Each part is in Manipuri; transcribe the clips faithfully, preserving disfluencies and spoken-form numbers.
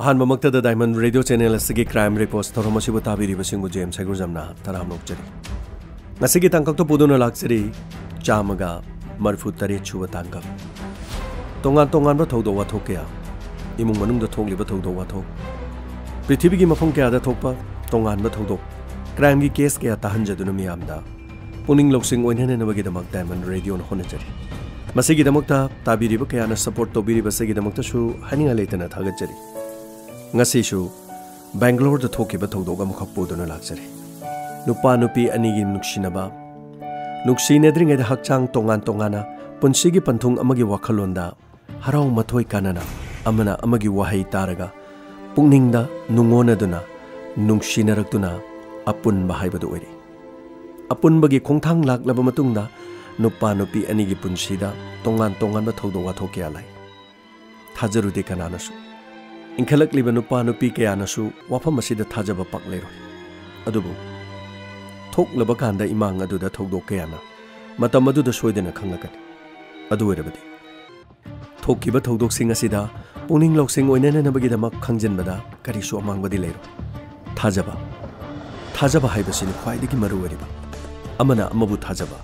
ꯑꯍꯥꯟꯕꯃꯛꯇꯗ Diamond Radio Channel ꯑꯁꯤꯒꯤ Crime Reports ꯊꯧꯔꯝ ꯑꯁꯤꯕꯨ ꯇꯥꯕꯤꯔꯤꯕꯁꯤꯡꯕꯨ J M ꯁꯩꯒꯨꯖꯝꯅ ꯇꯔꯥꯝꯅ ꯑꯣꯛꯆꯔꯤ꯫ ꯉꯁꯤꯒꯤ ꯇꯥꯡꯀꯛꯇ ꯄꯨꯗꯨꯅ ꯂꯥꯛꯆꯔꯤ ꯆꯥꯝꯃꯒ ꯃꯔꯤꯐꯨ ꯇꯔꯦꯠ ꯁꯨꯕ ꯇꯥꯡꯀꯛ꯫ ꯇꯣꯉꯥꯟ ꯇꯣꯉꯥꯟꯕ ꯊꯧꯗꯣꯛ ꯋꯥꯊꯣꯛ ꯀꯌꯥ, ꯏꯃꯨꯡ ꯃꯅꯨꯡꯗ ꯊꯣꯛꯂꯤꯕ ꯊꯧꯗꯣꯛ ꯋꯥꯊꯣꯛ, ꯄ꯭ꯔꯤꯊꯤꯕꯤꯒꯤ ꯃꯐꯝ ꯀꯌꯥꯗ ꯊꯣꯛꯄ ꯇꯣꯉꯥꯟꯕ ꯊꯧꯗꯣꯛ, crimeꯒꯤ case ꯀꯌꯥ ꯇꯥꯍꯟꯖꯗꯨꯅ ꯃꯤꯌꯥꯝꯗ ꯄꯨꯛꯅꯤꯡ ꯂꯧꯁꯤꯡ ꯑꯣꯏꯅꯅꯅꯕꯒꯤꯗꯃꯛ Diamond Radioꯅ ꯍꯣꯠꯅꯖꯔꯤ꯫ ꯃꯁꯤꯒꯤꯗꯃꯛꯇ ꯇꯥꯕꯤꯔꯤꯕ ꯀꯌꯥꯅ support ꯇꯧꯕꯤꯔꯤꯕꯁꯤꯒꯤꯗꯃꯛꯇꯁꯨ ꯍꯥꯏꯅꯤꯡꯉꯥꯏ ꯂꯩꯇꯅ ꯊꯥꯒꯠꯆꯔꯤ꯫ ꯉꯁꯤꯁꯨ ꯕꯦꯡꯒ꯭ꯂꯣꯔꯗ ꯊꯣꯛꯈꯤꯕ ꯊꯧꯗꯣꯛ ꯑꯃꯈꯛ ꯄꯨꯗꯨꯅ ꯂꯥꯛꯆꯔꯤ꯫ ꯅꯨꯄꯥ ꯅꯨꯄꯤ ꯑꯅꯤꯒꯤ ꯅꯨꯡꯁꯤꯅꯕ, ꯅꯨꯡꯁꯤꯅꯗ꯭ꯔꯤꯉꯩꯗ ꯍꯛꯆꯥꯡ ꯇꯣꯉꯥꯟ ꯇꯣꯉꯥꯟꯅ, ꯄꯨꯟꯁꯤꯒꯤ ꯄꯟꯊꯨꯡ ꯑꯃꯒꯤ ꯋꯥꯈꯜꯂꯣꯟꯗ ꯍꯔꯥꯎ ꯃꯊꯣꯏ ꯀꯥꯟꯅꯅ ꯑꯃꯅ ꯑꯃꯒꯤ ꯋꯥꯍꯩ ꯇꯥꯔꯒ ꯄꯨꯛꯅꯤꯡꯗ ꯅꯨꯡꯉꯣꯟꯅꯗꯨꯅ ꯅꯨꯡꯁꯤꯅꯔꯛꯇꯨꯅ ꯑꯄꯨꯟꯕ ꯍꯥꯏꯕꯗꯨ ꯑꯣꯏꯔꯤ꯫ ꯑꯄꯨꯟꯕꯒꯤ ꯈꯣꯡꯊꯥꯡ ꯂꯥꯛꯂꯕ ꯃꯇꯨꯡꯗ ꯅꯨꯄꯥ ꯅꯨꯄꯤ ꯑꯅꯤꯒꯤ ꯄꯨꯟꯁꯤꯗ ꯇꯣꯉꯥꯟ ꯇꯣꯉꯥꯟꯕ ꯊꯧꯗꯣꯛ ꯋꯥꯊꯣꯛ ꯀꯌꯥ ꯂꯥꯛꯏ꯫ ꯊꯥꯖꯔꯨꯗꯦ ꯀꯅꯥꯅꯁꯨ꯫ ꯏꯟꯈꯠꯂꯛꯂꯤꯕ ꯅꯨꯄꯥ ꯅꯨꯄꯤ ꯀꯌꯥꯅꯁꯨ ꯋꯥꯐꯝ ꯑꯁꯤꯗ ꯊꯥꯖꯕ ꯄꯥꯛ ꯂꯩꯔꯣꯏ꯫ ꯑꯗꯨꯕꯨ ꯊꯣꯛꯂꯕ ꯀꯥꯟꯗ ꯏꯃꯥꯡ ꯑꯗꯨꯗ ꯊꯧꯗꯣꯛ ꯀꯌꯥꯅ ꯃꯇꯝ ꯑꯗꯨꯗ ꯁꯣꯏꯗꯅ ꯈꯪꯂꯛꯀꯅꯤ꯫ ꯑꯗꯨ ꯑꯣꯏꯔꯕꯗꯤ ꯊꯣꯛꯈꯤꯕ ꯊꯧꯗꯣꯛꯁꯤꯡ ꯑꯁꯤꯗ ꯄꯨꯛꯅꯤꯡ ꯂꯧꯁꯤꯡ ꯑꯣꯏꯅꯅꯅꯕꯒꯤꯗꯃꯛ ꯈꯪꯖꯤꯟꯕꯗ ꯀꯔꯤꯁꯨ ꯑꯃꯥꯡꯕꯗꯤ ꯂꯩꯔꯣꯏ꯫ ꯊꯥꯖꯕ꯫ ꯊꯥꯖꯕ ꯍꯥꯏꯕꯁꯤꯅꯤ ꯈ꯭ꯋꯥꯏꯗꯒꯤ ꯃꯔꯨ ꯑꯣꯏꯔꯤꯕ꯫ ꯑꯃꯅ ꯑꯃꯕꯨ ꯊꯥꯖꯕ꯫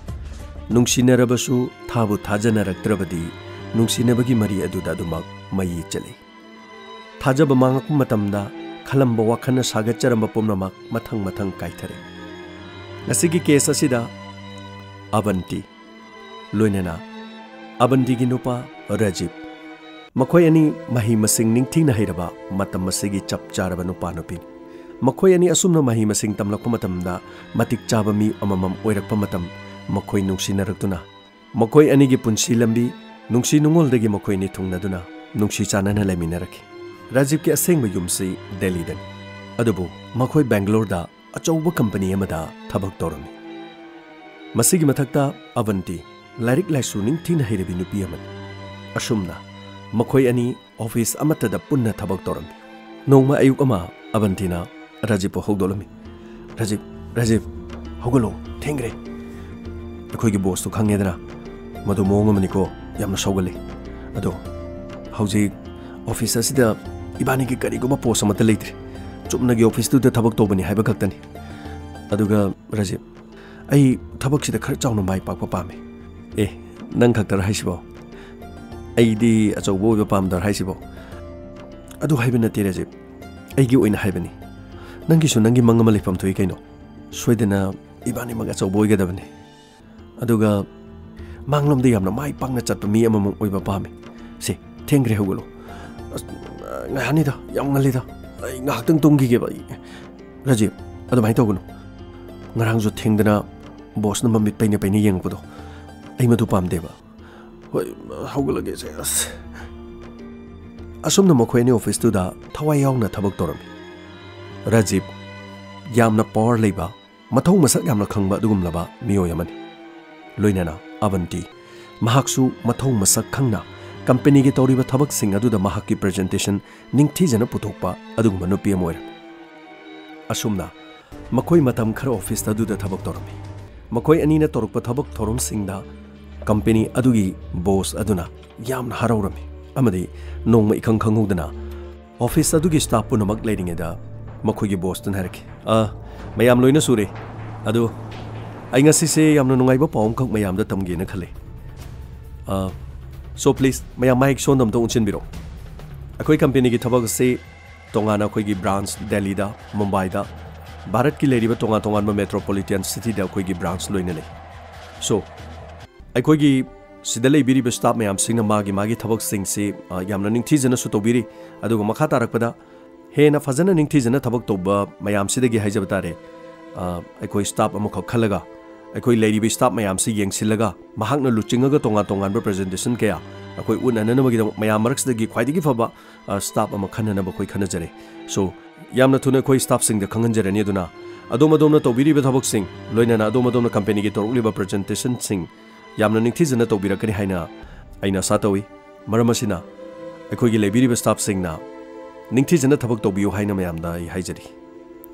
ꯅꯨꯡꯁꯤꯅꯔꯕꯁꯨ ꯊꯥꯕꯨ ꯊꯥꯖꯅꯔꯛꯇ꯭ꯔꯕꯗꯤ ꯅꯨꯡꯁꯤꯅꯕꯒꯤ ꯃꯔꯤ ꯑꯗꯨꯗ ꯑꯗꯨꯃꯛ ꯃꯩ ꯆꯠꯂꯤ꯫ ꯊꯥꯖꯕ ꯃꯥꯡꯉꯛꯄ ꯃꯇꯝꯗ ꯈꯜꯂꯝꯕ ꯋꯥꯈꯜꯅ ꯁꯥꯒꯠꯆꯔꯝꯕ ꯄꯨꯝꯅꯃꯛ ꯃꯊꯪ ꯃꯊꯪ ꯀꯥꯏꯊꯔꯦ꯫ ꯉꯁꯤꯒꯤ case ꯑꯁꯤꯗ ꯑꯕꯟꯇꯤ ꯂꯣꯏꯅꯅ ꯑꯕꯟꯇꯤꯒꯤ ꯅꯨꯄꯥ ꯔꯥꯖꯤꯕ, ꯃꯈꯣꯏ ꯑꯅꯤ ꯃꯍꯩ ꯃꯁꯤꯡ ꯅꯤꯡꯊꯤꯅ ꯍꯩꯔꯕ ꯃꯇꯝ ꯑꯁꯤꯒꯤ ꯆꯞ ꯆꯥꯔꯕ ꯅꯨꯄꯥ ꯅꯨꯄꯤꯅꯤ꯫ ꯃꯈꯣꯏ ꯑꯅꯤ ꯑꯁꯨꯝꯅ ꯃꯍꯩ ꯃꯁꯤꯡ ꯇꯝꯂꯛꯄ ꯃꯇꯝꯗ ꯃꯇꯤꯛ ꯆꯥꯕ ꯃꯤ ꯑꯃꯃꯝ ꯑꯣꯏꯔꯛꯄ ꯃꯇꯝ ꯃꯈꯣꯏ ꯅꯨꯡꯁꯤꯅꯔꯛꯇꯨꯅ ꯃꯈꯣꯏ ꯑꯅꯤꯒꯤ ꯄꯨꯟꯁꯤ ꯂꯝꯕꯤ ꯅꯨꯡꯁꯤ ꯅꯨꯡꯉꯣꯜꯗꯒꯤ ꯃꯈꯣꯏ ꯑꯅꯤ ꯊꯨꯡꯅꯗꯨꯅ ꯅꯨꯡꯁꯤ ꯆꯥꯟꯅꯅ ꯂꯩꯃꯤꯟꯅꯔꯛꯈꯤ꯫ ꯔꯥꯖꯤꯕꯀꯤ ꯑꯁꯦꯡꯕ ꯌꯨꯝꯁꯤ ꯗꯦꯜꯂꯤꯗꯅꯤ, ꯑꯗꯨꯕꯨ ꯃꯈꯣꯏ ꯕꯦꯡꯒ꯭ꯂꯣꯔꯗ ꯑꯆꯧꯕ ꯀꯝꯄꯅꯤ ꯑꯃꯗ ꯊꯕꯛ ꯇꯧꯔꯝꯃꯤ꯫ ꯃꯁꯤꯒꯤ ꯃꯊꯛꯇ ꯑꯕꯟꯇꯤ ꯂꯥꯏꯔꯤꯛ ꯂꯥꯏꯁꯨ ꯅꯤꯡꯊꯤꯅ ꯍꯩꯔꯕꯤ ꯅꯨꯄꯤ ꯑꯃꯅꯤ꯫ ꯑꯁꯨꯝꯅ ꯃꯈꯣꯏ ꯑꯅꯤ ꯑꯣꯐꯤꯁ ꯑꯃꯠꯇꯗ ꯄꯨꯟꯅ ꯊꯕꯛ ꯇꯧꯔꯝꯃꯤ꯫ ꯅꯣꯡꯃ ꯑꯌꯨꯛ ꯑꯃ ꯑꯕꯟꯇꯤꯅ ꯔꯥꯖꯤꯕꯄꯨ ꯍꯧꯗꯣꯛꯂꯝꯃꯤ꯫ "ꯔꯥꯖꯤꯕ, ꯔꯥꯖꯤꯕ, ꯍꯧꯒꯠꯂꯣ, ꯊꯦꯡꯈ꯭ꯔꯦ꯫ ꯑꯩꯈꯣꯏꯒꯤ ꯕꯣꯁꯇꯨ ꯈꯪꯉꯦꯗꯅ, ꯃꯗꯨ ꯃꯑꯣꯡ ꯑꯃꯅꯤꯀꯣ, ꯌꯥꯝꯅ ꯁꯥꯎꯒꯜꯂꯤ꯫ ꯑꯗꯣ ꯍꯧꯖꯤꯛ ꯑꯣꯐꯤꯁ ꯑꯁꯤꯗ ꯏꯕꯥꯅꯤꯒꯤ ꯀꯔꯤꯒꯨꯝꯕ ꯄꯣꯁ ꯑꯃꯠꯇ ꯂꯩꯇ꯭ꯔꯦ꯫ ꯆꯨꯝꯅꯒꯤ ꯑꯣꯐꯤꯁꯇꯨꯗ ꯊꯕꯛ ꯇꯧꯕꯅꯤ ꯍꯥꯏꯕ ꯈꯛꯇꯅꯤ꯫ ꯑꯗꯨꯒ ꯔꯥꯖꯤꯕ, ꯑꯩ ꯊꯕꯛꯁꯤꯗ ꯈꯔ ꯆꯥꯎꯅ ꯃꯥꯏ ꯄꯥꯛꯄ ꯄꯥꯝꯃꯤ꯫ ꯑꯦ, ꯅꯪ ꯈꯛꯇꯔ ꯍꯥꯏꯁꯤꯕꯣ? ꯑꯩꯗꯤ ꯑꯆꯧꯕ ꯑꯣꯏꯕ ꯄꯥꯝꯗ꯭ꯔ ꯍꯥꯏꯁꯤꯕꯣ? ꯑꯗꯨ ꯍꯥꯏꯕ ꯅꯠꯇꯦ ꯔꯥꯖꯤꯕ, ꯑꯩꯒꯤ ꯑꯣꯏꯅ ꯍꯥꯏꯕꯅꯤ꯫ ꯅꯪꯒꯤꯁꯨ ꯅꯪꯒꯤ ꯃꯪ ꯑꯃ ꯂꯩꯐꯝ ꯊꯣꯛꯏ ꯀꯩꯅꯣ꯫ ꯁꯣꯏꯗꯅ ꯏꯕꯥꯅꯤꯃꯛ ꯑꯆꯧꯕ ꯑꯣꯏꯒꯗꯕꯅꯤ꯫ ꯑꯗꯨꯒ ꯃꯥꯡꯂꯣꯝꯗ ꯌꯥꯝꯅ ꯃꯥꯏ ꯄꯥꯛꯅ ꯆꯠꯄ ꯃꯤ ꯑꯃꯃꯝ ꯑꯣꯏꯕ ꯄꯥꯝꯃꯤ꯫ ꯁꯦ, ꯊꯦꯡꯈ꯭ꯔꯦ, ꯍꯧꯒꯠꯂꯣ꯫ ꯑꯁ, ꯉꯥꯏꯍꯥꯛꯅꯤꯗ, ꯌꯥꯝ ꯉꯜꯂꯤꯗ꯫ ꯑꯩ ꯉꯥꯏꯍꯥꯛꯇꯪ ꯇꯨꯝꯈꯤꯒꯦꯕ꯫ ꯑꯩ, ꯔꯥꯖꯤꯕ, ꯑꯗꯨꯃꯥꯏꯅ ꯇꯧꯒꯅꯨ꯫ ꯉꯔꯥꯡꯁꯨ ꯊꯦꯡꯗꯅ ꯕꯣꯁꯅ ꯃꯃꯤꯠ ꯄꯩꯅ ꯄꯩꯅ ꯌꯦꯡꯉꯛꯄꯗꯣ ꯑꯩ ꯃꯗꯨ ꯄꯥꯝꯗꯦꯕ꯫ ꯍꯣꯏ, ꯍꯧꯒꯠꯂꯒꯦ ꯁꯦ꯫ ꯑꯁ꯫ ꯑꯁꯨꯝꯅ ꯃꯈꯣꯏ ꯑꯅꯤ ꯑꯣꯐꯤꯁꯇꯨꯗ ꯊꯋꯥꯏ ꯌꯥꯎꯅ ꯊꯕꯛ ꯇꯧꯔꯝꯃꯤ꯫ ꯔꯥꯖꯤꯕ ꯌꯥꯝꯅ ꯄꯥꯋꯔ ꯂꯩꯕ, ꯃꯊꯧ ꯃꯁꯛ ꯌꯥꯝꯅ ꯈꯪꯕ ꯑꯗꯨꯒꯨꯝꯂꯕ ꯃꯤꯑꯣꯏ ꯑꯃꯅꯤ꯫ ꯂꯣꯏꯅꯅ ꯑꯕꯟꯇꯤ, ꯃꯍꯥꯛꯁꯨ ꯃꯊꯧ ꯃꯁꯛ ꯈꯪꯅ ꯀꯝꯄꯦꯅꯤꯒꯤ ꯇꯧꯔꯤꯕ ꯊꯕꯛꯁꯤꯡ ꯑꯗꯨꯗ ꯃꯍꯥꯛꯀꯤ ꯄ꯭ꯔꯖꯦꯟꯇꯦꯁꯟ ꯅꯤꯡꯊꯤꯖꯅ ꯄꯨꯊꯣꯛꯄ ꯑꯗꯨꯒꯨꯝꯕ ꯅꯨꯄꯤ ꯑꯃ ꯑꯣꯏꯔꯝꯃꯤ꯫ ꯑꯁꯨꯝꯅ ꯃꯈꯣꯏ ꯃꯇꯝ ꯈꯔ ꯑꯣꯐꯤꯁ ꯑꯗꯨꯗ ꯊꯕꯛ ꯇꯧꯔꯝꯃꯤ꯫ ꯃꯈꯣꯏ ꯑꯅꯤꯅ ꯇꯧꯔꯛꯄ ꯊꯕꯛ ꯊꯧꯔꯝꯁꯤꯡꯗ ꯀꯝꯄꯦꯅꯤ ꯑꯗꯨꯒꯤ ꯕꯣꯁ ꯑꯗꯨꯅ ꯌꯥꯝꯅ ꯍꯔꯥꯎꯔꯝꯃꯤ, ꯑꯃꯗꯤ ꯅꯣꯡꯃ ꯏꯈꯪ ꯈꯪꯍꯧꯗꯅ ꯑꯣꯐꯤꯁ ꯑꯗꯨꯒꯤ ꯁ꯭ꯇꯥꯐ ꯄꯨꯝꯅꯃꯛ ꯂꯩꯔꯤꯉꯩꯗ ꯃꯈꯣꯏꯒꯤ ꯕꯣꯁꯇꯨꯅ ꯍꯥꯏꯔꯛꯈꯤ, "ꯑ, ꯃꯌꯥꯝ ꯂꯣꯏꯅ ꯁꯨꯔꯦ꯫ ꯑꯗꯨ ꯑꯩ ꯉꯁꯤꯁꯦ ꯌꯥꯝꯅ ꯅꯨꯡꯉꯥꯏꯕ ꯄꯥꯎ ꯑꯃꯈꯛ ꯃꯌꯥꯝꯗ ꯇꯝꯒꯦꯅ ꯈꯜꯂꯤ꯫ ꯑ, so please, ꯃꯌꯥꯝ ꯃꯥꯏꯛ ꯁꯣꯝꯗ ꯑꯝꯇ ꯑꯣꯟꯁꯤꯟꯕꯤꯔꯣ꯫ ꯑꯩꯈꯣꯏ ꯀꯝꯄꯦꯅꯤꯒꯤ ꯊꯕꯛ ꯑꯁꯤ ꯇꯣꯉꯥꯟꯅ ꯑꯩꯈꯣꯏꯒꯤ ꯕ꯭ꯔꯥꯟꯁ ꯗꯦꯜꯂꯤꯗ, ꯃꯨꯝꯕꯥꯏꯗ, ꯚꯥꯔꯠꯀꯤ ꯂꯩꯔꯤꯕ ꯇꯣꯉꯥꯟ ꯇꯣꯉꯥꯟꯕ ꯃꯦꯇ꯭ꯔꯣꯄꯣꯂꯤꯇꯥꯟ ꯁꯤꯇꯤꯗ ꯑꯩꯈꯣꯏꯒꯤ ꯕ꯭ꯔꯥꯟꯁ ꯂꯣꯏꯅ ꯂꯩ꯫ So, ꯑꯩꯈꯣꯏꯒꯤ ꯁꯤꯗ ꯂꯩꯕꯤꯔꯤꯕ ꯁ꯭ꯇꯥꯐ ꯃꯌꯥꯝꯁꯤꯡꯅ ꯃꯥꯒꯤ ꯃꯥꯒꯤ ꯊꯕꯛꯁꯤꯡꯁꯤ, ꯑ, ꯌꯥꯝꯅ ꯅꯤꯡꯊꯤꯖꯅꯁꯨ ꯇꯧꯕꯤꯔꯤ꯫ ꯑꯗꯨꯒ ꯃꯈꯥ ꯇꯥꯔꯛꯄꯗ ꯍꯦꯟꯅ ꯐꯖꯅ ꯅꯤꯡꯊꯤꯖꯅ ꯊꯕꯛ ꯇꯧꯕ ꯃꯌꯥꯝꯁꯤꯗꯒꯤ ꯍꯥꯏꯖꯕ ꯇꯥꯔꯦ, ꯑ, ꯑꯩꯈꯣꯏ ꯁ꯭ꯇꯥꯐ ꯑꯃꯈꯛ ꯈꯜꯂꯒ, ꯑꯩꯈꯣꯏ ꯂꯩꯔꯤꯕ ꯁ꯭ꯇꯥꯐ ꯃꯌꯥꯝꯁꯤ ꯌꯦꯡꯁꯤꯜꯂꯒ, ꯃꯍꯥꯛꯅ ꯂꯨꯆꯤꯡꯉꯒ ꯇꯣꯉꯥꯟ ꯇꯣꯉꯥꯟꯕ ꯄ꯭ꯔꯖꯦꯟꯇꯦꯁꯟ ꯀꯌꯥ ꯑꯩꯈꯣꯏ ꯎꯠꯅꯅꯕꯒꯤꯗꯃꯛ ꯃꯌꯥꯝ ꯃꯔꯛꯁꯤꯗꯒꯤ ꯈ꯭ꯋꯥꯏꯗꯒꯤ ꯐꯕ, ꯑ, ꯁ꯭ꯇꯥꯐ ꯑꯃ ꯈꯟꯅꯅꯕ ꯑꯩꯈꯣꯏ ꯈꯟꯅꯖꯔꯦ꯫ So, ꯌꯥꯝꯅ ꯊꯨꯅ ꯑꯩꯈꯣꯏ ꯁ꯭ꯇꯥꯐꯁꯤꯡꯗ ꯈꯪꯍꯟꯖꯔꯅꯤ꯫ ꯑꯗꯨꯅ ꯑꯗꯣꯝ ꯑꯗꯣꯝꯅ ꯇꯧꯕꯤꯔꯤꯕ ꯊꯕꯛꯁꯤꯡ, ꯂꯣꯏꯅꯅ ꯑꯗꯣꯝ ꯑꯗꯣꯝꯅ ꯀꯝꯄꯦꯅꯤꯒꯤ ꯇꯧꯔꯛꯂꯤꯕ ꯄ꯭ꯔꯖꯦꯟꯇꯦꯁꯟꯁꯤꯡ ꯌꯥꯝꯅ ꯅꯤꯡꯊꯤꯖꯅ ꯇꯧꯕꯤꯔꯛꯀꯅꯤ ꯍꯥꯏꯅ ꯑꯩꯅ ꯑꯥꯁꯥ ꯇꯧꯏ꯫ ꯃꯔꯝ ꯑꯁꯤꯅ, ꯑꯩꯈꯣꯏꯒꯤ ꯂꯩꯕꯤꯔꯤꯕ ꯁ꯭ꯇꯥꯐꯁꯤꯡꯅ ꯅꯤꯡꯊꯤꯖꯅ ꯊꯕꯛ ꯇꯧꯕꯤꯌꯨ ꯍꯥꯏꯅ ꯃꯌꯥꯝꯗ ꯑꯩ ꯍꯥꯏꯖꯔꯤ꯫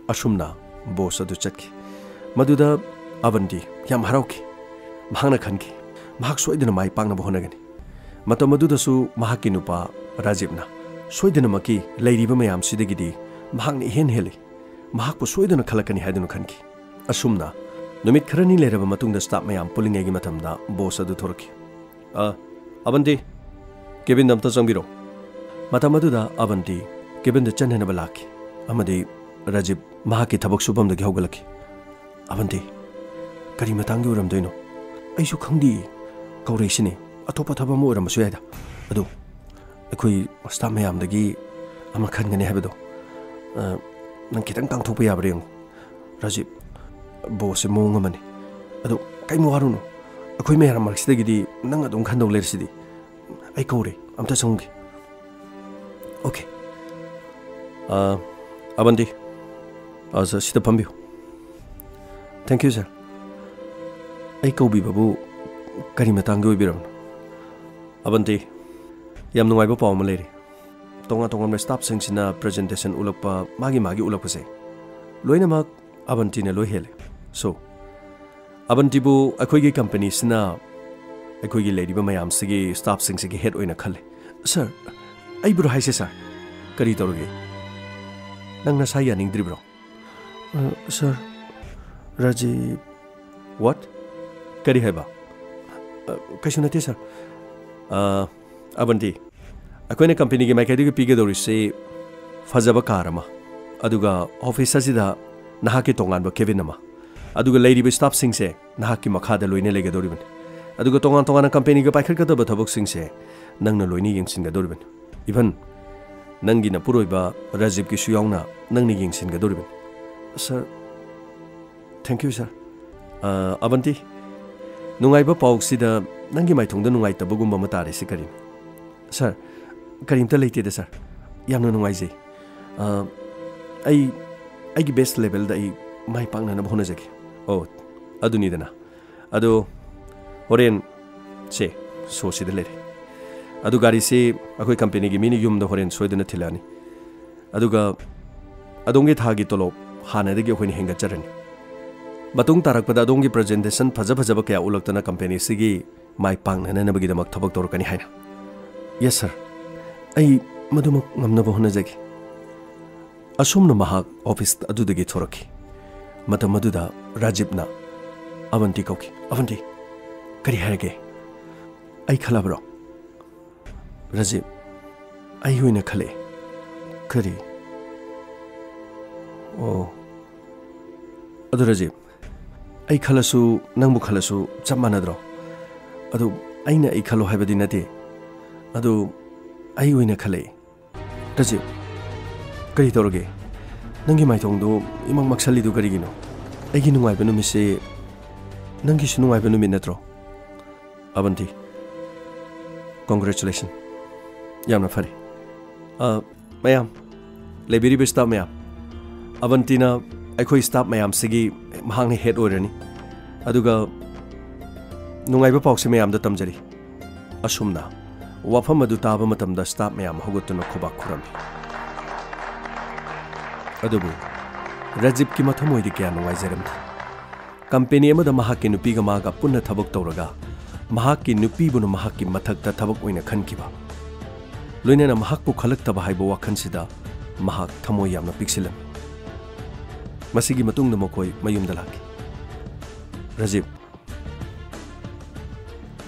ꯑꯁꯨꯝꯅ ꯕꯣꯁ ꯑꯗꯨ ꯆꯠꯈꯤ꯫ ꯃꯗꯨꯗ ꯑꯕꯟꯇꯤ ꯌꯥꯝ ꯍꯔꯥꯎꯈꯤ꯫ ꯃꯍꯥꯛꯅ ꯈꯟꯈꯤ, ꯃꯍꯥꯛ ꯁꯣꯏꯗꯅ ꯃꯥꯏ ꯄꯥꯛꯅꯕ ꯍꯣꯠꯅꯒꯅꯤ꯫ ꯃꯇꯝ ꯑꯗꯨꯗꯁꯨ ꯃꯍꯥꯛꯀꯤ ꯅꯨꯄꯥ ꯔꯥꯖꯤꯕꯅ ꯁꯣꯏꯗꯅꯃꯛꯀꯤ ꯂꯩꯔꯤꯕ ꯃꯌꯥꯝꯁꯤꯗꯒꯤꯗꯤ ꯃꯍꯥꯛꯅ ꯏꯍꯦꯟ ꯍꯦꯜꯂꯤ꯫ ꯃꯍꯥꯛꯄꯨ ꯁꯣꯏꯗꯅ ꯈꯜꯂꯛꯀꯅꯤ ꯍꯥꯏꯗꯨꯅ ꯈꯟꯈꯤ꯫ ꯑꯁꯨꯝꯅ ꯅꯨꯃꯤꯠ ꯈꯔꯅꯤ ꯂꯩꯔꯕ ꯃꯇꯨꯡꯗ staff ꯃꯌꯥꯝ ꯄꯨꯜꯂꯤꯉꯩꯒꯤ ꯃꯇꯝꯗ boss ꯑꯗꯨ ꯊꯣꯔꯛꯈꯤ꯫ "ꯑ, ꯑꯕꯟꯇꯤ, cabinꯗ ꯑꯝꯇ ꯆꯪꯕꯤꯔꯣ꯫" ꯃꯇꯝ ꯑꯗꯨꯗ ꯑꯕꯟꯇꯤ cabinꯗ ꯆꯪꯅꯅꯕ ꯂꯥꯛꯈꯤ ꯑꯃꯗꯤ ꯔꯥꯖꯤꯕ ꯃꯍꯥꯛꯀꯤ ꯊꯕꯛ ꯁꯨꯐꯝꯗꯒꯤ ꯍꯧꯒꯠꯂꯛꯈꯤ꯫ "ꯑꯕꯟꯇꯤ, ꯀꯔꯤ ꯃꯇꯥꯡꯒꯤ ꯑꯣꯏꯔꯝꯗꯣꯏꯅꯣ? ꯑꯩꯁꯨ ꯈꯪꯗꯦ꯫ ꯀꯧꯔꯛꯏꯁꯤꯅꯤ꯫ ꯑꯇꯣꯞꯄ ꯊꯕꯛ ꯑꯃ ꯑꯣꯏꯔꯝꯕꯁꯨ ꯌꯥꯏꯗ꯫ ꯑꯗꯨ ꯑꯩꯈꯣꯏ staff ꯃꯌꯥꯝꯗꯒꯤ ꯑꯃ ꯈꯟꯒꯅꯤ ꯍꯥꯏꯕꯗꯣ, ꯑ, ꯅꯪ ꯈꯤꯇꯪ ꯇꯥꯡꯊꯣꯛꯄ ꯌꯥꯕ꯭ꯔꯥ ꯌꯦꯡꯉꯨ꯫ ꯔꯥꯖꯤꯕ, bossꯁꯦ ꯃꯑꯣꯡ ꯑꯃꯅꯤ꯫ ꯑꯗꯨ ꯀꯩꯝ ꯋꯥꯔꯨꯅꯨ꯫ ꯑꯩꯈꯣꯏ ꯃꯌꯥꯝ ꯃꯔꯛꯁꯤꯗꯒꯤꯗꯤ ꯅꯪ ꯑꯗꯨꯝ ꯈꯟꯗꯧ ꯂꯩꯔꯁꯤꯗꯤ꯫ ꯑꯩ ꯀꯧꯔꯦ, ꯑꯝꯇ ꯆꯪꯉꯨꯒꯦ꯫" "Okay꯫ ꯑ, ꯑꯕꯟꯇꯤ, ꯑ, ꯁ-, ꯁꯤꯗ ꯐꯝꯕꯤꯌꯨ꯫" "Thank you, sir꯫ ꯑꯩ ꯀꯧꯕꯤꯕꯕꯨ ꯀꯔꯤ ꯃꯇꯥꯡꯒꯤ ꯑꯣꯏꯕꯤꯔꯕꯅꯣ?" "ꯑꯕꯟꯇꯤ, ꯌꯥꯝ ꯅꯨꯡꯉꯥꯏꯕ ꯄꯥꯎ ꯑꯃ ꯂꯩꯔꯦ꯫ ꯇꯣꯉꯥꯟ ꯇꯣꯉꯥꯟꯕ staffꯁꯤꯡꯁꯤꯅ presentation ꯎꯠꯂꯛꯄ, ꯃꯥꯒꯤ ꯃꯥꯒꯤ ꯎꯠꯂꯛꯄꯁꯦ, ꯂꯣꯏꯅꯃꯛ ꯑꯕꯟꯇꯤꯅ ꯂꯣꯏ ꯍꯦꯜꯂꯦ꯫ So, ꯑꯕꯟꯇꯤꯕꯨ ꯑꯩꯈꯣꯏꯒꯤ companyꯁꯤꯅ ꯑꯩꯈꯣꯏꯒꯤ ꯂꯩꯔꯤꯕ ꯃꯌꯥꯝꯁꯤꯒꯤ staffꯁꯤꯡꯁꯤꯒꯤ head ꯑꯣꯏꯅ ꯈꯜꯂꯦ꯫" "Sir, ꯑꯩꯕꯨꯔꯣ ꯍꯥꯏꯁꯦ, sir? ꯀꯔꯤ ꯇꯧꯔꯒꯦ? ꯅꯪ ꯅꯁꯥ ꯌꯥꯅꯤꯡꯗ꯭ꯔꯤꯕ꯭ꯔꯣ?" "ꯑ, sir, ꯔꯥꯖꯤꯕ꯫" "What? ꯀꯔꯤ ꯍꯥꯏꯕ?" "ꯑ, ꯀꯩꯁꯨ ꯅꯠꯇꯦ, sir꯫" "ꯑ, ꯑꯕꯟꯇꯤ, ꯑꯩꯈꯣꯏꯅ companyꯒꯤ ꯃꯥꯏꯀꯩꯗꯒꯤ ꯄꯤꯒꯗꯧꯔꯤꯁꯤ ꯐꯖꯕ car ꯑꯃ, ꯑꯗꯨꯒ office ꯑꯁꯤꯗ ꯅꯍꯥꯛꯀꯤ ꯇꯣꯉꯥꯟꯕ cabin ꯑꯃ, ꯑꯗꯨꯒ ꯂꯩꯔꯤꯕ staffꯁꯤꯡꯁꯦ ꯅꯍꯥꯛꯀꯤ ꯃꯈꯥꯗ ꯂꯣꯏꯅ ꯂꯩꯒꯗꯧꯔꯤꯕꯅꯤ꯫ ꯑꯗꯨꯒ ꯇꯣꯉꯥꯟ ꯇꯣꯉꯥꯟꯅ companyꯒ ꯄꯥꯏꯈꯠꯀꯗꯕ ꯊꯕꯛꯁꯤꯡꯁꯦ ꯅꯪꯅ ꯂꯣꯏꯅ ꯌꯦꯡꯁꯤꯟꯒꯗꯧꯔꯤꯕꯅꯤ꯫ Even ꯅꯪꯒꯤ ꯅꯄꯨꯔꯣꯏꯕ ꯔꯥꯖꯤꯕꯀꯤꯁꯨ ꯌꯥꯎꯅ ꯅꯪꯅ ꯌꯦꯡꯁꯤꯟꯒꯗꯧꯔꯤꯕꯅꯤ꯫" "Sir, thank you, sir꯫ ꯑ, ꯑꯕꯟꯇꯤ, ꯅꯨꯡꯉꯥꯏꯕ ꯄꯥꯎꯁꯤꯗ ꯅꯪꯒꯤ ꯃꯥꯏꯊꯣꯡꯗ ꯅꯨꯡꯉꯥꯏꯇꯕꯒꯨꯝꯕ ꯑꯃ ꯇꯥꯔꯤꯁꯤ ꯀꯔꯤꯅꯣ?" "Sir, ꯀꯔꯤꯝꯇ ꯂꯩꯇꯦꯗ, sir꯫ ꯌꯥꯝꯅ ꯅꯨꯡꯉꯥꯏꯖꯩ꯫ ꯑ, ꯑꯩ ꯑꯩꯒꯤ best levelꯗ ꯑꯩ ꯃꯥꯏ ꯄꯥꯛꯅꯅꯕ ꯍꯣꯠꯅꯖꯒꯦ꯫" "ꯑꯣ, ꯑꯗꯨꯅꯤꯗꯅ꯫ ꯑꯗꯣ ꯍꯣꯔꯦꯟ ꯁꯦ, showꯁꯤꯗ ꯂꯩꯔꯦ꯫ ꯑꯗꯨ ꯒꯥꯔꯤꯁꯤ ꯑꯩꯈꯣꯏ companyꯒꯤ ꯃꯤꯅ ꯌꯨꯝꯗ ꯍꯣꯔꯦꯟ ꯁꯣꯏꯗꯅ ꯊꯤꯜꯂꯛꯑꯅꯤ꯫ ꯑꯗꯨꯒ ꯑꯗꯣꯝꯒꯤ ꯊꯥꯒꯤ ꯇꯣꯂꯣꯞ ꯍꯥꯟꯅꯗꯒꯤ ꯑꯩꯈꯣꯏꯅ ꯍꯦꯟꯒꯠꯆꯔꯅꯤ꯫ ꯃꯇꯨꯡ ꯇꯥꯔꯛꯄꯗ ꯑꯗꯣꯝꯒꯤ presentation ꯐꯖ ꯐꯖꯕ ꯀꯌꯥ ꯎꯠꯂꯛꯇꯅ companyꯁꯤꯒꯤ ꯃꯥꯏ ꯄꯥꯛꯅꯅꯕꯒꯤꯗꯃꯛ ꯊꯕꯛ ꯇꯧꯔꯛꯀꯅꯤ ꯍꯥꯏꯅ꯫" "Yes, sir꯫ ꯑꯩ ꯃꯗꯨꯃꯛ ꯉꯝꯅꯕ ꯍꯣꯠꯅꯖꯒꯦ꯫ ꯑꯁꯨꯝꯅ ꯃꯍꯥꯛ ꯑꯣꯐꯤꯁ ꯑꯗꯨꯗꯒꯤ ꯊꯣꯔꯛꯈꯤ꯫ ꯃꯇꯝ ꯑꯗꯨꯗ ꯔꯥꯖꯤꯕꯅ ꯑꯕꯟꯇꯤ ꯀꯧꯈꯤ꯫ "ꯑꯕꯟꯇꯤ, ꯀꯔꯤ ꯍꯥꯏꯔꯒꯦ? ꯑꯩ ꯈꯜꯂꯕ꯭ꯔꯣ?" "ꯔꯥꯖꯤꯕ, ꯑꯩ ꯑꯣꯏꯅ ꯈꯜꯂꯛꯑꯦ꯫" "ꯀꯔꯤ?" "ꯑꯣ, ꯑꯗꯨ ꯔꯥꯖꯤꯕ, ꯑꯩ ꯈꯜꯂꯁꯨ, ꯅꯪꯕꯨ ꯈꯜꯂꯁꯨ ꯆꯞ ꯃꯥꯟꯅꯗ꯭ꯔꯣ? ꯑꯗꯨ ꯑꯩꯅ ꯑꯩ ꯈꯜꯂꯣ ꯍꯥꯏꯕꯗꯤ ꯅꯠꯇꯦ꯫ ꯑꯗꯨ ꯑꯩ ꯑꯣꯏꯅ ꯈꯜꯂꯛꯑꯦ꯫" "ꯔꯥꯖꯤꯕ, ꯀꯔꯤ ꯇꯧꯔꯒꯦ? ꯅꯪꯒꯤ ꯃꯥꯏꯊꯣꯡꯗꯨ ꯏꯃꯛ ꯃꯛꯁꯜꯂꯤꯗꯨ ꯀꯔꯤꯒꯤꯅꯣ? ꯑꯩꯒꯤ ꯅꯨꯡꯉꯥꯏꯕ ꯅꯨꯃꯤꯠꯁꯦ ꯅꯪꯒꯤꯁꯨ ꯅꯨꯡꯉꯥꯏꯕ ꯅꯨꯃꯤꯠ ꯅꯠꯇ꯭ꯔꯣ?" "ꯑꯕꯟꯇꯤ, congratulation꯫ ꯌꯥꯝꯅ ꯐꯔꯦ꯫ ꯑ, ꯃꯌꯥꯝ, ꯂꯩꯕꯤꯔꯤꯕ ꯁ꯭ꯇꯥꯐ ꯃꯌꯥꯝ, ꯑꯕꯟꯇꯤꯅ ꯑꯩꯈꯣꯏ ꯁ꯭ꯇꯥꯐ ꯃꯌꯥꯝꯁꯤꯒꯤ ꯃꯍꯥꯛꯅ ꯍꯦꯗ ꯑꯣꯏꯔꯅꯤ꯫ ꯑꯗꯨꯒ ꯅꯨꯡꯉꯥꯏꯕ ꯄꯥꯎꯁꯦ ꯃꯌꯥꯝꯗ ꯇꯝꯖꯔꯤ꯫" ꯑꯁꯨꯝꯅ ꯋꯥꯐꯝ ꯑꯗꯨ ꯇꯥꯕ ꯃꯇꯝꯗ ꯁ꯭ꯇꯥꯐ ꯃꯌꯥꯝ ꯍꯧꯒꯠꯇꯨꯅ ꯈꯨꯕꯥꯛ ꯈꯨꯔꯝꯃꯤ꯫ ꯑꯗꯨꯕꯨ ꯔꯥꯖꯤꯕꯀꯤ ꯃꯊꯃꯣꯏꯗꯤ ꯀꯌꯥ ꯅꯨꯡꯉꯥꯏꯖꯔꯝꯗꯦ꯫ ꯀꯝꯄꯦꯅꯤ ꯑꯃꯗ ꯃꯍꯥꯛꯀꯤ ꯅꯨꯄꯤꯒ ꯃꯥꯒ ꯄꯨꯟꯅ ꯊꯕꯛ ꯇꯧꯔꯒ ꯃꯍꯥꯛꯀꯤ ꯅꯨꯄꯤꯕꯨꯅ ꯃꯍꯥꯛꯀꯤ ꯃꯊꯛꯇ ꯊꯕꯛ ꯑꯣꯏꯅ ꯈꯟꯈꯤꯕ, ꯂꯣꯏꯅꯅ ꯃꯍꯥꯛꯄꯨ ꯈꯜꯂꯛꯇꯕ ꯍꯥꯏꯕ ꯋꯥꯈꯜꯁꯤꯗ ꯃꯍꯥꯛ ꯊꯃꯣꯏ ꯌꯥꯝꯅ ꯄꯤꯛꯁꯤꯜꯂꯝꯃꯤ꯫ ꯃꯁꯤꯒꯤ ꯃꯇꯨꯡꯗ ꯃꯈꯣꯏ ꯃꯌꯨꯝꯗ ꯂꯥꯛꯈꯤ꯫ "ꯔꯥꯖꯤꯕ,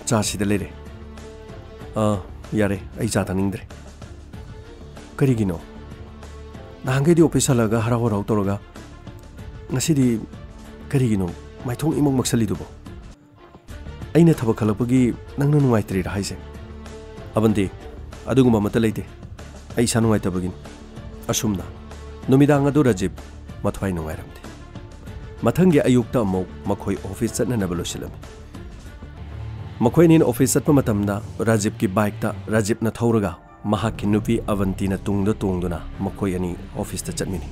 ꯆꯥ ꯁꯤꯗ ꯂꯩꯔꯦ꯫" "ꯑ, ꯌꯥꯔꯦ, ꯑꯩ ꯆꯥ ꯊꯛꯅꯤꯡꯗ꯭ꯔꯦ꯫" "ꯀꯔꯤꯒꯤꯅꯣ? ꯅꯍꯥꯟꯈꯩꯗꯤ ꯑꯣꯐꯤꯁ ꯍꯜꯂꯛꯑꯒ ꯍꯔꯥꯎ ꯍꯔꯥꯎ ꯇꯧꯔꯒ, ꯉꯁꯤꯗꯤ ꯀꯔꯤꯒꯤꯅꯣ ꯃꯥꯏꯊꯣꯡ ꯏꯃꯛ ꯃꯛꯁꯜꯂꯤꯗꯨꯕꯣ? ꯑꯩꯅ ꯊꯕꯛ ꯈꯜꯂꯛꯄꯒꯤ ꯅꯪꯅ ꯅꯨꯡꯉꯥꯏꯇ꯭ꯔꯤꯔꯥ ꯍꯥꯏꯁꯦ?" "ꯑꯕꯟꯇꯤ, ꯑꯗꯨꯒꯨꯝꯕ ꯑꯃꯠꯇ ꯂꯩꯇꯦ꯫ ꯑꯩ ꯏꯁꯥ ꯅꯨꯡꯉꯥꯏꯇꯕꯒꯤꯅꯤ꯫" ꯑꯁꯨꯝꯅ ꯅꯨꯃꯤꯗꯥꯡ ꯑꯗꯨ ꯔꯥꯖꯤꯕ ꯃꯊ꯭ꯋꯥꯏ ꯅꯨꯡꯉꯥꯏꯔꯝꯗꯦ꯫ ꯃꯊꯪꯒꯤ ꯑꯌꯨꯛꯇ ꯑꯃꯨꯛ ꯃꯈꯣꯏ ꯑꯣꯐꯤꯁ ꯆꯠꯅꯅꯕ ꯂꯣꯏꯁꯤꯜꯂꯝꯃꯤ꯫ ꯃꯈꯣꯏ ꯑꯅꯤꯅ ꯑꯣꯐꯤꯁ ꯆꯠꯄ ꯃꯇꯝꯗ ꯔꯥꯖꯤꯕꯀꯤ ꯕꯥꯏꯛꯇ ꯔꯥꯖꯤꯕꯅ ꯊꯧꯔꯒ ꯃꯍꯥꯛꯀꯤ ꯅꯨꯄꯤ ꯑꯕꯟꯇꯤꯅ ꯇꯨꯡꯗ ꯇꯣꯡꯗꯨꯅ ꯃꯈꯣꯏ ꯑꯅꯤ ꯑꯣꯐꯤꯁꯇ ꯆꯠꯃꯤꯟꯅꯩ꯫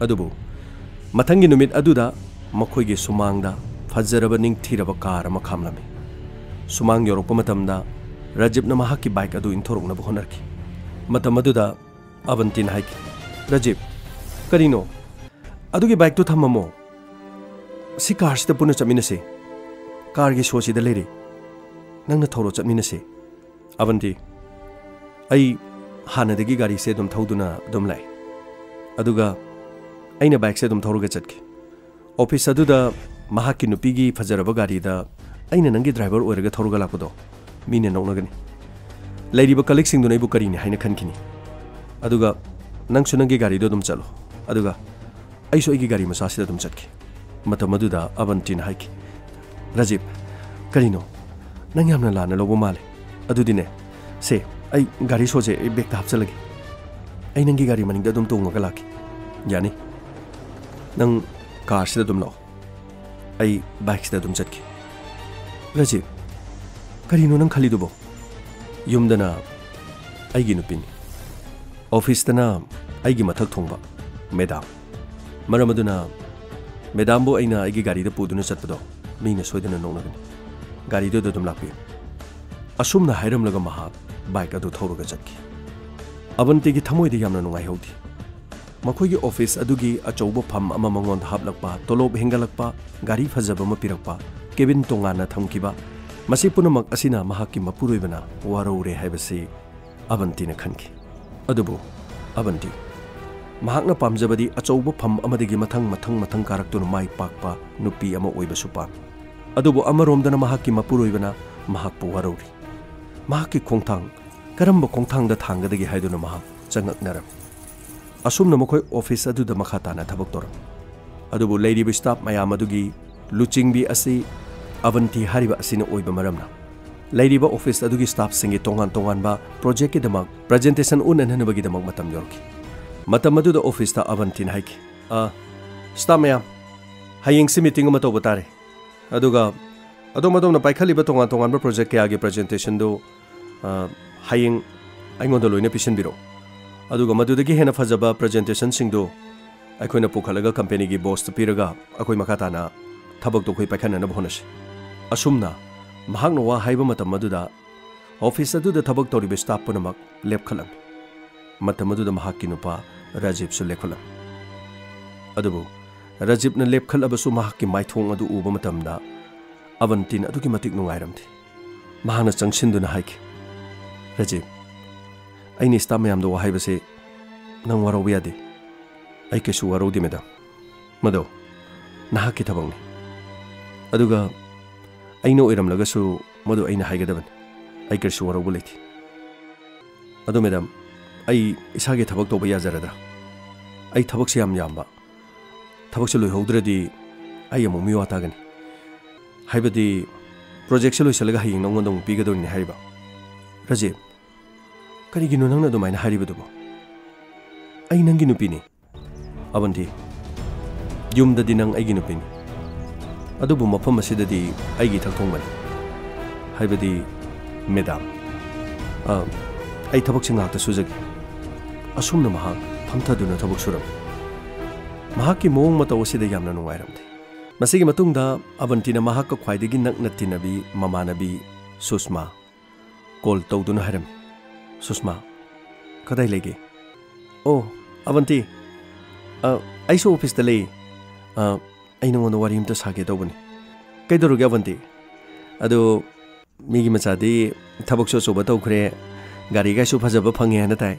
ꯑꯗꯨꯕꯨ ꯃꯊꯪꯒꯤ ꯅꯨꯃꯤꯠ ꯑꯗꯨꯗ ꯃꯈꯣꯏꯒꯤ ꯁꯨꯃꯥꯡꯗ ꯐꯖꯔꯕ ꯅꯤꯡꯊꯤꯔꯕ ꯀꯥꯔ ꯑꯃ ꯈꯥꯝꯂꯝꯃꯤ꯫ ꯁꯨꯃꯥꯡ ꯌꯧꯔꯛꯄ ꯃꯇꯝꯗ ꯔꯥꯖꯤꯕꯅ ꯃꯍꯥꯛꯀꯤ ꯕꯥꯏꯛ ꯑꯗꯨ ꯏꯟꯊꯣꯔꯛꯅꯕ ꯍꯣꯠꯅꯔꯛꯈꯤ꯫ ꯃꯇꯝ ꯑꯗꯨꯗ ꯑꯕꯟꯇꯤꯅ ꯍꯥꯏꯈꯤ, "ꯔꯥꯖꯤꯕ, ꯀꯔꯤꯅꯣ? ꯑꯗꯨꯒꯤ ꯕꯥꯏꯛꯇꯨ ꯊꯝꯃꯝꯃꯣ꯫ ꯁꯤ ꯀꯥꯔꯁꯤꯗ ꯄꯨꯟꯅ ꯆꯠꯃꯤꯟꯅꯁꯦ꯫ ꯀꯥꯔꯒꯤ ꯁꯣꯁꯤꯗ ꯂꯩꯔꯦ꯫ ꯅꯪꯅ ꯊꯧꯔꯣ, ꯆꯠꯃꯤꯟꯅꯁꯦ꯫" "ꯑꯕꯟꯇꯤ, ꯑꯩ ꯍꯥꯟꯅꯗꯒꯤ ꯒꯥꯔꯤꯁꯦ ꯑꯗꯨꯝ ꯊꯧꯗꯨꯅ ꯑꯗꯨꯝ ꯂꯥꯛꯑꯦ꯫ ꯑꯗꯨꯒ ꯑꯩꯅ ꯕꯥꯏꯛꯁꯦ ꯑꯗꯨꯝ ꯊꯧꯔꯒ ꯆꯠꯈꯤ꯫ ꯑꯣꯐꯤꯁ ꯑꯗꯨꯗ ꯃꯍꯥꯛꯀꯤ ꯅꯨꯄꯤꯒꯤ ꯐꯖꯔꯕ ꯒꯥꯔꯤꯗ ꯑꯩꯅ ꯅꯪꯒꯤ ꯗ꯭ꯔꯥꯏꯚꯔ ꯑꯣꯏꯔꯒ ꯊꯧꯔꯒ ꯂꯥꯛꯄꯗꯣ ꯃꯤꯅ ꯅꯣꯛꯅꯒꯅꯤ꯫ ꯂꯩꯔꯤꯕ ꯀꯂꯤꯛꯁꯤꯡꯗꯨꯅ ꯑꯩꯕꯨ ꯀꯔꯤꯅꯤ ꯍꯥꯏꯅ ꯈꯟꯈꯤꯅꯤ꯫ ꯑꯗꯨꯒ ꯅꯪꯁꯨ ꯅꯪꯒꯤ ꯒꯥꯔꯤꯗꯣ ꯑꯗꯨꯝ ꯆꯠꯂꯣ, ꯑꯗꯨꯒ ꯑꯩꯁꯨ ꯑꯩꯒꯤ ꯒꯥꯔꯤ ꯃꯆꯥꯁꯤꯗ ꯑꯗꯨꯝ ꯆꯠꯈꯤ꯫ ꯃꯇꯝ ꯑꯗꯨꯗ ꯑꯕꯟꯇꯤꯅ ꯍꯥꯏꯈꯤ, "ꯔꯥꯖꯤꯕ, ꯀꯔꯤꯅꯣ? ꯅꯪ ꯌꯥꯝꯅ ꯂꯥꯟꯅ ꯂꯧꯕ ꯃꯥꯜꯂꯦ꯫ ꯑꯗꯨꯗꯤꯅꯦ, ꯁꯦ, ꯑꯩ ꯒꯥꯔꯤ ꯁꯣꯁꯦ ꯑꯩ ꯕꯦꯛꯇ ꯍꯥꯞꯆꯜꯂꯒꯦ꯫ ꯑꯩ ꯅꯪꯒꯤ ꯒꯥꯔꯤ ꯃꯅꯤꯡꯗ ꯑꯗꯨꯝ ꯇꯣꯡꯉꯒ ꯂꯥꯛꯀꯦ꯫ ꯌꯥꯅꯤ? ꯅꯪ ꯀꯥꯔꯁꯤꯗ ꯑꯗꯨꯝ ꯂꯥꯛꯑꯣ꯫ ꯑꯩ ꯕꯥꯏꯛꯁꯤꯗ ꯑꯗꯨꯝ ꯆꯠꯀꯦ꯫" "ꯔꯥꯖꯤꯕ, ꯀꯔꯤꯅꯣ ꯅꯪ ꯈꯜꯂꯤꯗꯨꯕꯣ? ꯌꯨꯝꯗꯅ ꯑꯩꯒꯤ ꯅꯨꯄꯤꯅꯤ, ꯑꯣꯐꯤꯁꯇꯅ ꯑꯩꯒꯤ ꯃꯊꯛ ꯊꯣꯡꯕ ꯃꯦꯗꯥꯝ꯫ ꯃꯔꯝ ꯑꯗꯨꯅ ꯃꯦꯗꯥꯝꯕꯨ ꯑꯩꯅ ꯑꯩꯒꯤ ꯒꯥꯔꯤꯗ ꯄꯨꯗꯨꯅ ꯆꯠꯄꯗꯣ ꯃꯤꯅ ꯁꯣꯏꯗꯅ ꯅꯣꯛꯅꯒꯅꯤ꯫ ꯒꯥꯔꯤꯗꯨꯗ ꯑꯗꯨꯝ ꯂꯥꯛꯄꯤꯌꯨ꯫" ꯑꯁꯨꯝꯅ ꯍꯥꯏꯔꯝꯂꯒ ꯃꯍꯥꯛ ꯕꯥꯏꯛ ꯑꯗꯨ ꯊꯧꯔꯒ ꯆꯠꯈꯤ꯫ ꯑꯕꯟꯇꯤꯒꯤ ꯊꯃꯣꯏꯗ ꯌꯥꯝꯅ ꯅꯨꯡꯉꯥꯏꯍꯧꯗꯦ꯫ ꯃꯈꯣꯏꯒꯤ ꯑꯣꯐꯤꯁ ꯑꯗꯨꯒꯤ ꯑꯆꯧꯕ ꯐꯝ ꯑꯃ ꯃꯉꯣꯟꯗ ꯍꯥꯞꯂꯛꯄ, ꯇꯣꯂꯣꯞ ꯍꯦꯟꯒꯠꯂꯛꯄ, ꯒꯥꯔꯤ ꯐꯖꯕ ꯑꯃ ꯄꯤꯔꯛꯄ, ꯀꯦꯕꯤꯟ ꯇꯣꯉꯥꯟꯅ ꯊꯝꯈꯤꯕ, ꯃꯁꯤ ꯄꯨꯝꯅꯃꯛ ꯑꯁꯤꯅ ꯃꯍꯥꯛꯀꯤ ꯃꯄꯨꯔꯣꯏꯕꯅ ꯋꯥꯔꯧꯔꯦ ꯍꯥꯏꯕꯁꯤ ꯑꯕꯟꯇꯤꯅ ꯈꯟꯈꯤ꯫ ꯑꯗꯨꯕꯨ ꯑꯕꯟꯇꯤ, ꯃꯍꯥꯛꯅ ꯄꯥꯝꯖꯕꯗꯤ ꯑꯆꯧꯕ ꯐꯝ ꯑꯃꯗꯒꯤ ꯃꯊꯪ ꯃꯊꯪ ꯃꯊꯪ ꯀꯥꯔꯛꯇꯨꯅ ꯃꯥꯏ ꯄꯥꯛꯄ ꯅꯨꯄꯤ ꯑꯃ ꯑꯣꯏꯕꯁꯨ ꯄꯥꯝꯃꯤ꯫ ꯑꯗꯨꯕꯨ ꯑꯃꯔꯣꯝꯗꯅ ꯃꯍꯥꯛꯀꯤ ꯃꯄꯨꯔꯣꯏꯕꯅ ꯃꯍꯥꯛꯄꯨ ꯋꯥꯔꯧꯔꯤ꯫ ꯃꯍꯥꯛꯀꯤ ꯈꯣꯡꯊꯥꯡ ꯀꯔꯝꯕ ꯈꯣꯡꯊꯥꯡꯗ ꯊꯥꯡꯒꯗꯒꯦ ꯍꯥꯏꯗꯨꯅ ꯃꯍꯥꯛ ꯆꯉꯛꯅꯔꯝꯃꯤ꯫ ꯑꯁꯨꯝꯅ ꯃꯈꯣꯏ ꯑꯣꯐꯤꯁ ꯑꯗꯨꯗ ꯃꯈꯥ ꯇꯥꯅ ꯊꯕꯛ ꯇꯧꯔꯝꯃꯤ꯫ ꯑꯗꯨꯕꯨ ꯂꯩꯔꯤꯕ ꯁ꯭ꯇꯥꯐ ꯃꯌꯥꯝ ꯑꯗꯨꯒꯤ ꯂꯨꯆꯤꯡꯕꯤ ꯑꯁꯤ ꯑꯕꯟꯇꯤ ꯍꯥꯏꯔꯤꯕ ꯑꯁꯤꯅ ꯑꯣꯏꯕ ꯃꯔꯝꯅ ꯂꯩꯔꯤꯕ ꯑꯣꯐꯤꯁ ꯑꯗꯨꯒꯤ ꯁ꯭ꯇꯥꯐꯁꯤꯡꯒꯤ ꯇꯣꯉꯥꯟ ꯇꯣꯉꯥꯟꯕ ꯄ꯭ꯔꯣꯖꯦꯛꯀꯤꯗꯃꯛ ꯄ꯭ꯔꯖꯦꯟꯇꯦꯁꯟ ꯎꯠꯅꯅꯕꯒꯤꯗꯃꯛ ꯃꯇꯝ ꯌꯧꯔꯛꯈꯤ꯫ ꯃꯇꯝ ꯑꯗꯨꯗ ꯑꯣꯐꯤꯁꯇ ꯑꯕꯟꯇꯤꯅ ꯍꯥꯏꯈꯤ, "ꯑ, ꯁ꯭ꯇꯥꯐ ꯃꯌꯥꯝ, ꯍꯌꯦꯡꯁꯤ ꯃꯤꯇꯤꯡ ꯑꯃ ꯇꯧꯕ ꯇꯥꯔꯦ꯫ ꯑꯗꯨꯒ ꯑꯗꯣꯝ ꯑꯗꯣꯝꯅ ꯄꯥꯏꯈꯠꯂꯤꯕ ꯇꯣꯉꯥꯟ ꯇꯣꯉꯥꯟꯕ ꯄ꯭ꯔꯣꯖꯦꯛ ꯀꯌꯥꯒꯤ ꯄ꯭ꯔꯖꯦꯟꯇꯦꯁꯟꯗꯨ, ꯑ, ꯍꯌꯦꯡ ꯑꯩꯉꯣꯟꯗ ꯂꯣꯏꯅ ꯄꯤꯁꯤꯟꯕꯤꯔꯣ꯫ ꯑꯗꯨꯒ ꯃꯗꯨꯗꯒꯤ ꯍꯦꯟꯅ ꯐꯖꯕ ꯄ꯭ꯔꯖꯦꯟꯇꯦꯁꯟꯁꯤꯡꯗꯨ ꯑꯩꯈꯣꯏꯅ ꯄꯨꯈꯠꯂꯒ ꯀꯝꯄꯦꯅꯤꯒꯤ ꯕꯣꯁꯇ ꯄꯤꯔꯒ ꯑꯩꯈꯣꯏ ꯃꯈꯥ ꯇꯥꯅ ꯊꯕꯛꯇꯨ ꯑꯩꯈꯣꯏ ꯄꯥꯏꯈꯠꯅꯅꯕ ꯍꯣꯠꯅꯁꯤ꯫" ꯑꯁꯨꯝꯅ ꯃꯍꯥꯛꯅ ꯋꯥ ꯍꯥꯏꯕ ꯃꯇꯝ ꯑꯗꯨꯗ ꯑꯣꯐꯤꯁ ꯑꯗꯨꯗ ꯊꯕꯛ ꯇꯧꯔꯤꯕ ꯁ꯭ꯇꯥꯐ ꯄꯨꯝꯅꯃꯛ ꯂꯦꯞꯈꯠꯂꯝꯃꯤ꯫ ꯃꯇꯝ ꯑꯗꯨꯗ ꯃꯍꯥꯛꯀꯤ ꯅꯨꯄꯥ ꯔꯥꯖꯤꯕꯁꯨ ꯂꯦꯞꯈꯠꯂꯝꯃꯤ꯫ ꯑꯗꯨꯕꯨ ꯔꯥꯖꯤꯕꯅ ꯂꯦꯞꯈꯠꯂꯕꯁꯨ ꯃꯍꯥꯛꯀꯤ ꯃꯥꯏꯊꯣꯡ ꯑꯗꯨ ꯎꯕ ꯃꯇꯝꯗ ꯑꯕꯟꯇꯤꯟ ꯑꯗꯨꯛꯀꯤ ꯃꯇꯤꯛ ꯅꯨꯡꯉꯥꯏꯔꯝꯗꯦ꯫ ꯃꯍꯥꯛꯅ ꯆꯪꯁꯤꯟꯗꯨꯅ ꯍꯥꯏꯈꯤ, "ꯔꯥꯖꯤꯕ, ꯑꯩꯅ staff ꯃꯌꯥꯝꯗ ꯋꯥ ꯍꯥꯏꯕꯁꯦ ꯅꯪ ꯋꯥꯔꯧꯕ ꯌꯥꯗꯦ꯫ ꯑꯩ ꯀꯩꯁꯨ ꯋꯥꯔꯧꯗꯦ, madam꯫ ꯃꯗꯣ ꯅꯍꯥꯛꯀꯤ ꯊꯕꯛꯅꯤ꯫ ꯑꯗꯨꯒ ꯑꯩꯅ ꯑꯣꯏꯔꯝꯂꯒꯁꯨ ꯃꯗꯨ ꯑꯩꯅ ꯍꯥꯏꯒꯗꯕꯅꯤ꯫ ꯑꯩ ꯀꯔꯤꯁꯨ ꯋꯥꯔꯧꯕ ꯂꯩꯇꯦ꯫ ꯑꯗꯣ madam, ꯑꯩ ꯏꯁꯥꯒꯤ ꯊꯕꯛ ꯇꯧꯕ ꯌꯥꯖꯔꯗ꯭ꯔꯥ? ꯑꯩ ꯊꯕꯛꯁꯦ ꯌꯥꯝ ꯌꯥꯝꯕ꯫ ꯊꯕꯛꯁꯦ ꯂꯣꯏꯍꯧꯗ꯭ꯔꯗꯤ ꯑꯩ ꯑꯃꯨꯛ ꯃꯤꯋꯥ ꯇꯥꯒꯅꯤ꯫ ꯍꯥꯏꯕꯗꯤ, projectꯁꯦ ꯂꯣꯏꯁꯤꯜꯂꯒ ꯍꯌꯦꯡ ꯅꯉꯣꯟꯗ ꯑꯃꯨꯛ ꯄꯤꯒꯗꯧꯔꯤꯅꯤ ꯍꯥꯏꯔꯤꯕ꯫ ꯔꯥꯖꯤꯕ, ꯀꯔꯤꯒꯤꯅꯣ ꯅꯪꯅ ꯑꯗꯨꯃꯥꯏꯅ ꯍꯥꯏꯔꯤꯕꯗꯨꯕꯣ? ꯑꯩ ꯅꯪꯒꯤ ꯅꯨꯄꯤꯅꯤ꯫ ꯑꯕꯟꯇꯤ, ꯌꯨꯝꯗꯗꯤ ꯅꯪ ꯑꯩꯒꯤ ꯅꯨꯄꯤꯅꯤ, ꯑꯗꯨꯕꯨ ꯃꯐꯝ ꯑꯁꯤꯗꯗꯤ ꯑꯩꯒꯤ ꯏꯊꯛ ꯊꯣꯡꯕꯅꯤ꯫ ꯍꯥꯏꯕꯗꯤ, madam, ꯑ, ꯑꯩ ꯊꯕꯛꯁꯦ ꯉꯥꯛꯇ ꯁꯨꯖꯒꯦ꯫ ꯑꯁꯨꯝꯅ ꯃꯍꯥꯛ ꯐꯝꯊꯗꯨꯅ ꯊꯕꯛ ꯁꯨꯔꯝꯃꯤ꯫ ꯃꯍꯥꯛꯀꯤ ꯃꯑꯣꯡ ꯃꯇꯧ ꯑꯁꯤꯗ ꯌꯥꯝꯅ ꯅꯨꯡꯉꯥꯏꯔꯝꯗꯦ꯫ ꯃꯁꯤꯒꯤ ꯃꯇꯨꯡꯗ ꯑꯕꯟꯇꯤꯅ ꯃꯍꯥꯛꯀ ꯈ꯭ꯋꯥꯏꯗꯒꯤ ꯅꯛꯅ ꯇꯤꯟꯅꯕꯤ ꯃꯃꯥꯟꯅꯕꯤ ꯁꯨꯁꯃꯥ call ꯇꯧꯗꯨꯅ ꯍꯥꯏꯔꯝꯃꯤ, "ꯁꯨꯁꯃꯥ, ꯀꯗꯥꯏ ꯂꯩꯒꯦ?" "ꯑꯣ, ꯑꯕꯟꯇꯤ, ꯑ, ꯑꯩꯁꯨ officeꯇ ꯂꯩ꯫ ꯑ, ꯑꯩ ꯅꯉꯣꯟꯗ ꯋꯥꯔꯤ ꯑꯝꯇ ꯁꯥꯒꯦ ꯇꯧꯕꯅꯤ꯫" "ꯀꯩꯗꯧꯔꯒꯦ, ꯑꯕꯟꯇꯤ?" "ꯑꯗꯨ, ꯃꯤꯒꯤ ꯃꯆꯥꯗꯤ ꯊꯕꯛꯁꯨ ꯑꯆꯧꯕ ꯇꯧꯈ꯭ꯔꯦ, ꯒꯥꯔꯤꯒꯥꯏꯁꯨ ꯐꯖꯕ ꯐꯪꯉꯦ ꯍꯥꯏꯅ ꯇꯥꯏ꯫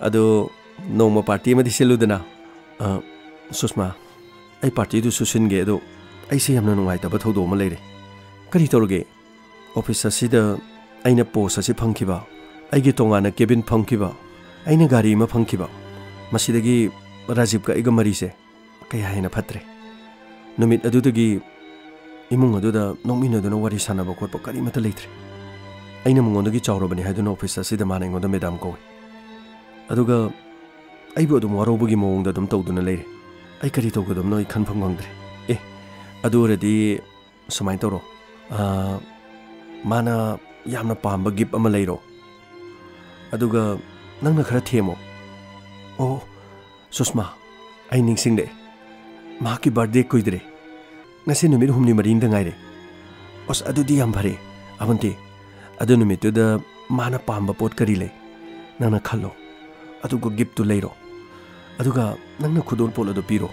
ꯑꯗꯨ, ꯅꯣꯡꯃ party ꯑꯃꯗꯤ ꯁꯤꯜꯂꯨꯗꯅ꯫" "ꯑ, ꯁꯨꯁꯃꯥ, ꯑꯩ partyꯗꯨꯁꯨ ꯁꯤꯟꯒꯦ, ꯑꯗꯣ ꯑꯩꯁꯦ ꯌꯥꯝꯅ ꯅꯨꯡꯉꯥꯏꯇꯕ ꯊꯧꯗꯣꯛ ꯑꯃ ꯂꯩꯔꯦ꯫" "ꯀꯔꯤ ꯇꯧꯔꯒꯦ?" "Office ꯑꯁꯤꯗ ꯑꯩꯅ post ꯑꯁꯤ ꯐꯪꯈꯤꯕ, ꯑꯩꯒꯤ ꯇꯣꯉꯥꯟꯅ cabin ꯐꯪꯈꯤꯕ, ꯑꯩꯅ ꯒꯥꯔꯤ ꯑꯃ ꯐꯪꯈꯤꯕ, ꯃꯁꯤꯗꯒꯤ ꯔꯥꯖꯤꯕꯀ ꯑꯩꯒ ꯃꯔꯤꯁꯦ ꯀꯌꯥ ꯍꯦꯟꯅ ꯐꯠꯇ꯭ꯔꯦ꯫ ꯅꯨꯃꯤꯠ ꯑꯗꯨꯗꯒꯤ ꯏꯃꯨꯡ ꯑꯗꯨꯗ ꯅꯣꯛꯃꯤꯟꯅꯗꯨꯅ ꯋꯥꯔꯤ ꯁꯥꯟꯅꯕ ꯈꯣꯠꯄ ꯀꯔꯤꯃꯠꯇ ꯂꯩꯇ꯭ꯔꯦ꯫ ꯑꯩꯅ ꯃꯉꯣꯟꯗꯒꯤ ꯆꯥꯎꯔꯕꯅꯤ ꯍꯥꯏꯗꯨꯅ office ꯑꯁꯤꯗ ꯃꯥꯅ ꯑꯩꯉꯣꯟꯗ madam ꯀꯧꯏ꯫ ꯑꯗꯨꯒ ꯑꯩꯕꯨ ꯑꯗꯨꯝ ꯋꯥꯔꯧꯕꯒꯤ ꯃꯑꯣꯡꯗ ꯑꯗꯨꯝ ꯇꯧꯗꯨꯅ ꯂꯩꯔꯦ꯫ ꯑꯩ ꯀꯔꯤ ꯇꯧꯒꯗꯕꯅꯣ ꯑꯩ ꯈꯟꯐꯝ ꯈꯪꯗ꯭ꯔꯦ꯫" "ꯑꯦ, ꯑꯗꯨ ꯑꯣꯏꯔꯗꯤ ꯁꯨꯃꯥꯏꯅ ꯇꯧꯔꯣ꯫ ꯑ, ꯃꯥꯅ ꯌꯥꯝꯅ ꯄꯥꯝꯕ gift ꯑꯃ ꯂꯩꯔꯣ꯫ ꯑꯗꯨꯒ ꯅꯪꯅ ꯈꯔ ꯊꯦꯝꯃꯣ꯫" "ꯑꯣ, ꯁꯨꯁꯃꯥ, ꯑꯩ ꯅꯤꯡꯁꯤꯡꯂꯛꯑꯦ꯫ ꯃꯍꯥꯛꯀꯤ birthday ꯀꯨꯏꯗ꯭ꯔꯦ꯫ ꯉꯁꯤ ꯅꯨꯃꯤꯠ ꯍꯨꯝꯅꯤ ꯃꯔꯤꯅꯤꯗ ꯉꯥꯏꯔꯦ꯫" "ꯑꯁ, ꯑꯗꯨꯗꯤ ꯌꯥꯝ ꯐꯔꯦ꯫ ꯑꯕꯟꯇꯤ, ꯑꯗꯨ ꯅꯨꯃꯤꯠꯇꯨꯗ ꯃꯥꯅ ꯄꯥꯝꯕ ꯄꯣꯠ ꯀꯔꯤ ꯂꯩ? ꯅꯪꯅ ꯈꯜꯂꯣ꯫ ꯑꯗꯨꯒ giftꯇꯨ ꯂꯩꯔꯣ꯫ ꯑꯗꯨꯒ ꯅꯪꯅ ꯈꯨꯗꯣꯜꯄꯣꯠ ꯑꯗꯨ ꯄꯤꯔꯣ꯫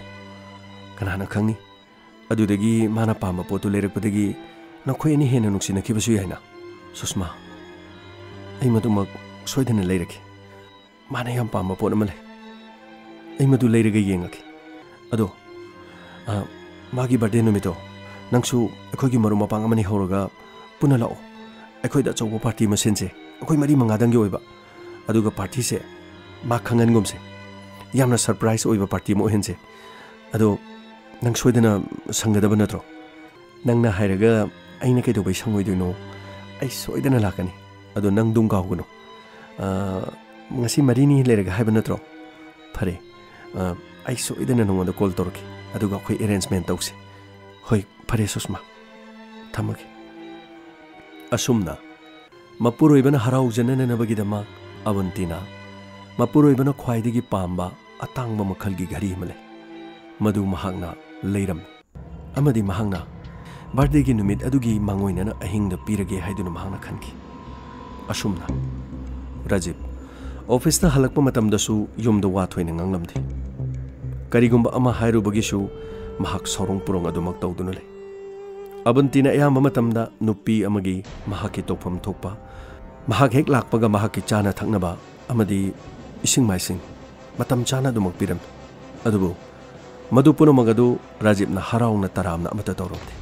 ꯀꯅꯥꯅ ꯈꯪꯅꯤ? ꯑꯗꯨꯗꯒꯤ ꯃꯥꯅ ꯄꯥꯝꯕ ꯄꯣꯠꯇꯨ ꯂꯩꯔꯛꯄꯗꯒꯤ ꯅꯈꯣꯏ ꯑꯅꯤ ꯍꯦꯟꯅ ꯅꯨꯡꯁꯤꯅꯈꯤꯕꯁꯨ ꯌꯥꯏꯅ꯫" "ꯁꯨꯁꯃꯥ, ꯑꯩ ꯃꯗꯨꯃꯛ ꯁꯣꯏꯗꯅ ꯂꯩꯔꯒꯦ꯫ ꯃꯥꯅ ꯌꯥꯝ ꯄꯥꯝꯕ ꯄꯣꯠ ꯑꯃ ꯂꯩ꯫ ꯑꯩ ꯃꯗꯨ ꯂꯩꯔꯒ ꯌꯦꯡꯉꯒꯦ꯫ ꯑꯗꯣ, ꯑ, ꯃꯥꯒꯤ ꯕꯥꯔꯗꯦ ꯅꯨꯃꯤꯠꯇꯣ ꯅꯪꯁꯨ ꯑꯩꯈꯣꯏꯒꯤ ꯃꯔꯨꯞ ꯃꯄꯥꯡ ꯑꯃꯅꯤ ꯍꯧꯔꯒ ꯄꯨꯟꯅ ꯂꯥꯛꯑꯣ꯫ ꯑꯩꯈꯣꯏꯗ ꯑꯆꯧꯕ ꯄꯥꯔꯇꯤ ꯑꯃ ꯁꯤꯟꯁꯦ꯫ ꯑꯩꯈꯣꯏ ꯃꯔꯤ ꯃꯉꯥꯗꯪꯒꯤ ꯑꯣꯏꯕ꯫ ꯑꯗꯨꯒ ꯄꯥꯔꯇꯤꯁꯦ ꯃꯥ ꯈꯪꯍꯟꯒꯨꯝꯁꯦ꯫ ꯌꯥꯝꯅ ꯁꯔꯄ꯭ꯔꯥꯏꯖ ꯑꯣꯏꯕ ꯄꯥꯔꯇꯤ ꯑꯃ ꯑꯣꯏꯍꯟꯁꯦ꯫ ꯑꯗꯣ ꯅꯪ ꯁꯣꯏꯗꯅ ꯁꯪꯒꯗꯕ ꯅꯠꯇ꯭ꯔꯣ? ꯅꯪꯅ ꯍꯥꯏꯔꯒ ꯑꯩꯅ ꯀꯩꯗꯧꯕꯩ ꯁꯪꯉꯣꯏꯗꯣꯏꯅꯣ? ꯑꯩ ꯁꯣꯏꯗꯅ ꯂꯥꯛꯀꯅꯤ꯫ ꯑꯗꯣ ꯅꯪ ꯑꯗꯨꯝ ꯀꯥꯎꯒꯅꯨ꯫ ꯑ, ꯉꯁꯤ ꯃꯔꯤꯅꯤ ꯂꯩꯔꯒ ꯍꯥꯏꯕ ꯅꯠꯇ꯭ꯔꯣ? ꯐꯔꯦ꯫ ꯑ, ꯑꯩ ꯁꯣꯏꯗꯅ ꯅꯉꯣꯟꯗ ꯀꯣꯜ ꯇꯧꯔꯛꯀꯦ꯫ ꯑꯗꯨꯒ ꯑꯩꯈꯣꯏ ꯑꯦꯔꯦꯟꯖꯃꯦꯟ ꯇꯧꯁꯦ꯫ ꯍꯣꯏ, ꯐꯔꯦ ꯁꯨꯁꯃꯥ꯫ ꯊꯝꯃꯒꯦ꯫ ꯑꯁꯨꯝꯅ ꯃꯄꯨꯔꯣꯏꯕꯅ ꯍꯔꯥꯎꯖꯅꯅꯕꯒꯤꯗꯃꯛ ꯑꯕꯟꯇꯤꯅ ꯃꯄꯨꯔꯣꯏꯕꯅ ꯈ꯭ꯋꯥꯏꯗꯒꯤ ꯄꯥꯝꯕ ꯑꯇꯥꯡꯕ ꯃꯈꯜꯒꯤ ꯘꯔꯤ ꯑꯃ ꯂꯩ꯫ ꯃꯗꯨ ꯃꯍꯥꯛꯅ ꯂꯩꯔꯝꯃꯤ꯫ ꯑꯃꯗꯤ ꯃꯍꯥꯛꯅ ꯕꯥꯔꯗꯦꯒꯤ ꯅꯨꯃꯤꯠ ꯑꯗꯨꯒꯤ ꯃꯥꯡꯑꯣꯏꯅꯅ ꯑꯍꯤꯡꯗ ꯄꯤꯔꯒꯦ ꯍꯥꯏꯗꯨꯅ ꯃꯍꯥꯛꯅ ꯈꯟꯈꯤ꯫ ꯑꯁꯨꯝꯅ ꯔꯥꯖꯤꯕ ꯑꯣꯐꯤꯁꯇ ꯍꯜꯂꯛꯄ ꯃꯇꯝꯗꯁꯨ ꯌꯨꯝꯗ ꯋꯥ ꯊꯣꯏꯅ ꯉꯥꯡꯂꯝꯗꯦ꯫ ꯀꯔꯤꯒꯨꯝꯕ ꯑꯃ ꯍꯥꯏꯔꯨꯕꯒꯤꯁꯨ ꯃꯍꯥꯛ ꯁꯥꯎꯔꯣꯡ ꯄꯨꯔꯣꯡ ꯑꯗꯨꯃꯛ ꯇꯧꯗꯨꯅ ꯂꯩ꯫ ꯑꯕꯟꯇꯤꯅ ꯑꯌꯥꯝꯕ ꯃꯇꯝꯗ ꯅꯨꯄꯤ ꯑꯃꯒꯤ ꯃꯍꯥꯛꯀꯤ ꯇꯧꯐꯝ ꯊꯣꯛꯄ, ꯃꯍꯥꯛ ꯍꯦꯛ ꯂꯥꯛꯄꯒ ꯃꯍꯥꯛꯀꯤ ꯆꯥꯅ ꯊꯛꯅꯕ ꯑꯃꯗꯤ ꯏꯁꯤꯡ ꯃꯥꯏꯁꯤꯡ ꯃꯇꯝ ꯆꯥꯅ ꯑꯗꯨꯃꯛ ꯄꯤꯔꯝꯃꯤ꯫ ꯑꯗꯨꯕꯨ ꯃꯗꯨ ꯄꯨꯝꯅꯃꯛ ꯑꯗꯨ ꯔꯥꯖꯤꯕꯅ ꯍꯔꯥꯎꯅ ꯇꯔꯥꯝꯅ ꯑꯃꯠꯇ ꯇꯧꯔꯝꯗꯦ꯫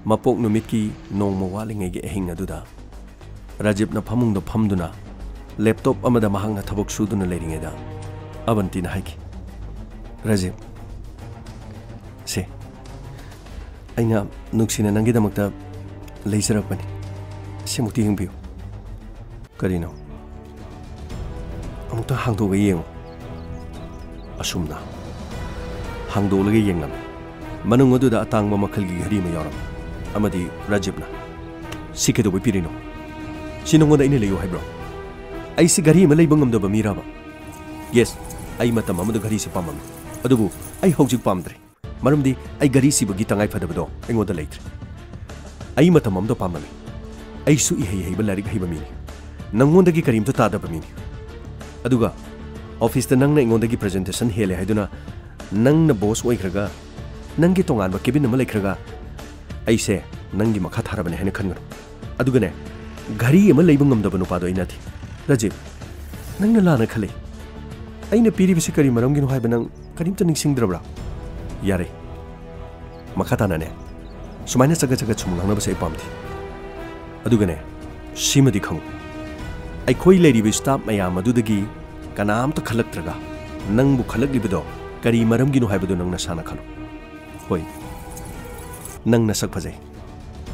ꯃꯄꯣꯛ ꯅꯨꯃꯤꯠꯀꯤ ꯅꯣꯡꯃ ꯋꯥꯠꯂꯤꯉꯩꯒꯤ ꯑꯍꯤꯡ ꯑꯗꯨꯗ ꯔꯥꯖꯤꯕꯅ ꯐꯃꯨꯡꯗ ꯐꯝꯗꯨꯅ ꯂꯦꯞꯇꯣꯞ ꯑꯃꯗ ꯃꯍꯥꯛꯅ ꯊꯕꯛ ꯁꯨꯗꯨꯅ ꯂꯩꯔꯤꯉꯩꯗ ꯑꯕꯟꯇꯤꯅ ꯍꯥꯏꯈꯤ, "ꯔꯥꯖꯤꯕ, ꯁꯦ, ꯑꯩꯅ ꯅꯨꯡꯁꯤꯅ ꯅꯪꯒꯤꯗꯃꯛꯇ ꯂꯩꯖꯔꯛꯄꯅꯤ꯫ ꯁꯤꯃꯨꯛꯇꯤ ꯌꯦꯡꯕꯤꯌꯨ꯫" "ꯀꯔꯤꯅꯣ?" "ꯑꯃꯨꯛꯇ ꯍꯥꯡꯗꯣꯛꯑꯒ ꯌꯦꯡꯉꯨ꯫" ꯑꯁꯨꯝꯅ ꯍꯥꯡꯗꯣꯛꯂꯒ ꯌꯦꯡꯂꯝꯃꯤ꯫ ꯃꯅꯨꯡ ꯑꯗꯨꯗ ꯑꯇꯥꯡꯕ ꯃꯈꯜꯒꯤ ꯘꯔꯤ ꯑꯃ ꯌꯥꯎꯔꯝꯃꯤ꯫ ꯑꯃꯗꯤ ꯔꯥꯖꯤꯕꯅ, "ꯁꯤ ꯀꯩꯗꯧꯕꯩ ꯄꯤꯔꯤꯅꯣ? ꯁꯤ ꯅꯉꯣꯟꯗ ꯑꯩꯅ ꯂꯩꯌꯨ ꯍꯥꯏꯕ꯭ꯔꯣ? ꯑꯩꯁꯤ ꯘꯔꯤ ꯑꯃ ꯂꯩꯕ ꯉꯝꯗꯕ ꯃꯤꯔꯕ? ꯌꯦꯁ, ꯑꯩ ꯃꯇꯝ ꯑꯃꯗ ꯘꯔꯤꯁꯤ ꯄꯥꯝꯃꯝꯃꯤ, ꯑꯗꯨꯕꯨ ꯑꯩ ꯍꯧꯖꯤꯛ ꯄꯥꯝꯗ꯭ꯔꯦ꯫ ꯃꯔꯝꯗꯤ ꯑꯩ ꯘꯔꯤ ꯁꯤꯕꯒꯤ ꯇꯉꯥꯏ ꯐꯗꯕꯗꯣ ꯑꯩꯉꯣꯟꯗ ꯂꯩꯇ꯭ꯔꯦ꯫ ꯑꯩ ꯃꯇꯝ ꯑꯃꯗ ꯄꯥꯝꯃꯝꯃꯤ꯫ ꯑꯩꯁꯨ ꯏꯍꯩ ꯍꯩꯕ, ꯂꯥꯏꯔꯤꯛ ꯍꯩꯕ ꯃꯤꯅꯤ꯫ ꯅꯪꯉꯣꯟꯗꯒꯤ ꯀꯔꯤꯝꯇ ꯇꯥꯗꯕ ꯃꯤꯅꯤ꯫ ꯑꯗꯨꯒ ꯑꯣꯐꯤꯁꯇ ꯅꯪꯅ ꯑꯩꯉꯣꯟꯗꯒꯤ ꯄ꯭ꯔꯖꯦꯟꯇꯦꯁꯟ ꯍꯦꯜꯂꯦ ꯍꯥꯏꯗꯨꯅ ꯅꯪꯅ ꯕꯣꯁ ꯑꯣꯏꯈ꯭ꯔꯒ, ꯅꯪꯒꯤ ꯇꯣꯉꯥꯟꯕ ꯀꯦꯕꯤꯟ ꯑꯃ ꯂꯩꯈ꯭ꯔꯒ, ꯑꯩꯁꯦ ꯅꯪꯒꯤ ꯃꯈꯥ ꯊꯥꯔꯕꯅꯦ ꯍꯥꯏꯅ ꯈꯟꯒꯅꯨ꯫ ꯑꯗꯨꯒꯅꯦ, ꯘꯔꯤ ꯑꯃ ꯂꯩꯕ ꯉꯝꯗꯕ ꯅꯨꯄꯥꯗꯣ ꯑꯩ ꯅꯠꯇꯦ꯫ ꯔꯥꯖꯤꯕ, ꯅꯪꯅ ꯂꯥꯟꯅ ꯈꯜꯂꯤ꯫ ꯑꯩꯅ ꯄꯤꯔꯤꯕꯁꯤ ꯀꯔꯤ ꯃꯔꯝꯒꯤꯅꯣ ꯍꯥꯏꯕ ꯅꯪ ꯀꯔꯤꯝꯇ ꯅꯤꯡꯁꯤꯡꯗ꯭ꯔꯕ꯭ꯔꯥ? ꯌꯥꯔꯦ, ꯃꯈꯥ ꯇꯥꯅꯅꯦ, ꯁꯨꯃꯥꯏꯅ ꯆꯒꯠ ꯆꯒꯠ ꯁꯨꯝ ꯉꯥꯡꯅꯕꯁꯦ ꯑꯩ ꯄꯥꯝꯗꯦ꯫ ꯑꯗꯨꯒꯅꯦ, ꯁꯤꯃꯗꯤ ꯈꯪꯉꯨ, ꯑꯩꯈꯣꯏ ꯂꯩꯔꯤꯕ staff ꯃꯌꯥꯝ ꯑꯗꯨꯗꯒꯤ ꯀꯅꯥꯝꯇ ꯈꯜꯂꯛꯇ꯭ꯔꯒ ꯅꯪꯕꯨ ꯈꯜꯂꯛꯂꯤꯕꯗꯣ ꯀꯔꯤ ꯃꯔꯝꯒꯤꯅꯣ ꯍꯥꯏꯕꯗꯨ ꯅꯪ ꯅꯁꯥꯅ ꯈꯜꯂꯨ꯫ ꯍꯣꯏ, ꯅꯪ ꯅꯁꯛ ꯐꯖꯩ꯫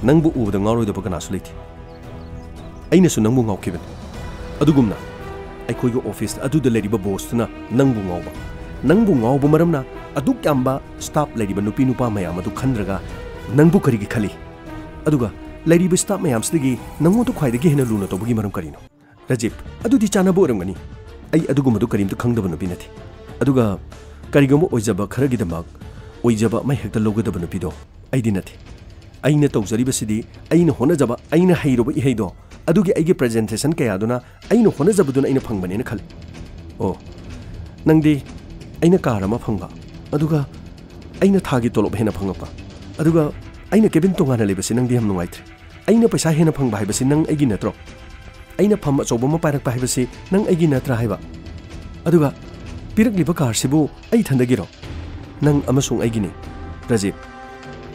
ꯅꯪꯕꯨ ꯎꯕꯗ ꯉꯥꯎꯔꯣꯏꯗꯕ ꯀꯅꯥꯁꯨ ꯂꯩꯇꯦ꯫ ꯑꯩꯅꯁꯨ ꯅꯪꯕꯨ ꯉꯥꯎꯈꯤꯕꯅꯤ꯫ ꯑꯗꯨꯒꯨꯝꯅ ꯑꯩꯈꯣꯏꯒꯤ office ꯑꯗꯨꯗ ꯂꯩꯔꯤꯕ boss ꯇꯨꯅ ꯅꯪꯕꯨ ꯉꯥꯎꯕ, ꯅꯪꯕꯨ ꯉꯥꯎꯕ ꯃꯔꯝꯅ ꯑꯗꯨꯛ ꯌꯥꯝꯕ staff ꯂꯩꯔꯤꯕ ꯅꯨꯄꯤ ꯅꯨꯄꯥ ꯃꯌꯥꯝ ꯑꯗꯨ ꯈꯟꯗ꯭ꯔꯒ ꯅꯪꯕꯨ ꯀꯔꯤꯒꯤ ꯈꯜꯂꯤ? ꯑꯗꯨꯒ ꯂꯩꯔꯤꯕ staff ꯃꯌꯥꯝꯁꯤꯗꯒꯤ ꯅꯪꯉꯣꯟꯗ ꯈ꯭ꯋꯥꯏꯗꯒꯤ ꯍꯦꯟꯅ ꯂꯨꯅ ꯇꯧꯕꯒꯤ ꯃꯔꯝ ꯀꯔꯤꯅꯣ? ꯔꯥꯖꯤꯕ, ꯑꯗꯨꯗꯤ ꯆꯥꯟꯅꯕ ꯑꯣꯏꯔꯝꯒꯅꯤ꯫ ꯑꯩ ꯑꯗꯨꯒꯨꯝꯕꯗꯨ ꯀꯔꯤꯝꯇ ꯈꯪꯗꯕ ꯅꯨꯄꯤ ꯅꯠꯇꯦ꯫ ꯑꯗꯨꯒ ꯀꯔꯤꯒꯨꯝꯕ ꯑꯣꯏꯖꯕ ꯈꯔꯒꯤꯗꯃꯛ ꯑꯣꯏꯖꯕ ꯑꯃ ꯍꯦꯛꯇ ꯂꯧꯒꯗꯕ ꯅꯨꯄꯤꯗꯣ ꯑꯩꯗꯤ ꯅꯠꯇꯦ꯫ ꯑꯩꯅ ꯇꯧꯖꯔꯤꯕꯁꯤꯗꯤ ꯑꯩꯅ ꯍꯣꯠꯅꯖꯕ, ꯑꯩꯅ ꯍꯩꯔꯨꯕ ꯏꯍꯩꯗꯣ, ꯑꯗꯨꯒꯤ ꯑꯩꯒꯤ presentation ꯀꯌꯥꯗꯨꯅ ꯑꯩꯅ ꯍꯣꯠꯅꯖꯕꯗꯨꯅ ꯑꯩꯅ ꯐꯪꯕꯅꯦꯅ ꯈꯜꯂꯤ꯫ ꯑꯣ, ꯅꯪꯗꯤ ꯑꯩꯅ car ꯑꯃ ꯐꯪꯕ, ꯑꯗꯨꯒ ꯑꯩꯅ ꯊꯥꯒꯤ ꯇꯣꯂꯣꯞ ꯍꯦꯟꯅ ꯐꯪꯉꯛꯄ, ꯑꯗꯨꯒ ꯑꯩꯅ cabin ꯇꯣꯉꯥꯟꯅ ꯂꯩꯕꯁꯤ ꯅꯪꯗꯤ ꯌꯥꯝ ꯅꯨꯡꯉꯥꯏꯇ꯭ꯔꯦ꯫ ꯑꯩꯅ ꯄꯩꯁꯥ ꯍꯦꯟꯅ ꯐꯪꯕ ꯍꯥꯏꯕꯁꯤ ꯅꯪ ꯑꯩꯒꯤ ꯅꯠꯇ꯭ꯔꯣ? ꯑꯩꯅ ꯐꯝ ꯑꯆꯧꯕ ꯑꯃ ꯄꯥꯏꯔꯛꯄ ꯍꯥꯏꯕꯁꯤ ꯅꯪ ꯑꯩꯒꯤ ꯅꯠꯇ꯭ꯔꯥ ꯍꯥꯏꯕ? ꯑꯗꯨꯒ ꯄꯤꯔꯛꯂꯤꯕ car ꯁꯤꯕꯨ ꯑꯩ ꯏꯊꯟꯗꯒꯤꯔꯣ? ꯅꯪ ꯑꯃꯁꯨꯡ ꯑꯩꯒꯤꯅꯤ꯫ ꯔꯥꯖꯤꯕ,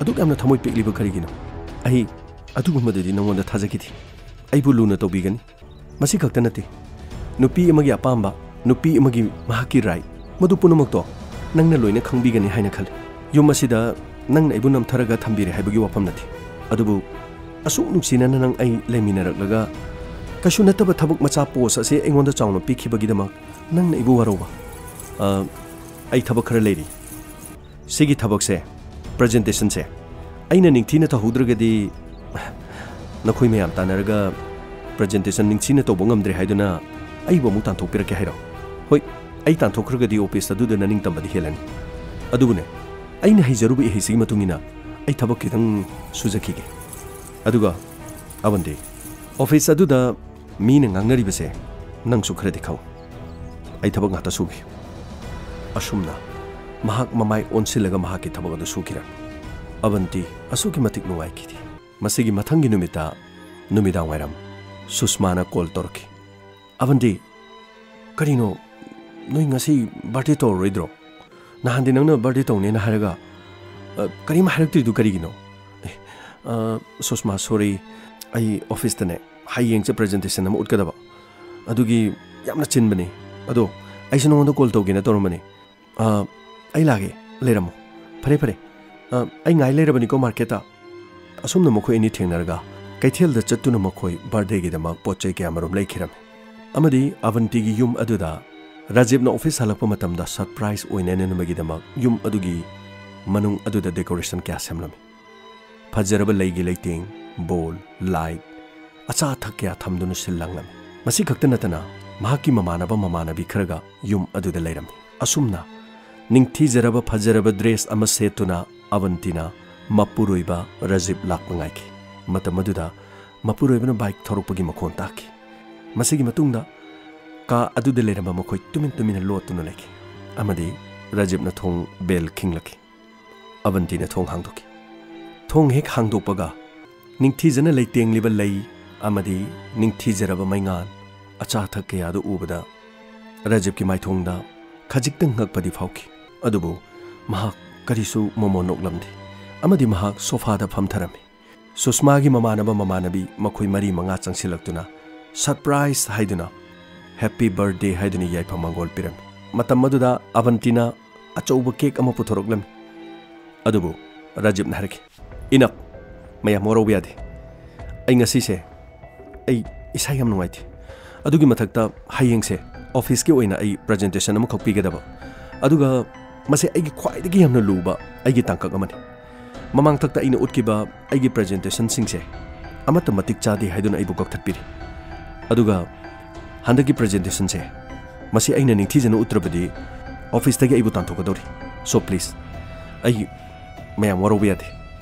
ꯑꯗꯨꯛ ꯌꯥꯝꯅ ꯊꯃꯣꯏ ꯄꯤꯛꯂꯤꯕ ꯀꯔꯤꯒꯤꯅꯣ? ꯑꯩ ꯑꯗꯨꯒꯨꯝꯕꯗꯨꯗꯤ ꯅꯉꯣꯟꯗ ꯊꯥꯖꯈꯤꯗꯦ꯫ ꯑꯩꯕꯨ ꯂꯨꯅ ꯇꯧꯕꯤꯒꯅꯤ꯫ ꯃꯁꯤ ꯈꯛꯇ ꯅꯠꯇꯦ, ꯅꯨꯄꯤ ꯑꯃꯒꯤ ꯑꯄꯥꯝꯕ, ꯅꯨꯄꯤ ꯑꯃꯒꯤ ꯃꯍꯥꯛꯀꯤ right, ꯃꯗꯨ ꯄꯨꯝꯅꯃꯛꯇꯣ ꯅꯪꯅ ꯂꯣꯏꯅ ꯈꯪꯕꯤꯒꯅꯤ ꯍꯥꯏꯅ ꯈꯜꯂꯤ꯫ ꯌꯨꯝ ꯑꯁꯤꯗ ꯅꯪꯅ ꯑꯩꯕꯨ ꯅꯝꯊꯔꯒ ꯊꯝꯕꯤꯔꯦ ꯍꯥꯏꯕꯒꯤ ꯋꯥꯐꯝ ꯅꯠꯇꯦ, ꯑꯗꯨꯕꯨ ꯑꯁꯨꯛ ꯅꯨꯡꯁꯤꯅꯅ ꯅꯪ ꯑꯩ ꯂꯩꯃꯤꯟꯅꯔꯛꯂꯒ ꯀꯩꯁꯨ ꯅꯠꯇꯕ ꯊꯕꯛ ꯃꯆꯥ post ꯑꯁꯤ ꯑꯩꯉꯣꯟꯗ ꯆꯥꯎꯅ ꯄꯤꯈꯤꯕꯒꯤꯗꯃꯛ ꯅꯪꯅ ꯑꯩꯕꯨ ꯋꯥꯔꯧꯕ꯫ ꯑ, ꯑꯩ ꯊꯕꯛ ꯈꯔ ꯂꯩꯔꯤ꯫ ꯁꯤꯒꯤ ꯊꯕꯛꯁꯦ, presentation ꯁꯦ, ꯑꯩꯅ ꯅꯤꯡꯊꯤꯅ ꯇꯧꯍꯧꯗ꯭ꯔꯒꯗꯤ ꯅꯈꯣꯏ ꯃꯌꯥꯝ ꯇꯥꯟꯅꯔꯒ presentation ꯅꯤꯡꯊꯤꯅ ꯇꯧꯕ ꯉꯝꯗ꯭ꯔꯦ ꯍꯥꯏꯗꯨꯅ ꯑꯩꯕꯨ ꯑꯃꯨꯛ ꯇꯥꯟꯊꯣꯛꯄꯤꯔꯛꯀꯦ ꯍꯥꯏꯔꯣ? ꯍꯣꯏ, ꯑꯩ ꯇꯥꯟꯊꯣꯛꯈ꯭ꯔꯒꯗꯤ office ꯑꯗꯨꯗ ꯅꯅꯤꯡꯇꯝꯕꯗꯤ ꯍꯦꯜꯂꯅꯤ꯫ ꯑꯗꯨꯕꯨꯅꯦ, ꯑꯩꯅ ꯍꯩꯖꯔꯨꯕ ꯏꯍꯩꯁꯤꯒꯤ ꯃꯇꯨꯡ ꯏꯟꯅ ꯑꯩ ꯊꯕꯛ ꯈꯤꯇꯪ ꯁꯨꯖꯈꯤꯒꯦ꯫ ꯑꯗꯨꯒ ꯑꯕꯟꯗꯤ, office ꯑꯗꯨꯗ ꯃꯤꯅ ꯉꯥꯡꯅꯔꯤꯕꯁꯦ ꯅꯪꯁꯨ ꯈꯔꯗꯤ ꯈꯪꯉꯨ꯫ ꯑꯩ ꯊꯕꯛ ꯉꯥꯛꯇ ꯁꯨꯒꯦ꯫ ꯑꯁꯨꯝꯅ ꯃꯍꯥꯛ ꯃꯃꯥꯏ ꯑꯣꯟꯁꯤꯜꯂꯒ ꯃꯍꯥꯛꯀꯤ ꯊꯕꯛ ꯑꯗꯨ ꯁꯨꯈꯤꯔꯝꯃꯤ꯫ ꯑꯕꯟꯇꯤ ꯑꯁꯨꯛꯀꯤ ꯃꯇꯤꯛ ꯅꯨꯡꯉꯥꯏꯈꯤꯗꯦ꯫ ꯃꯁꯤꯒꯤ ꯃꯊꯪꯒꯤ ꯅꯨꯃꯤꯠꯇ ꯅꯨꯃꯤꯗꯥꯡ ꯋꯥꯏꯔꯝ ꯁꯨꯁꯃꯥꯅ call ꯇꯧꯔꯛꯈꯤ꯫ "ꯑꯕꯟꯇꯤ, ꯀꯔꯤꯅꯣ? ꯅꯣꯏ ꯉꯁꯤ ꯕꯥꯔꯗꯦ ꯇꯧꯔꯔꯣꯏꯗ꯭ꯔꯣ? ꯅꯍꯥꯟꯗꯤ ꯅꯪꯅ ꯕꯥꯔꯗꯦ ꯇꯧꯅꯦꯅ ꯍꯥꯏꯔꯒ, ꯑ, ꯀꯔꯤꯝ ꯍꯥꯏꯔꯛꯇ꯭ꯔꯤꯗꯨ ꯀꯔꯤꯒꯤꯅꯣ?" "ꯑꯦ, ꯑ, ꯁꯨꯁꯃꯥ, ꯁꯣꯔꯤ꯫ ꯑꯩ ꯑꯣꯐꯤꯁꯇꯅꯦ, ꯍꯌꯦꯡꯁꯦ ꯄ꯭ꯔꯖꯦꯟꯇꯦꯁꯟ ꯑꯃ ꯎꯠꯀꯗꯕ꯫ ꯑꯗꯨꯒꯤ ꯌꯥꯝꯅ ꯆꯤꯟꯕꯅꯤ꯫ ꯑꯗꯣ ꯑꯩꯁꯨ ꯅꯉꯣꯟꯗ ꯀꯣꯜ ꯇꯧꯒꯦꯅ ꯇꯧꯔꯝꯕꯅꯤ꯫ ꯑ, ꯑꯩ ꯂꯥꯛꯑꯒꯦ, ꯂꯩꯔꯝꯃꯣ꯫ ꯐꯔꯦ, ꯐꯔꯦ꯫ ꯑ, ꯑꯩ ꯉꯥꯏ ꯂꯩꯔꯕꯅꯤꯀꯣ ꯃꯥꯔꯀꯦꯠꯇ꯫" ꯑꯁꯨꯝꯅ ꯃꯈꯣꯏ ꯑꯅꯤ ꯊꯦꯡꯅꯔꯒ ꯀꯩꯊꯦꯜꯗ ꯆꯠꯇꯨꯅ ꯃꯈꯣꯏ ꯕꯥꯔꯗꯦꯒꯤꯗꯃꯛ ꯄꯣꯠ ꯆꯩ ꯀꯌꯥꯃꯔꯨꯝ ꯂꯩꯈꯤꯔꯝꯃꯤ꯫ ꯑꯃꯗꯤ ꯑꯕꯟꯇꯤꯒꯤ ꯌꯨꯝ ꯑꯗꯨꯗ ꯔꯥꯖꯤꯕꯅ ꯑꯣꯐꯤꯁ ꯍꯜꯂꯛꯄ ꯃꯇꯝꯗ ꯁꯔꯄ꯭ꯔꯥꯏꯖ ꯑꯣꯏꯅꯅꯕꯒꯤꯗꯃꯛ ꯌꯨꯝ ꯑꯗꯨꯒꯤ ꯃꯅꯨꯡ ꯑꯗꯨꯗ ꯗꯦꯀꯣꯔꯦꯁꯟ ꯀꯌꯥ ꯁꯦꯝꯂꯝꯃꯤ꯫ ꯐꯖꯔꯕ ꯂꯩꯒꯤ ꯂꯩꯇꯦꯡ, ꯕꯣꯜ, ꯂꯥꯏꯠ, ꯑꯆꯥ ꯑꯊꯛ ꯀꯌꯥ ꯊꯝꯗꯨꯅ ꯁꯤꯜ ꯂꯥꯡꯂꯝꯃꯤ꯫ ꯃꯁꯤ ꯈꯛꯇ ꯅꯠꯇꯅ ꯃꯍꯥꯛꯀꯤ ꯃꯃꯥꯟꯅꯕ ꯃꯃꯥꯟꯅꯕꯤ ꯈꯔꯒ ꯌꯨꯝ ꯑꯗꯨꯗ ꯂꯩꯔꯝꯃꯤ꯫ ꯑꯁꯨꯝꯅ ꯅꯤꯡꯊꯤꯖꯔꯕ ꯐꯖꯔꯕ ꯗ꯭ꯔꯦꯁ ꯑꯃ ꯁꯦꯠꯇꯨꯅ ꯑꯕꯟꯇꯤꯅ ꯃꯄꯨꯔꯣꯏꯕ ꯔꯥꯖꯤꯕ ꯂꯥꯛꯄ ꯉꯥꯏꯈꯤ꯫ ꯃꯇꯝ ꯑꯗꯨꯗ ꯃꯄꯨꯔꯣꯏꯕꯅ ꯕꯥꯏꯛ ꯊꯧꯔꯛꯄꯒꯤ ꯃꯈꯣꯟ ꯇꯥꯈꯤ꯫ ꯃꯁꯤꯒꯤ ꯃꯇꯨꯡꯗ ꯀꯥ ꯑꯗꯨꯗ ꯂꯩꯔꯝꯕ ꯃꯈꯣꯏ ꯇꯨꯃꯤꯟ ꯇꯨꯃꯤꯟꯅ ꯂꯣꯠꯇꯨꯅ ꯂꯩꯈꯤ꯫ ꯑꯃꯗꯤ ꯔꯥꯖꯤꯕꯅ ꯊꯣꯡ ꯕꯦꯜ ꯈꯤꯡꯂꯛꯈꯤ꯫ ꯑꯕꯟꯇꯤꯅ ꯊꯣꯡ ꯍꯥꯡꯗꯣꯛꯈꯤ꯫ ꯊꯣꯡ ꯍꯦꯛ ꯍꯥꯡꯗꯣꯛꯄꯒ ꯅꯤꯡꯊꯤꯖꯅ ꯂꯩꯇꯦꯡꯂꯤꯕ ꯂꯩ ꯑꯃꯗꯤ ꯅꯤꯡꯊꯤꯖꯔꯕ ꯃꯩꯉꯥꯜ, ꯑꯆꯥ ꯑꯊꯛ ꯀꯌꯥꯗꯨ ꯎꯕꯗ ꯔꯥꯖꯤꯕꯀꯤ ꯃꯥꯏꯊꯣꯡꯗ ꯈꯖꯤꯛꯇꯪ ꯉꯛꯄꯗꯤ ꯐꯥꯎꯈꯤ꯫ ꯑꯗꯨꯕꯨ ꯃꯍꯥꯛ ꯀꯔꯤꯁꯨ ꯃꯣꯃꯣꯟ ꯅꯣꯛꯂꯝꯗꯦ꯫ ꯑꯃꯗꯤ ꯃꯍꯥꯛ ꯁꯣꯐꯥꯗ ꯐꯝꯊꯔꯝꯃꯤ꯫ ꯁꯨꯁꯃꯥꯒꯤ ꯃꯃꯥꯟꯅꯕ ꯃꯃꯥꯟꯅꯕꯤ ꯃꯈꯣꯏ ꯃꯔꯤ ꯃꯉꯥ ꯆꯪꯁꯤꯜꯂꯛꯇꯨꯅ ꯁꯔꯄ꯭ꯔꯥꯏꯖ ꯍꯥꯏꯗꯨꯅ, ꯍꯦꯄꯤ ꯕꯔꯊꯗꯦ ꯍꯥꯏꯗꯨꯅ ꯌꯥꯏꯐ ꯃꯪꯒꯣꯜ ꯄꯤꯔꯝꯃꯤ꯫ ꯃꯇꯝ ꯑꯗꯨꯗ ꯑꯕꯟꯇꯤꯅ ꯑꯆꯧꯕ ꯀꯦꯛ ꯑꯃ ꯄꯨꯊꯣꯔꯛꯂꯝꯃꯤ꯫ ꯑꯗꯨꯕꯨ ꯔꯥꯖꯤꯕꯅ ꯍꯥꯏꯔꯛꯈꯤ, "ꯏꯅꯐ! ꯃꯌꯥꯝ ꯋꯥꯔꯧꯕ ꯌꯥꯗꯦ꯫ ꯑꯩ ꯉꯁꯤꯁꯦ, ꯑꯩ ꯏꯁꯥ ꯌꯥꯝ ꯅꯨꯡꯉꯥꯏꯇꯦ꯫ ꯑꯗꯨꯒꯤ ꯃꯊꯛꯇ ꯍꯌꯦꯡꯁꯦ ꯑꯣꯐꯤꯁꯀꯤ ꯑꯣꯏꯅ ꯑꯩ ꯄ꯭ꯔꯖꯦꯟꯇꯦꯁꯟ ꯑꯃꯈꯛ ꯄꯤꯒꯗꯕ꯫ ꯑꯗꯨꯒ ꯃꯁꯤ ꯑꯩꯒꯤ ꯈ꯭ꯋꯥꯏꯗꯒꯤ ꯌꯥꯝꯅ ꯂꯨꯕ ꯑꯩꯒꯤ ꯇꯥꯡꯀꯛ ꯑꯃꯅꯤ꯫ ꯃꯃꯥꯡꯊꯛꯇ ꯑꯩꯅ ꯎꯠꯈꯤꯕ ꯑꯩꯒꯤ ꯄ꯭ꯔꯖꯦꯟꯇꯦꯁꯟꯁꯤꯡꯁꯦ ꯑꯃꯠꯇ ꯃꯇꯤꯛ ꯆꯥꯗꯦ ꯍꯥꯏꯗꯨꯅ ꯑꯩꯕꯨ ꯀꯛꯊꯠꯄꯤꯔꯤ꯫ ꯑꯗꯨꯒ ꯍꯟꯗꯛꯀꯤ ꯄ꯭ꯔꯖꯦꯟꯇꯦꯁꯟꯁꯦ, ꯃꯁꯤ ꯑꯩꯅ ꯅꯤꯡꯊꯤꯖꯅ ꯎꯠꯇ꯭ꯔꯕꯗꯤ ꯑꯣꯐꯤꯁꯇꯒꯤ ꯑꯩꯕꯨ ꯇꯥꯟꯊꯣꯛꯀꯗꯧꯔꯤ꯫ So please, ꯑꯩ ꯃꯌꯥꯝ ꯋꯥꯔꯧꯕ ꯌꯥꯗꯦ꯫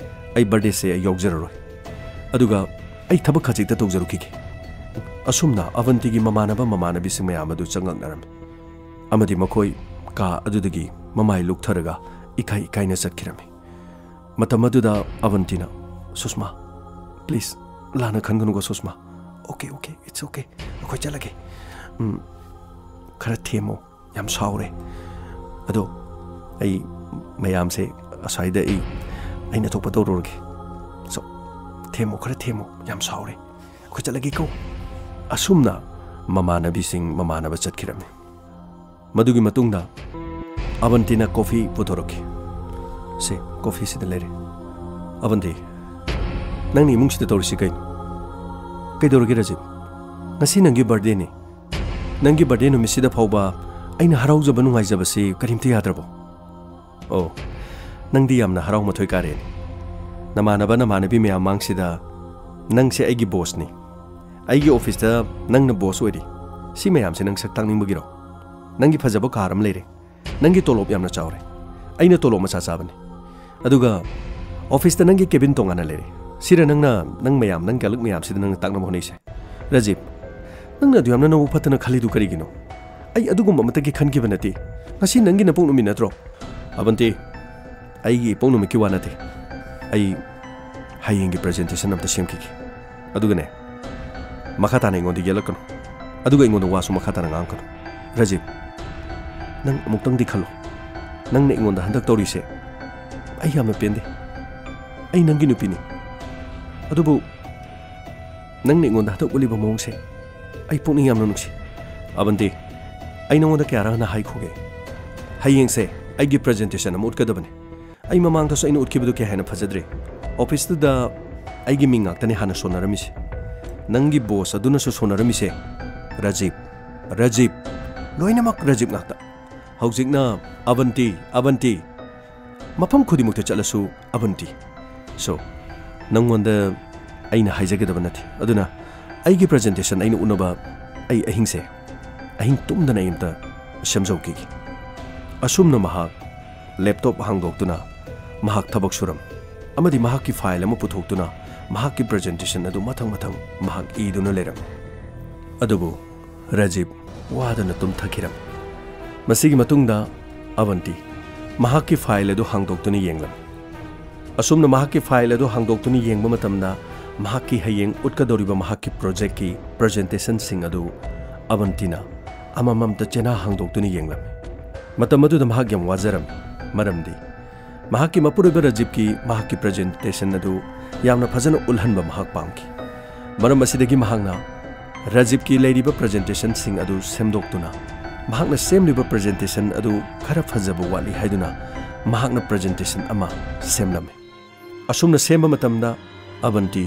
ꯑꯩ ꯕꯔꯊꯗꯦꯁꯦ ꯑꯩ ꯌꯥꯎꯖꯔꯔꯣꯏ꯫ ꯑꯗꯨꯒ ꯑꯩ ꯊꯕꯛ ꯈꯖꯤꯛꯇ ꯇꯧꯖꯔꯨꯈꯤꯒꯦ꯫" ꯑꯁꯨꯝꯅ ꯑꯕꯟꯇꯤꯒꯤ ꯃꯃꯥꯟꯅꯕ ꯃꯃꯥꯟꯅꯕꯤꯁꯤꯡ ꯃꯌꯥꯝ ꯑꯗꯨ ꯆꯉꯛꯅꯔꯝꯃꯤ꯫ ꯑꯃꯗꯤ ꯃꯈꯣꯏ ꯀꯥ ꯑꯗꯨꯗꯒꯤ ꯃꯃꯥꯏ ꯂꯨꯛꯊꯔꯒ ꯏꯀꯥꯏ ꯏꯀꯥꯏꯅ ꯆꯠꯈꯤꯔꯝꯃꯤ꯫ ꯃꯇꯝ ꯑꯗꯨꯗ ꯑꯕꯟꯇꯤꯅ, "ꯁꯨꯁꯃꯥ, please, ꯂꯥꯟꯅ ꯈꯟꯒꯅꯨꯀꯣ ꯁꯨꯁꯃꯥ꯫ Okay, okay, it's okay꯫ ꯑꯩꯈꯣꯏ ꯆꯠꯂꯒꯦ꯫ ꯎꯝ, ꯈꯔ ꯊꯦꯝꯃꯣ, ꯌꯥꯝ ꯁꯥꯎꯔꯦ꯫ ꯑꯗꯣ ꯑꯩ ꯃꯌꯥꯝꯁꯦ ꯑꯁ꯭ꯋꯥꯏꯗ ꯑꯩ, ꯑꯩꯅ ꯊꯣꯛꯄ ꯇꯧꯔꯨꯔꯒꯦ꯫ ꯁꯣ, ꯊꯦꯝꯃꯣ, ꯈꯔ ꯊꯦꯝꯃꯣ, ꯌꯥꯝ ꯁꯥꯎꯔꯦ꯫ ꯑꯩꯈꯣꯏ ꯆꯠꯂꯒꯦꯀꯣ꯫ ꯑꯁꯨꯝꯅ ꯃꯃꯥꯟꯅꯕꯤꯁꯤꯡ ꯃꯃꯥꯟꯅꯕ ꯆꯠꯈꯤꯔꯝꯃꯤ꯫ ꯃꯗꯨꯒꯤ ꯃꯇꯨꯡꯗ ꯑꯕꯟꯇꯤꯅ ꯀꯣꯐꯤ ꯄꯨꯊꯣꯔꯛꯈꯤ꯫ "ꯁꯦ, ꯀꯣꯐꯤꯁꯤꯗ ꯂꯩꯔꯦ꯫ ꯑꯕꯟꯇꯤ, ꯅꯪꯅ ꯏꯃꯨꯡꯁꯤꯗ ꯇꯧꯔꯤꯁꯤ ꯀꯩꯅꯣ? ꯀꯩꯗꯧꯔꯒꯦ ꯔꯥꯖꯤꯕ? ꯉꯁꯤ ꯅꯪꯒꯤ ꯕꯥꯔꯗꯦꯅꯤ꯫ ꯅꯪꯒꯤ ꯕꯥꯔꯗꯦ ꯅꯨꯃꯤꯠꯁꯤꯗ ꯐꯥꯎꯕ ꯑꯩꯅ ꯍꯔꯥꯎꯖꯕ ꯅꯨꯡꯉꯥꯏꯖꯕꯁꯤ ꯀꯔꯤꯝꯇ ꯌꯥꯗ꯭ꯔꯕꯣ? ꯑꯣ, ꯅꯪꯗꯤ ꯌꯥꯝꯅ ꯍꯔꯥꯎ ꯃꯊꯣꯏ ꯀꯥꯔꯦꯅꯦ꯫ ꯅꯃꯥꯟꯅꯕ ꯅꯃꯥꯟꯅꯕꯤ ꯃꯌꯥꯝ ꯃꯥꯡꯁꯤꯗ ꯅꯪꯁꯦ ꯑꯩꯒꯤ ꯕꯣꯁꯅꯤ꯫ ꯑꯩꯒꯤ ꯑꯣꯐꯤꯁꯇ ꯅꯪꯅ ꯕꯣꯁ ꯑꯣꯏꯔꯤ꯫ ꯁꯤ ꯃꯌꯥꯝꯁꯦ ꯅꯪ ꯁꯛ ꯇꯥꯛꯅꯤꯡꯕꯒꯤꯔꯣ? ꯅꯪꯒꯤ ꯐꯖꯕ ꯀꯥꯔ ꯑꯃ ꯂꯩꯔꯦ꯫ ꯅꯪꯒꯤ ꯇꯣꯂꯣꯞ ꯌꯥꯝꯅ ꯆꯥꯎꯔꯦ꯫ ꯑꯩꯅ ꯇꯣꯂꯣꯞ ꯃꯆꯥ ꯆꯥꯕꯅꯤ꯫ ꯑꯗꯨꯒ ꯑꯣꯐꯤꯁꯇ ꯅꯪꯒꯤ ꯀꯦꯕꯤꯟ ꯇꯣꯉꯥꯟꯅ ꯂꯩꯔꯦ꯫ ꯁꯤꯔ ꯅꯪꯅ ꯅꯪ ꯃꯌꯥꯝ, ꯅꯪ ꯀꯂꯤꯛ ꯃꯌꯥꯝꯁꯤꯗ ꯅꯪꯅ ꯇꯥꯛꯅꯕ ꯍꯣꯠꯅꯩꯁꯦ? ꯔꯥꯖꯤꯕ, ꯅꯪꯅ ꯑꯗꯨ ꯌꯥꯝꯅ ꯅꯕꯨꯛ ꯐꯠꯇꯅ ꯈꯜꯂꯤꯗꯨ ꯀꯔꯤꯒꯤꯅꯣ? ꯑꯩ ꯑꯗꯨꯒꯨꯝꯕ ꯑꯃꯠꯇꯒꯤ ꯈꯟꯈꯤꯕ ꯅꯠꯇꯦ꯫ ꯉꯁꯤ ꯅꯪꯒꯤ ꯅꯄꯣꯛ ꯅꯨꯃꯤꯠ ꯅꯠꯇ꯭ꯔꯣ? ꯑꯕꯟꯇꯤ, ꯑꯩꯒꯤ ꯏꯄꯣꯛ ꯅꯨꯃꯤꯠꯀꯤ ꯋꯥ ꯅꯠꯇꯦ꯫ ꯑꯩ ꯍꯌꯦꯡꯒꯤ ꯄ꯭ꯔꯖꯦꯟꯇꯦꯁꯟ ꯑꯝꯇ ꯁꯦꯝꯈꯤꯒꯦ꯫ ꯑꯗꯨꯒꯅꯦ, ꯃꯈꯥ ꯇꯥꯅ ꯑꯩꯉꯣꯟꯗ ꯌꯦꯠꯂꯛꯀꯅꯨ꯫ ꯑꯗꯨꯒ ꯑꯩꯉꯣꯟꯗ ꯋꯥꯁꯨ ꯃꯈꯥ ꯇꯥꯅ ꯉꯥꯡꯉꯛꯀꯅꯨ꯫ ꯔꯥꯖꯤꯕ, ꯅꯪ ꯑꯃꯨꯛꯇꯪꯗꯤ ꯈꯜꯂꯣ꯫ ꯅꯪꯅ ꯑꯩꯉꯣꯟꯗ ꯍꯟꯗꯛ ꯇꯧꯔꯤꯁꯦ ꯑꯩ ꯌꯥꯝꯅ ꯄꯦꯟꯗꯦ꯫ ꯑꯩ ꯅꯪꯒꯤ ꯅꯨꯄꯤꯅꯤ꯫ ꯑꯗꯨꯕꯨ ꯅꯪꯅ ꯑꯩꯉꯣꯟꯗ ꯍꯟꯗꯛ ꯎꯠꯂꯤꯕ ꯃꯑꯣꯡꯁꯦ ꯑꯩ ꯄꯨꯛꯅꯤꯡ ꯌꯥꯝꯅ ꯅꯨꯡꯁꯤ꯫ ꯑꯕꯟꯇꯤ, ꯑꯩ ꯅꯉꯣꯟꯗ ꯀꯌꯥꯔꯛ ꯍꯟꯅ ꯍꯥꯏꯈꯣꯒꯦ? ꯍꯌꯦꯡꯁꯦ ꯑꯩꯒꯤ ꯄ꯭ꯔꯖꯦꯟꯇꯦꯁꯟ ꯑꯃ ꯎꯠꯀꯗꯕꯅꯤ꯫ ꯑꯩ ꯃꯃꯥꯡꯗꯁꯨ ꯑꯩꯅ ꯎꯠꯈꯤꯕꯗꯨ ꯀꯌꯥ ꯍꯦꯟꯅ ꯐꯖꯗ꯭ꯔꯦ꯫ ꯑꯣꯐꯤꯁꯇꯨꯗ ꯑꯩꯒꯤ ꯃꯤꯡ ꯉꯥꯛꯇꯅꯤ ꯍꯥꯟꯅ ꯁꯣꯟꯅꯔꯝꯃꯤꯁꯦ꯫ ꯅꯪꯒꯤ ꯕꯣꯁ ꯑꯗꯨꯅꯁꯨ ꯁꯣꯟꯅꯔꯝꯃꯤꯁꯦ꯫ ꯔꯥꯖꯤꯕ, ꯔꯥꯖꯤꯕ, ꯂꯣꯏꯅꯃꯛ ꯔꯥꯖꯤꯕ ꯉꯥꯛꯇ꯫ ꯍꯧꯖꯤꯛꯅ ꯑꯕꯟꯇꯤ, ꯑꯕꯟꯇꯤ꯫ ꯃꯐꯝ ꯈꯨꯗꯤꯡꯃꯛꯇ ꯆꯠꯂꯁꯨ ꯑꯕꯟꯇꯤ꯫ ꯁꯣ, ꯅꯪꯉꯣꯟꯗ ꯑꯩꯅ ꯍꯥꯏꯖꯒꯗꯕ ꯅꯠꯇꯦ꯫ ꯑꯗꯨꯅ ꯑꯩꯒꯤ ꯄ꯭ꯔꯖꯦꯟꯇꯦꯁꯟ ꯑꯩꯅ ꯎꯠꯅꯕ ꯑꯩ ꯑꯍꯤꯡꯁꯦ, ꯑꯍꯤꯡ ꯇꯨꯝꯗꯅ ꯑꯩ ꯑꯝꯇ ꯁꯦꯝꯖꯧꯈꯤꯒꯦ꯫ ꯑꯁꯨꯝꯅ ꯃꯍꯥꯛ ꯂꯦꯞꯇꯣꯞ ꯍꯥꯡꯗꯣꯛꯇꯨꯅ ꯃꯍꯥꯛ ꯊꯕꯛ ꯁꯨꯔꯝ ꯑꯃꯗꯤ ꯃꯍꯥꯛꯀꯤ ꯐꯥꯏꯜ ꯑꯃ ꯄꯨꯊꯣꯛꯇꯨꯅ ꯃꯍꯥꯛꯀꯤ ꯄ꯭ꯔꯖꯦꯟꯇꯦꯁꯟ ꯑꯗꯨ ꯃꯊꯪ ꯃꯊꯪ ꯃꯍꯥꯛ ꯏꯗꯨꯅ ꯂꯩꯔꯝꯃꯤ꯫ ꯑꯗꯨꯕꯨ ꯔꯥꯖꯤꯕ ꯋꯥꯗꯨꯅ ꯇꯨꯝꯊꯈꯤꯔꯝꯃꯤ꯫ ꯃꯁꯤꯒꯤ ꯃꯇꯨꯡꯗ ꯑꯕꯟꯇꯤ ꯃꯍꯥꯛꯀꯤ ꯐꯥꯏꯜ ꯑꯗꯨ ꯍꯥꯡꯗꯣꯛꯇꯨꯅ ꯌꯦꯡꯂꯝꯃꯤ꯫ ꯑꯁꯨꯝꯅ ꯃꯍꯥꯛꯀꯤ ꯐꯥꯏꯜ ꯑꯗꯨ ꯍꯥꯡꯗꯣꯛꯇꯨꯅ ꯌꯦꯡꯕ ꯃꯇꯝꯗ ꯃꯍꯥꯛꯀꯤ ꯍꯌꯦꯡ ꯎꯠꯀꯗꯧꯔꯤꯕ ꯃꯍꯥꯛꯀꯤ ꯄ꯭ꯔꯣꯖꯦꯛꯀꯤ ꯄ꯭ꯔꯖꯦꯟꯇꯦꯁꯟꯁꯤꯡ ꯑꯗꯨ ꯑꯕꯟꯇꯤꯅ ꯑꯃꯃꯝꯇ ꯆꯦꯅꯥ ꯍꯥꯡꯗꯣꯛꯇꯨꯅ ꯌꯦꯡꯂꯝꯃꯤ꯫ ꯃꯇꯝ ꯑꯗꯨꯗ ꯃꯍꯥꯛ ꯌꯥꯝ ꯋꯥꯖꯔꯝꯃꯤ, ꯃꯔꯝꯗꯤ ꯃꯍꯥꯛꯀꯤ ꯃꯄꯨꯔꯣꯏꯕ ꯔꯥꯖꯤꯕꯀꯤ ꯃꯍꯥꯛꯀꯤ ꯄ꯭ꯔꯖꯦꯟꯇꯦꯁꯟ ꯑꯗꯨ ꯌꯥꯝꯅ ꯐꯖꯅ ꯎꯠꯍꯟꯕ ꯃꯍꯥꯛ ꯄꯥꯝꯈꯤ꯫ ꯃꯔꯝ ꯑꯁꯤꯗꯒꯤ ꯃꯍꯥꯛꯅ ꯔꯥꯖꯤꯕꯀꯤ ꯂꯩꯔꯤꯕ ꯄ꯭ꯔꯖꯦꯟꯇꯦꯁꯟꯁꯤꯡ ꯑꯗꯨ ꯁꯦꯝꯗꯣꯛꯇꯨꯅ ꯃꯍꯥꯛꯅ ꯁꯦꯝꯂꯤꯕ ꯄ꯭ꯔꯖꯦꯟꯇꯦꯁꯟ ꯑꯗꯨ ꯈꯔ ꯐꯖꯕ ꯋꯥꯠꯂꯤ ꯍꯥꯏꯗꯨꯅ ꯃꯍꯥꯛꯅ ꯄ꯭ꯔꯖꯦꯟꯇꯦꯁꯟ ꯑꯃ ꯁꯦꯝꯂꯝꯃꯤ꯫ ꯑꯁꯨꯝꯅ ꯁꯦꯝꯕ ꯃꯇꯝꯗ ꯑꯕꯟꯇꯤ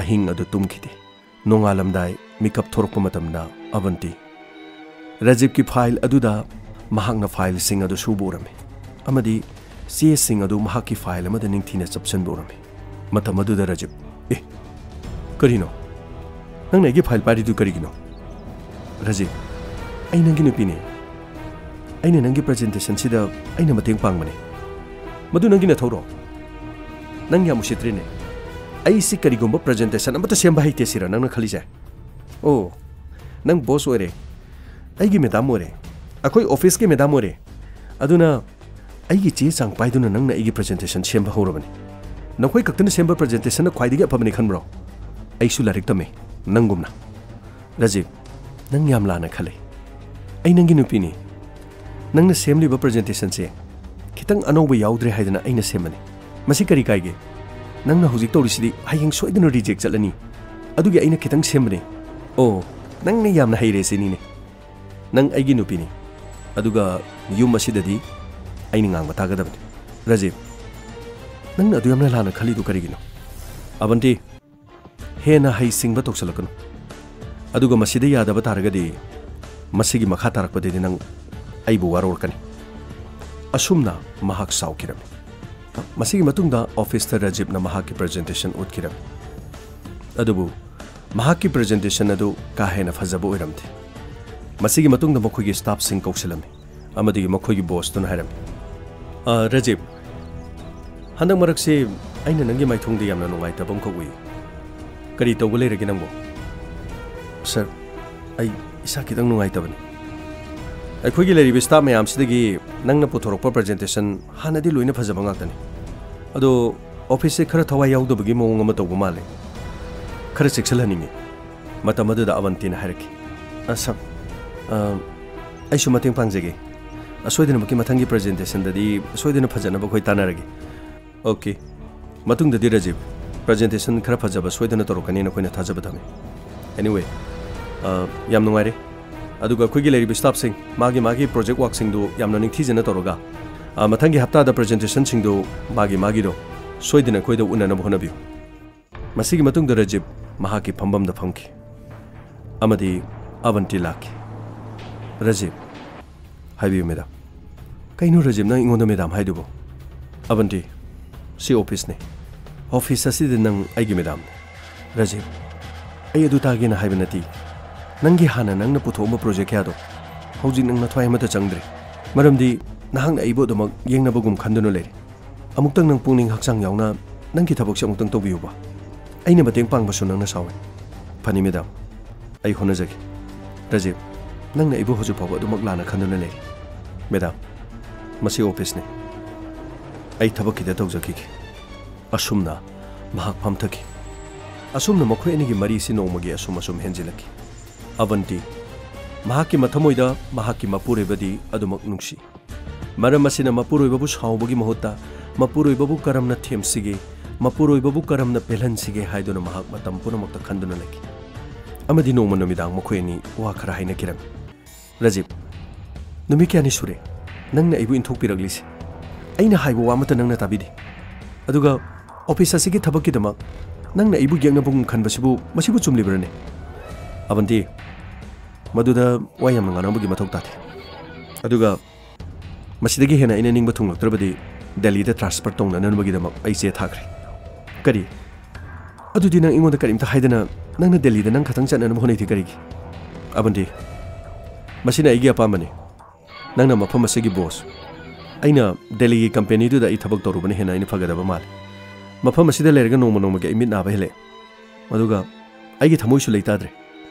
ꯑꯍꯤꯡ ꯑꯗꯨ ꯇꯨꯝꯈꯤꯗꯦ꯫ ꯅꯣꯡꯉꯥꯜꯂꯝꯗꯥꯏ ꯃꯤꯀꯞ ꯊꯣꯔꯛꯄ ꯃꯇꯝꯗ ꯑꯕꯟꯇꯤ ꯔꯥꯖꯤꯕꯀꯤ ꯐꯥꯏꯜ ꯑꯗꯨꯗ ꯃꯍꯥꯛꯅ ꯐꯥꯏꯜꯁꯤꯡ ꯑꯗꯨ ꯁꯨꯕ ꯎꯔꯝꯃꯤ ꯑꯃꯗꯤ ꯆꯦꯁꯤꯡ ꯑꯗꯨ ꯃꯍꯥꯛꯀꯤ ꯐꯥꯏꯜ ꯑꯃꯗ ꯅꯤꯡꯊꯤꯅ ꯆꯞꯁꯤꯟꯕ ꯎꯔꯝꯃꯤ꯫ ꯃꯇꯝ ꯑꯗꯨꯗ ꯔꯥꯖꯤꯕ, "ꯑꯦ, ꯀꯔꯤꯅꯣ? ꯅꯪꯅ ꯑꯩꯒꯤ ꯐꯥꯏꯜ ꯄꯥꯏꯔꯤꯗꯨ ꯀꯔꯤꯒꯤꯅꯣ?" "ꯔꯥꯖꯤꯕ, ꯑꯩ ꯅꯪꯒꯤ ꯅꯨꯄꯤꯅꯦ꯫ ꯑꯩꯅ ꯅꯪꯒꯤ ꯄ꯭ꯔꯖꯦꯟꯇꯦꯁꯟꯁꯤꯗ ꯑꯩꯅ ꯃꯇꯦꯡ ꯄꯥꯡꯕꯅꯦ꯫ ꯃꯗꯨ ꯅꯪꯒꯤ ꯅꯊꯧꯔꯣ? ꯅꯪ ꯌꯥꯝ ꯎꯁꯤꯠꯇ꯭ꯔꯤꯅꯦ꯫ ꯑꯩꯁꯤ ꯀꯔꯤꯒꯨꯝꯕ ꯄ꯭ꯔꯖꯦꯟꯇꯦꯁꯟ ꯑꯃꯠꯇ ꯁꯦꯝꯕ ꯍꯩꯇꯦ ꯁꯤꯔ ꯅꯪꯅ ꯈꯜꯂꯤꯁꯦ? ꯑꯣ, ꯅꯪ ꯕꯣꯁ ꯑꯣꯏꯔꯦ, ꯑꯩꯒꯤ ꯃꯦꯗꯥꯝ ꯑꯣꯏꯔꯦ, ꯑꯩꯈꯣꯏ ꯑꯣꯐꯤꯁꯀꯤ ꯃꯦꯗꯥꯝ ꯑꯣꯏꯔꯦ꯫ ꯑꯗꯨꯅ ꯑꯩꯒꯤ ꯆꯦ ꯆꯥꯡ ꯄꯥꯏꯗꯨꯅ ꯅꯪꯅ ꯑꯩꯒꯤ ꯄ꯭ꯔꯖꯦꯟꯇꯦꯁꯟ ꯁꯦꯝꯕ ꯍꯧꯔꯕꯅꯤ꯫ ꯅꯈꯣꯏ ꯈꯛꯇꯅ ꯁꯦꯝꯕ ꯄ꯭ꯔꯖꯦꯟꯇꯦꯁꯟꯅ ꯈ꯭ꯋꯥꯏꯗꯒꯤ ꯑꯐꯕꯅꯤ ꯈꯟꯕ꯭ꯔꯣ? ꯑꯩꯁꯨ ꯂꯥꯏꯔꯤꯛ ꯇꯝꯃꯤ, ꯅꯪꯒꯨꯝꯅ꯫" "ꯔꯥꯖꯤꯕ, ꯅꯪ ꯌꯥꯝ ꯂꯥꯟꯅ ꯈꯜꯂꯤ꯫ ꯑꯩ ꯅꯪꯒꯤ ꯅꯨꯄꯤꯅꯤ꯫ ꯅꯪꯅ ꯁꯦꯝꯂꯤꯕ ꯄ꯭ꯔꯖꯦꯟꯇꯦꯁꯟꯁꯦ ꯈꯤꯇꯪ ꯑꯅꯧꯕ ꯌꯥꯎꯗ꯭ꯔꯦ ꯍꯥꯏꯗꯅ ꯑꯩꯅ ꯁꯦꯝꯕꯅꯤ꯫ ꯃꯁꯤ ꯀꯔꯤ ꯀꯥꯏꯒꯦ? ꯅꯪꯅ ꯍꯧꯖꯤꯛ ꯇꯧꯔꯤꯁꯤꯗꯤ ꯍꯌꯦꯡ ꯁꯣꯏꯗꯅ ꯔꯤꯖꯦꯛ ꯆꯠꯂꯅꯤ꯫ ꯑꯗꯨꯒꯤ ꯑꯩꯅ ꯈꯤꯇꯪ ꯁꯦꯝꯕꯅꯤ꯫" "ꯑꯣ, ꯅꯪꯅ ꯌꯥꯝꯅ ꯍꯩꯔꯦ ꯁꯤꯅꯤꯅꯦ꯫ ꯅꯪ ꯑꯩꯒꯤ ꯅꯨꯄꯤꯅꯤ꯫ ꯑꯗꯨꯒ ꯌꯨꯝ ꯑꯁꯤꯗꯗꯤ ꯑꯩꯅ ꯉꯥꯡꯕ ꯇꯥꯒꯗꯕꯅꯤ꯫" "ꯔꯥꯖꯤꯕ, ꯅꯪꯅ ꯑꯗꯨ ꯌꯥꯝꯅ ꯂꯥꯟꯅ ꯈꯜꯂꯤꯗꯨ ꯀꯔꯤꯒꯤꯅꯣ?" "ꯑꯕꯟꯇꯤ, ꯍꯦꯟꯅ ꯍꯩꯁꯤꯡꯕ ꯇꯧꯁꯜꯂꯛꯀꯅꯨ꯫ ꯑꯗꯨꯒ ꯃꯁꯤꯗ ꯌꯥꯗꯕ ꯇꯥꯔꯒꯗꯤ ꯃꯁꯤꯒꯤ ꯃꯈꯥ ꯇꯥꯔꯛꯄꯗꯗꯤ ꯅꯪ ꯑꯩꯕꯨ ꯋꯥꯔꯧꯔꯛꯀꯅꯤ꯫" ꯑꯁꯨꯝꯅ ꯃꯍꯥꯛ ꯁꯥꯎꯈꯤꯔꯝꯃꯤ꯫ ꯃꯁꯤꯒꯤ ꯃꯇꯨꯡꯗ ꯑꯣꯐꯤꯁꯇ ꯔꯥꯖꯤꯕꯅ ꯃꯍꯥꯛꯀꯤ ꯄ꯭ꯔꯖꯦꯟꯇꯦꯁꯟ ꯎꯠꯈꯤꯔꯝꯃꯤ꯫ ꯑꯗꯨꯕꯨ ꯃꯍꯥꯛꯀꯤ ꯄ꯭ꯔꯖꯦꯟꯇꯦꯁꯟ ꯑꯗꯨ ꯀꯥ ꯍꯦꯟꯅ ꯐꯖꯕ ꯑꯣꯏꯔꯝꯗꯦ꯫ ꯃꯁꯤꯒꯤ ꯃꯇꯨꯡꯗ ꯃꯈꯣꯏꯒꯤ ꯁ꯭ꯇꯥꯐꯁꯤꯡ ꯀꯧꯁꯤꯜꯂꯝꯃꯤ ꯑꯃꯗꯤ ꯃꯈꯣꯏꯒꯤ ꯕꯣꯁꯇꯨꯅ ꯍꯥꯏꯔꯝꯃꯤ, "ꯑ, ꯔꯥꯖꯤꯕ, ꯍꯟꯗꯛ ꯃꯔꯛꯁꯤ ꯑꯩꯅ ꯅꯪꯒꯤ ꯃꯥꯏꯊꯣꯡꯗ ꯌꯥꯝꯅ ꯅꯨꯡꯉꯥꯏꯇꯕ ꯑꯃꯈꯛ ꯎꯏ꯫ ꯀꯔꯤ ꯇꯧꯕ ꯂꯩꯔꯒꯦ ꯅꯪꯕꯨ?" "ꯁꯔ, ꯑꯩ ꯏꯁꯥ ꯈꯤꯇꯪ ꯅꯨꯡꯉꯥꯏꯇꯕꯅꯤ꯫ ꯑꯩꯈꯣꯏꯒꯤ ꯂꯩꯔꯤꯕ ꯁ꯭ꯇꯥꯐ ꯃꯌꯥꯝꯁꯤꯗꯒꯤ ꯅꯪꯅ ꯄꯨꯊꯣꯔꯛꯄ ꯄ꯭ꯔꯖꯦꯟꯇꯦꯁꯟ ꯍꯥꯟꯅꯗꯤ ꯂꯣꯏꯅ ꯐꯖꯕ ꯉꯥꯛꯇꯅꯤ꯫ ꯑꯗꯣ ꯑꯣꯐꯤꯁꯁꯦ ꯈꯔ ꯊꯋꯥꯏ ꯌꯥꯎꯗꯕꯒꯤ ꯃꯑꯣꯡ ꯑꯃ ꯇꯧꯕ ꯃꯥꯜꯂꯦ꯫ ꯈꯔ ꯆꯦꯛꯁꯤꯜꯍꯟꯅꯤꯡꯉꯤ꯫ ꯃꯇꯝ ꯑꯗꯨꯗ ꯑꯕꯟꯇꯤꯅ ꯍꯥꯏꯔꯛꯈꯤ, "ꯑ, ꯁꯥꯔ, ꯑ, ꯑꯩꯁꯨ ꯃꯇꯦꯡ ꯄꯥꯡꯖꯒꯦ꯫ ꯑꯁꯣꯏꯗꯅꯃꯛꯀꯤ ꯃꯊꯪꯒꯤ ꯄ꯭ꯔꯖꯦꯟꯇꯦꯁꯟꯗꯗꯤ ꯁꯣꯏꯗꯅ ꯐꯖꯅꯕ ꯑꯩꯈꯣꯏ ꯇꯥꯟꯅꯔꯒꯦ꯫" "ꯑꯣꯀꯦ꯫ ꯃꯇꯨꯡꯗꯗꯤ ꯔꯥꯖꯤꯕ, ꯄ꯭ꯔꯖꯦꯟꯇꯦꯁꯟ ꯈꯔ ꯐꯖꯕ ꯁꯣꯏꯗꯅ ꯇꯧꯔꯛꯀꯅꯤꯅ ꯑꯩꯈꯣꯏꯅ ꯊꯥꯖꯕ ꯊꯝꯃꯤ꯫ ꯑꯦꯅꯤꯋꯦ, ꯑ, ꯌꯥꯝ ꯅꯨꯡꯉꯥꯏꯔꯦ꯫ ꯑꯗꯨꯒ ꯑꯩꯈꯣꯏꯒꯤ ꯂꯩꯔꯤꯕ ꯁ꯭ꯇꯥꯐꯁꯤꯡ, ꯃꯥꯒꯤ ꯃꯥꯒꯤ ꯄ꯭ꯔꯣꯖꯦꯛ ꯋꯥꯔꯛꯁꯤꯡꯗꯨ ꯌꯥꯝꯅ ꯅꯤꯡꯊꯤꯖꯅ ꯇꯧꯔꯒ, ꯑ, ꯃꯊꯪꯒꯤ ꯍꯞꯇꯥꯗ ꯄ꯭ꯔꯖꯦꯟꯇꯦꯁꯟꯁꯤꯡꯗꯨ ꯃꯥꯒꯤ ꯃꯥꯒꯤꯗꯣ ꯁꯣꯏꯗꯅ ꯑꯩꯈꯣꯏꯗ ꯎꯅꯅꯕ ꯍꯣꯠꯅꯕꯤꯌꯨ꯫" ꯃꯁꯤꯒꯤ ꯃꯇꯨꯡꯗ ꯔꯥꯖꯤꯕ ꯃꯍꯥꯛꯀꯤ ꯐꯝꯐꯝꯗ ꯐꯝꯈꯤ ꯑꯃꯗꯤ ꯑꯕꯟꯇꯤ ꯂꯥꯛꯈꯤ꯫ "ꯔꯥꯖꯤꯕ, ꯍꯥꯏꯕꯤꯌꯨ ꯃꯦꯗꯥꯝ꯫" "ꯀꯩꯅꯣ ꯔꯥꯖꯤꯕ, ꯅꯪ ꯑꯩꯉꯣꯟꯗ ꯃꯦꯗꯥꯝ ꯍꯥꯏꯗꯨꯕꯣ?" "ꯑꯕꯟꯇꯤ, ꯁꯤ ꯑꯣꯐꯤꯁꯅꯤ꯫ ꯑꯣꯐꯤꯁ ꯑꯁꯤꯗ ꯅꯪ ꯑꯩꯒꯤ ꯃꯦꯗꯥꯝꯅꯤ꯫" "ꯔꯥꯖꯤꯕ, ꯑꯩ ꯑꯗꯨ ꯇꯥꯒꯦꯅ ꯍꯥꯏꯕ ꯅꯠꯇꯦ꯫ ꯅꯪꯒꯤ ꯍꯥꯟꯅ ꯅꯪꯅ ꯄꯨꯊꯣꯛꯑꯝꯕ ꯄ꯭ꯔꯣꯖꯦꯛ ꯀꯌꯥꯗꯣ ꯍꯧꯖꯤꯛ ꯅꯪ ꯅꯊ꯭ꯋꯥꯏ ꯑꯃꯠꯇ ꯆꯪꯗ꯭ꯔꯦ꯫ ꯃꯔꯝꯗꯤ ꯅꯍꯥꯛꯅ ꯑꯩꯕꯨ ꯑꯗꯨꯃꯛ ꯌꯦꯡꯅꯕꯒꯨꯝ ꯈꯟꯗꯨꯅ ꯂꯩꯔꯦ꯫ ꯑꯃꯨꯛꯇꯪ ꯅꯪ ꯄꯨꯛꯅꯤꯡ ꯍꯛꯆꯥꯡ ꯌꯥꯎꯅ ꯅꯪꯒꯤ ꯊꯕꯛꯁꯦ ꯑꯃꯨꯛꯇꯪ ꯇꯧꯕꯤꯌꯨꯕ꯫ ꯑꯩꯅ ꯃꯇꯦꯡ ꯄꯥꯡꯕꯁꯨ ꯅꯪꯅ ꯁꯥꯎꯏ꯫" "ꯐꯅꯤ ꯃꯦꯗꯥꯝ, ꯑꯩ ꯍꯣꯠꯅꯖꯒꯦ꯫" "ꯔꯥꯖꯤꯕ, ꯅꯪꯅ ꯑꯩꯕꯨ ꯍꯧꯖꯤꯛ ꯐꯥꯎꯕ ꯑꯗꯨꯃꯛ ꯂꯥꯟꯅ ꯈꯟꯗꯨꯅ ꯂꯩꯔꯤ꯫" "ꯃꯦꯗꯥꯝ, ꯃꯁꯤ ꯑꯣꯐꯤꯁꯅꯤ꯫ ꯑꯩ ꯊꯕꯛ ꯈꯤꯇ ꯇꯧꯖꯈꯤꯒꯦ꯫" ꯑꯁꯨꯝꯅ ꯃꯍꯥꯛ ꯐꯝꯊꯈꯤ꯫ ꯑꯁꯨꯝꯅ ꯃꯈꯣꯏ ꯑꯅꯤꯒꯤ ꯃꯔꯤꯁꯤ ꯅꯣꯡꯃꯒꯤ ꯑꯁꯨꯝ ꯑꯁꯨꯝ ꯍꯦꯟꯖꯤꯜꯂꯛꯈꯤ꯫ ꯑꯕꯟꯇꯤ, ꯃꯍꯥꯛꯀꯤ ꯃꯊꯃꯣꯏꯗ ꯃꯍꯥꯛꯀꯤ ꯃꯄꯨꯔꯣꯏꯕꯗꯤ ꯑꯗꯨꯃꯛ ꯅꯨꯡꯁꯤ꯫ ꯃꯔꯝ ꯑꯁꯤꯅ ꯃꯄꯨꯔꯣꯏꯕꯕꯨ ꯁꯥꯎꯕꯒꯤ ꯃꯍꯨꯠꯇ ꯃꯄꯨꯔꯣꯏꯕꯕꯨ ꯀꯔꯝꯅ ꯊꯦꯝꯁꯤꯒꯦ, ꯃꯄꯨꯔꯣꯏꯕꯕꯨ ꯀꯔꯝꯅ ꯄꯦꯜꯍꯟꯁꯤꯒꯦ ꯍꯥꯏꯗꯨꯅ ꯃꯍꯥꯛ ꯃꯇꯝ ꯄꯨꯝꯅꯃꯛꯇ ꯈꯟꯗꯨꯅ ꯂꯩꯈꯤ꯫ ꯑꯃꯗꯤ ꯅꯣꯡꯃ ꯅꯨꯃꯤꯗꯥꯡ ꯃꯈꯣꯏ ꯑꯅꯤ ꯋꯥ ꯈꯔ ꯍꯥꯏꯅꯈꯤꯔꯝꯃꯤ꯫ "ꯔꯥꯖꯤꯕ, ꯅꯨꯃꯤꯠ ꯀꯌꯥꯅꯤ ꯁꯨꯔꯦ ꯅꯪꯅ ꯑꯩꯕꯨ ꯏꯟꯊꯣꯛꯄꯤꯔꯛꯂꯤꯁꯦ? ꯑꯩꯅ ꯍꯥꯏꯕ ꯋꯥ ꯑꯃꯠꯇ ꯅꯪꯅ ꯇꯥꯕꯤꯗꯦ꯫ ꯑꯗꯨꯒ ꯑꯣꯐꯤꯁ ꯑꯁꯤꯒꯤ ꯊꯕꯛꯀꯤꯗꯃꯛ ꯅꯪꯅ ꯑꯩꯕꯨ ꯌꯦꯛꯅꯕꯒꯨꯝ ꯈꯟꯕꯁꯤꯕꯨ, ꯃꯁꯤꯕꯨ ꯆꯨꯝꯂꯤꯕ꯭ꯔꯅꯦ?" "ꯑꯕꯟꯇꯤ, ꯃꯗꯨꯗ ꯋꯥ ꯌꯥꯝꯅ ꯉꯥꯡꯅꯕꯒꯤ ꯃꯊꯧ ꯇꯥꯗꯦ꯫ ꯑꯗꯨꯒ ꯃꯁꯤꯗꯒꯤ ꯍꯦꯟꯅ ꯑꯩꯅ ꯅꯤꯡꯕ ꯊꯨꯡꯂꯛꯇ꯭ꯔꯕꯗꯤ ꯗꯦꯜꯂꯤꯗ ꯇ꯭ꯔꯥꯟꯁꯐꯔ ꯇꯧꯅꯅꯕꯒꯤꯗꯃꯛ ꯑꯩ ꯆꯦ ꯊꯥꯈ꯭ꯔꯦ꯫" "ꯀꯔꯤ? ꯑꯗꯨꯗꯤ ꯅꯪ ꯑꯩꯉꯣꯟꯗ ꯀꯔꯤꯝꯇ ꯍꯥꯏꯗꯅ ꯅꯪꯅ ꯗꯦꯜꯂꯤꯗ ꯅꯪ ꯈꯛꯇꯪ ꯆꯠꯅꯅꯕ ꯍꯣꯠꯅꯩꯗꯤ ꯀꯔꯤꯒꯤ?" "ꯑꯕꯟꯇꯤ, ꯃꯁꯤꯅ ꯑꯩꯒꯤ ꯑꯄꯥꯝꯕꯅꯤ꯫ ꯅꯪꯅ ꯃꯐꯝ ꯑꯁꯤꯒꯤ ꯕꯣꯁ꯫ ꯑꯩꯅ ꯗꯦꯜꯂꯤꯒꯤ ꯀꯝꯄꯦꯅꯤꯗꯨꯗ ꯑꯩ ꯊꯕꯛ ꯇꯧꯔꯨꯕꯅ ꯍꯦꯟꯅ ꯑꯩꯅ ꯐꯒꯗꯕ ꯃꯥꯜꯂꯤ꯫ ꯃꯐꯝ ꯑꯁꯤꯗ ꯂꯩꯔꯒ ꯅꯣꯡꯃ ꯅꯣꯡꯃꯒꯤ ꯑꯩ ꯃꯤꯠ ꯅꯥꯕ ꯍꯦꯜꯂꯛꯑꯦ꯫ ꯑꯗꯨꯒ ꯑꯩꯒꯤ ꯊꯃꯣꯏꯁꯨ ꯂꯩꯇꯥꯗ꯭ꯔꯦ꯫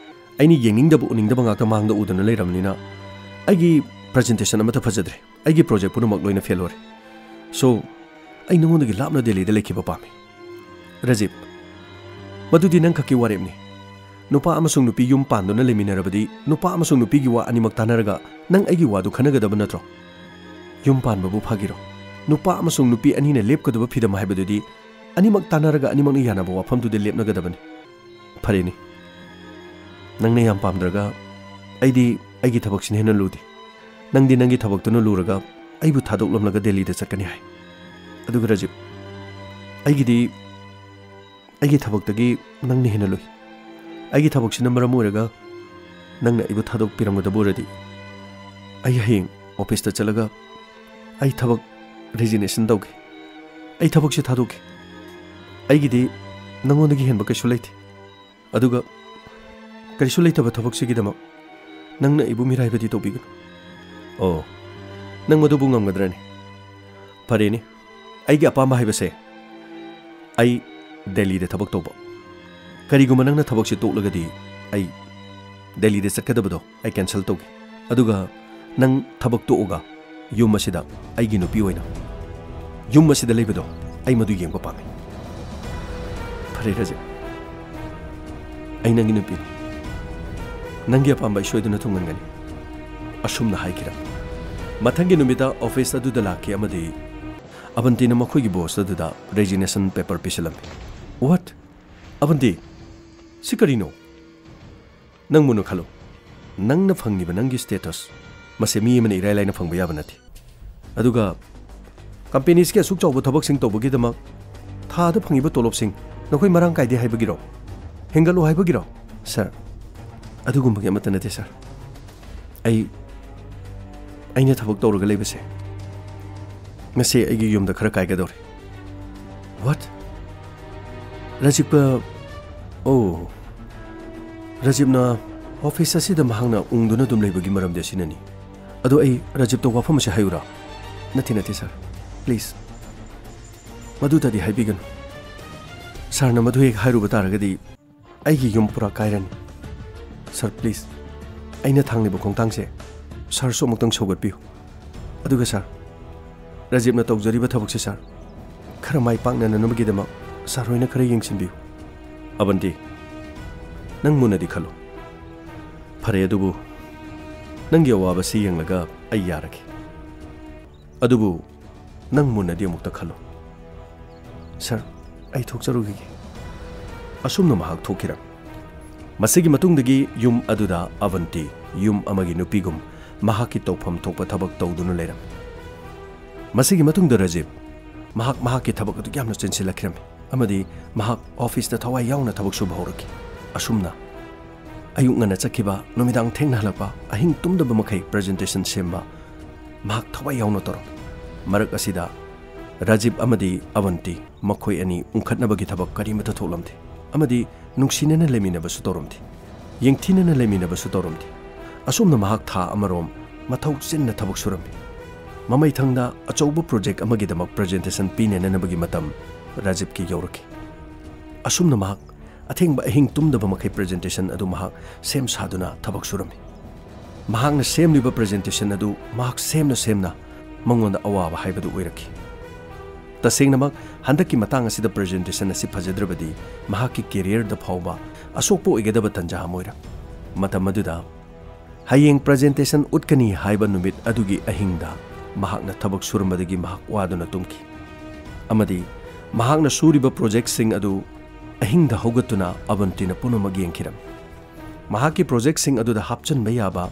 ꯑꯩꯅ ꯌꯦꯡꯅꯤꯡꯗꯕ ꯎꯅꯤꯡꯗꯕ ꯉꯥꯛꯇ ꯃꯥꯡꯗ ꯎꯗꯨꯅ ꯂꯩꯔꯕꯅꯤꯅ ꯑꯩꯒꯤ ꯄ꯭ꯔꯖꯦꯟꯇꯦꯁꯟ ꯑꯃꯠꯇ ꯐꯖꯗ꯭ꯔꯦ꯫ ꯑꯩꯒꯤ ꯄ꯭ꯔꯣꯖꯦꯛ ꯄꯨꯝꯅꯃꯛ ꯂꯣꯏꯅ ꯐꯦꯜ ꯑꯣꯏꯔꯦ꯫ ꯁꯣ, ꯑꯩ ꯅꯉꯣꯟꯗꯒꯤ ꯂꯥꯞꯅ ꯗꯦꯜꯂꯤꯗ ꯂꯩꯈꯤꯕ ꯄꯥꯝꯃꯤ꯫ ꯔꯥꯖꯤꯕ, ꯃꯗꯨꯗꯤ ꯅꯪ ꯈꯛꯀꯤ ꯋꯥꯔꯦꯞꯅꯤ꯫ ꯅꯨꯄꯥ ꯑꯃꯁꯨꯡ ꯅꯨꯄꯤ ꯌꯨꯝ ꯄꯥꯟꯗꯨꯅ ꯂꯩꯃꯤꯟꯅꯔꯕꯗꯤ ꯅꯨꯄꯥ ꯑꯃꯁꯨꯡ ꯅꯨꯄꯤꯒꯤ ꯋꯥ ꯑꯅꯤꯃꯛ ꯇꯥꯟꯅꯔꯒ ꯅꯪ ꯑꯩꯒꯤ ꯋꯥꯗꯨ ꯈꯟꯅꯒꯗꯕ ꯅꯠꯇ꯭ꯔꯣ? ꯌꯨꯝ ꯄꯥꯟꯕꯕꯨ ꯐꯥꯒꯤꯔꯣ? ꯅꯨꯄꯥ ꯑꯃꯁꯨꯡ ꯅꯨꯄꯤ ꯑꯅꯤꯅ ꯂꯦꯞꯀꯗꯕ ꯐꯤꯗꯝ ꯍꯥꯏꯕꯗꯨꯗꯤ ꯑꯅꯤꯃꯛ ꯇꯥꯟꯅꯔꯒ ꯑꯅꯤꯃꯛꯅ ꯌꯥꯅꯕ ꯋꯥꯐꯝꯗꯨꯗ ꯂꯦꯞꯅꯒꯗꯕꯅꯤ꯫ ꯐꯔꯦꯅꯦ, ꯅꯪꯅ ꯌꯥꯝ ꯄꯥꯝꯗ꯭ꯔꯒ ꯑꯩꯗꯤ ꯑꯩꯒꯤ ꯊꯕꯛꯁꯤꯅ ꯍꯦꯟꯅ ꯂꯨꯗꯦ꯫ ꯅꯪꯗꯤ ꯅꯪꯒꯤ ꯊꯕꯛꯇꯨꯅ ꯂꯨꯔꯒ ꯑꯩꯕꯨ ꯊꯥꯗꯣꯛꯂꯝꯂꯒ ꯗꯦꯜꯂꯤꯗ ꯆꯠꯀꯅꯤ ꯍꯥꯏ꯫ ꯑꯗꯨꯒ ꯔꯥꯖꯤꯕ, ꯑꯩꯒꯤꯗꯤ ꯑꯩꯒꯤ ꯊꯕꯛꯇꯒꯤ ꯅꯪꯅ ꯍꯦꯟꯅ ꯂꯨꯏ꯫ ꯑꯩꯒꯤ ꯊꯕꯛꯁꯤꯅ ꯃꯔꯝ ꯑꯣꯏꯔꯒ ꯅꯪꯅ ꯑꯩꯕꯨ ꯊꯥꯗꯣꯛꯄꯤꯔꯝꯒꯗꯕ ꯑꯣꯏꯔꯗꯤ ꯑꯩ ꯍꯌꯦꯡ ꯑꯣꯐꯤꯁꯇ ꯆꯠꯂꯒ ꯑꯩ ꯊꯕꯛ ꯔꯤꯖꯤꯒꯅꯦꯁꯟ ꯇꯧꯒꯦ꯫ ꯑꯩ ꯊꯕꯛꯁꯦ ꯊꯥꯗꯣꯛꯀꯦ꯫ ꯑꯩꯒꯤꯗꯤ ꯅꯪꯉꯣꯟꯗꯒꯤ ꯍꯦꯟꯕ ꯀꯩꯁꯨ ꯂꯩꯇꯦ꯫ ꯑꯗꯨꯒ ꯀꯔꯤꯁꯨ ꯂꯩꯇꯕ ꯊꯕꯛꯁꯤꯒꯤꯗꯃꯛ ꯅꯪꯅ ꯑꯩꯕꯨ ꯃꯤꯔꯥꯏꯕꯗꯤ ꯇꯧꯕꯤꯒꯅꯨ꯫ ꯑꯣ, ꯅꯪ ꯃꯗꯨꯕꯨ ꯉꯝꯒꯗ꯭ꯔꯅꯦ? ꯐꯔꯦꯅꯦ, ꯑꯩꯒꯤ ꯑꯄꯥꯝꯕ ꯍꯥꯏꯕꯁꯦ ꯑꯩ ꯗꯦꯜꯂꯤꯗ ꯊꯕꯛ ꯇꯧꯕ꯫ ꯀꯔꯤꯒꯨꯝꯕ ꯅꯪꯅ ꯊꯕꯛꯁꯦ ꯇꯣꯛꯂꯒꯗꯤ ꯑꯩ ꯗꯦꯜꯂꯤꯗ ꯆꯠꯀꯗꯕꯗꯣ ꯑꯩ ꯀꯦꯟꯁꯦꯜ ꯇꯧꯒꯦ꯫ ꯑꯗꯨꯒ ꯅꯪ ꯊꯕꯛ ꯇꯣꯛꯑꯒ ꯌꯨꯝ ꯑꯁꯤꯗ ꯑꯩꯒꯤ ꯅꯨꯄꯤ ꯑꯣꯏꯅ ꯌꯨꯝ ꯑꯁꯤꯗ ꯂꯩꯕꯗꯣ ꯑꯩ ꯃꯗꯨ ꯌꯦꯡꯕ ꯄꯥꯝꯃꯤ꯫ ꯐꯔꯦ ꯔꯥꯖꯤꯕ, ꯑꯩ ꯅꯪꯒꯤ ꯅꯨꯄꯤꯅꯤ꯫ ꯅꯪꯒꯤ ꯑꯄꯥꯝꯕ ꯑꯩ ꯁꯣꯏꯗꯅ ꯊꯨꯡꯍꯟꯒꯅꯤ꯫ ꯑꯁꯨꯝꯅ ꯍꯥꯏꯈꯤꯔꯝꯃꯤ꯫ ꯃꯊꯪꯒꯤ ꯅꯨꯃꯤꯠꯇ ꯑꯣꯐꯤꯁ ꯑꯗꯨꯗ ꯂꯥꯛꯈꯤ ꯑꯃꯗꯤ ꯑꯕꯟꯇꯤꯅ ꯃꯈꯣꯏꯒꯤ ꯕꯣꯁ ꯑꯗꯨꯗ ꯔꯦꯖꯤꯒꯅꯦꯁꯟ ꯄꯦꯄꯔ ꯄꯤꯁꯤꯜꯂꯝꯃꯤ꯫ What? ꯑꯕꯟꯇꯤ, ꯁꯤ ꯀꯔꯤꯅꯣ? ꯅꯪ ꯃꯨꯟꯅ ꯈꯜꯂꯨ꯫ ꯅꯪꯅ ꯐꯪꯉꯤꯕ ꯅꯪꯒꯤ ꯁ꯭ꯇꯦꯇꯁ, ꯃꯁꯤ ꯃꯤ ꯑꯃꯅ ꯏꯔꯥꯏ ꯂꯥꯏꯅ ꯐꯪꯕ ꯌꯥꯕ ꯅꯠꯇꯦ꯫ ꯑꯗꯨꯒ ꯀꯝꯄꯦꯅꯤꯁꯀꯤ ꯑꯁꯨꯛ ꯆꯥꯎꯕ ꯊꯕꯛꯁꯤꯡ ꯇꯧꯕꯒꯤꯗꯃꯛ ꯊꯥꯗ ꯐꯪꯉꯤꯕ ꯇꯣꯂꯣꯞꯁꯤꯡ ꯅꯈꯣꯏ ꯃꯔꯥꯡ ꯀꯥꯏꯗꯦ ꯍꯥꯏꯕꯒꯤꯔꯣ? ꯍꯦꯟꯒꯠꯂꯣ ꯍꯥꯏꯕꯒꯤꯔꯣ? ꯁꯥꯔ, ꯑꯗꯨꯒꯨꯝꯕꯒꯤ ꯑꯃꯠꯇ ꯅꯠꯇꯦ, ꯁꯥꯔ꯫ ꯑꯩ, ꯑꯩꯅ ꯊꯕꯛ ꯇꯧꯔꯒ ꯂꯩꯕꯁꯦ, ꯃꯁꯤ ꯑꯩꯒꯤ ꯌꯨꯝꯗ ꯈꯔ ꯀꯥꯏꯒꯗꯧꯔꯦ꯫ What? ꯔꯥꯖꯤꯕꯀ, ꯑꯣ, ꯔꯥꯖꯤꯕꯅ ꯑꯣꯐꯤꯁ ꯑꯁꯤꯗ ꯃꯍꯥꯛꯅ ꯎꯪꯗꯨꯅ ꯑꯗꯨꯝ ꯂꯩꯕꯒꯤ ꯃꯔꯝꯗꯤ ꯑꯁꯤꯅꯅꯤ꯫ ꯑꯗꯣ ꯑꯩ ꯔꯥꯖꯤꯕꯇ ꯋꯥꯐꯝ ꯑꯁꯤ ꯍꯥꯏꯌꯨꯔꯥ? ꯅꯠꯇꯦ, ꯅꯠꯇꯦ, ꯁꯥꯔ꯫ ꯄ꯭ꯂꯤꯖ, ꯃꯗꯨꯗꯗꯤ ꯍꯥꯏꯕꯤꯒꯅꯨ꯫ ꯁꯥꯔꯅ ꯃꯗꯨ ꯍꯦꯛ ꯍꯥꯏꯔꯨꯕ ꯇꯥꯔꯒꯗꯤ ꯑꯩꯒꯤ ꯌꯨꯝ ꯄꯨꯔꯥ ꯀꯥꯏꯔꯅꯤ꯫ ꯁꯥꯔ, ꯄ꯭ꯂꯤꯖ, ꯑꯩꯅ ꯊꯥꯡꯂꯤꯕ ꯈꯣꯡꯊꯥꯡꯁꯦ ꯁꯥꯔꯁꯨ ꯑꯃꯨꯛꯇꯪ ꯁꯧꯒꯠꯄꯤꯌꯨ꯫ ꯑꯗꯨꯒ ꯁꯥꯔ, ꯔꯥꯖꯤꯕꯅ ꯇꯧꯖꯔꯤꯕ ꯊꯕꯛꯁꯦ ꯁꯥꯔ, ꯈꯔ ꯃꯥꯏ ꯄꯥꯛꯅꯅꯕꯒꯤꯗꯃꯛ ꯁꯥꯔ ꯍꯣꯏꯅ ꯈꯔ ꯌꯦꯡꯁꯤꯟꯕꯤꯌꯨ꯫ ꯑꯕꯟꯇꯤ, ꯅꯪ ꯃꯨꯟꯅꯗꯤ ꯈꯜꯂꯨ꯫ ꯐꯔꯦ, ꯑꯗꯨꯕꯨ ꯅꯪꯒꯤ ꯑꯋꯥꯕꯁꯤ ꯌꯦꯡꯂꯒ ꯑꯩ ꯌꯥꯔꯒꯦ꯫ ꯑꯗꯨꯕꯨ ꯅꯪ ꯃꯨꯟꯅꯗꯤ ꯑꯃꯨꯛꯇ ꯈꯜꯂꯨ꯫ ꯁꯥꯔ, ꯑꯩ ꯊꯣꯛꯆꯔꯨꯈꯤꯒꯦ꯫ ꯑꯁꯨꯝꯅ ꯃꯍꯥꯛ ꯊꯣꯛꯈꯤꯔꯝꯃꯤ꯫ ꯃꯁꯤꯒꯤ ꯃꯇꯨꯡꯗꯒꯤ ꯌꯨꯝ ꯑꯗꯨꯗ ꯑꯕꯟꯇꯤ ꯌꯨꯝ ꯑꯃꯒꯤ ꯅꯨꯄꯤꯒꯨꯝ ꯃꯍꯥꯛꯀꯤ ꯇꯧꯐꯝ ꯊꯣꯛꯄ ꯊꯕꯛ ꯇꯧꯗꯨꯅ ꯂꯩꯔꯝꯃꯤ꯫ ꯃꯁꯤꯒꯤ ꯃꯇꯨꯡꯗ ꯔꯖꯤꯕ ꯃꯍꯥꯛ ꯃꯍꯥꯛꯀꯤ ꯊꯕꯛ ꯑꯗꯨ ꯌꯥꯝꯅ ꯆꯦꯟꯁꯤꯜꯂꯛꯈꯤꯔꯝꯃꯤ ꯑꯃꯗꯤ ꯃꯍꯥꯛ ꯑꯣꯐꯤꯁꯇ ꯊꯋꯥꯏ ꯌꯥꯎꯅ ꯊꯕꯛ ꯁꯨꯕ ꯍꯧꯔꯛꯈꯤ꯫ ꯑꯁꯨꯝꯅ ꯑꯌꯨꯛ ꯉꯟꯅ ꯆꯠꯈꯤꯕ, ꯅꯨꯃꯤꯗꯥꯡ ꯊꯦꯡꯅ ꯍꯜꯂꯛꯄ, ꯑꯍꯤꯡ ꯇꯨꯝꯗꯕ ꯃꯈꯩ ꯄ꯭ꯔꯖꯦꯟꯇꯦꯁꯟ ꯁꯦꯝꯕ ꯃꯍꯥꯛ ꯊꯋꯥꯏ ꯌꯥꯎꯅ ꯇꯧꯔꯝꯃꯤ꯫ ꯃꯔꯛ ꯑꯁꯤꯗ ꯔꯥꯖꯤꯕ ꯑꯃꯗꯤ ꯑꯕꯟꯇꯤ ꯃꯈꯣꯏ ꯑꯅꯤ ꯎꯪꯈꯠꯅꯕꯒꯤ ꯊꯕꯛ ꯀꯔꯤꯃꯠꯇ ꯊꯣꯛꯂꯝꯗꯦ ꯑꯃꯗꯤ ꯅꯨꯡꯁꯤꯅꯅ ꯂꯩꯃꯤꯟꯅꯕꯁꯨ ꯇꯧꯔꯝꯗꯦ꯫ ꯌꯦꯡꯊꯤꯅꯅ ꯂꯩꯃꯤꯟꯅꯕꯁꯨ ꯇꯧꯔꯝꯗꯦ꯫ ꯑꯁꯨꯝꯅ ꯃꯍꯥꯛ ꯊꯥ ꯑꯃꯔꯣꯝ ꯃꯊꯧ ꯆꯤꯟꯅ ꯊꯕꯛ ꯁꯨꯔꯝꯃꯤ꯫ ꯃꯃꯩꯊꯪꯗ ꯑꯆꯧꯕ ꯄ꯭ꯔꯣꯖꯦꯛ ꯑꯃꯒꯤꯗꯃꯛ ꯄ꯭ꯔꯖꯦꯟꯇꯦꯁꯟ ꯄꯤꯅꯅꯕꯒꯤ ꯃꯇꯝ ꯔꯥꯖꯤꯕꯀꯤ ꯌꯧꯔꯛꯈꯤ꯫ ꯑꯁꯨꯝꯅ ꯃꯍꯥꯛ ꯑꯊꯦꯡꯕ ꯑꯍꯤꯡ ꯇꯨꯝꯗꯕ ꯃꯈꯩ ꯄ꯭ꯔꯖꯦꯟꯇꯦꯁꯟ ꯑꯗꯨ ꯃꯍꯥꯛ ꯁꯦꯝ ꯁꯥꯗꯨꯅ ꯊꯕꯛ ꯁꯨꯔꯝꯃꯤ꯫ ꯃꯍꯥꯛꯅ ꯁꯦꯝꯂꯤꯕ ꯄ꯭ꯔꯖꯦꯟꯇꯦꯁꯟ ꯑꯗꯨ ꯃꯍꯥꯛ ꯁꯦꯝꯅ ꯁꯦꯝꯅ ꯃꯉꯣꯟꯗ ꯑꯋꯥꯕ ꯍꯥꯏꯕꯗꯨ ꯑꯣꯏꯔꯛꯈꯤ꯫ ꯇꯁꯦꯡꯅꯃꯛ, ꯍꯟꯗꯛꯀꯤ ꯃꯇꯥꯡ ꯑꯁꯤꯗ ꯄ꯭ꯔꯖꯦꯟꯇꯦꯁꯟ ꯑꯁꯤ ꯐꯖꯗ꯭ꯔꯕꯗꯤ ꯃꯍꯥꯛꯀꯤ ꯀꯦꯔꯤꯌꯔꯗ ꯐꯥꯎꯕ ꯑꯁꯣꯛꯄ ꯑꯣꯏꯒꯗꯕ ꯇꯟꯖꯥ ꯑꯃ ꯑꯣꯏꯔꯝꯃꯤ꯫ ꯃꯇꯝ ꯑꯗꯨꯗ ꯍꯌꯦꯡ ꯄ꯭ꯔꯖꯦꯟꯇꯦꯁꯟ ꯎꯠꯀꯅꯤ ꯍꯥꯏꯕ ꯅꯨꯃꯤꯠ ꯑꯗꯨꯒꯤ ꯑꯍꯤꯡꯗ ꯃꯍꯥꯛꯅ ꯊꯕꯛ ꯁꯨꯔꯝꯕꯗꯒꯤ ꯃꯍꯥꯛ ꯋꯥꯗꯨꯅ ꯇꯨꯝꯈꯤ ꯑꯃꯗꯤ ꯃꯍꯥꯛꯅ ꯁꯨꯔꯤꯕ ꯄ꯭ꯔꯣꯖꯦꯛꯁꯤꯡ ꯑꯗꯨ ꯑꯍꯤꯡꯗ ꯍꯧꯒꯠꯇꯨꯅ ꯑꯕꯟꯇꯤꯅ ꯄꯨꯝꯅꯃꯛ ꯌꯦꯡꯈꯤꯔꯝꯃꯤ꯫ ꯃꯍꯥꯛꯀꯤ ꯄ꯭ꯔꯣꯖꯦꯛꯁꯤꯡ ꯑꯗꯨꯗ ꯍꯥꯞꯆꯤꯟꯕ ꯌꯥꯕ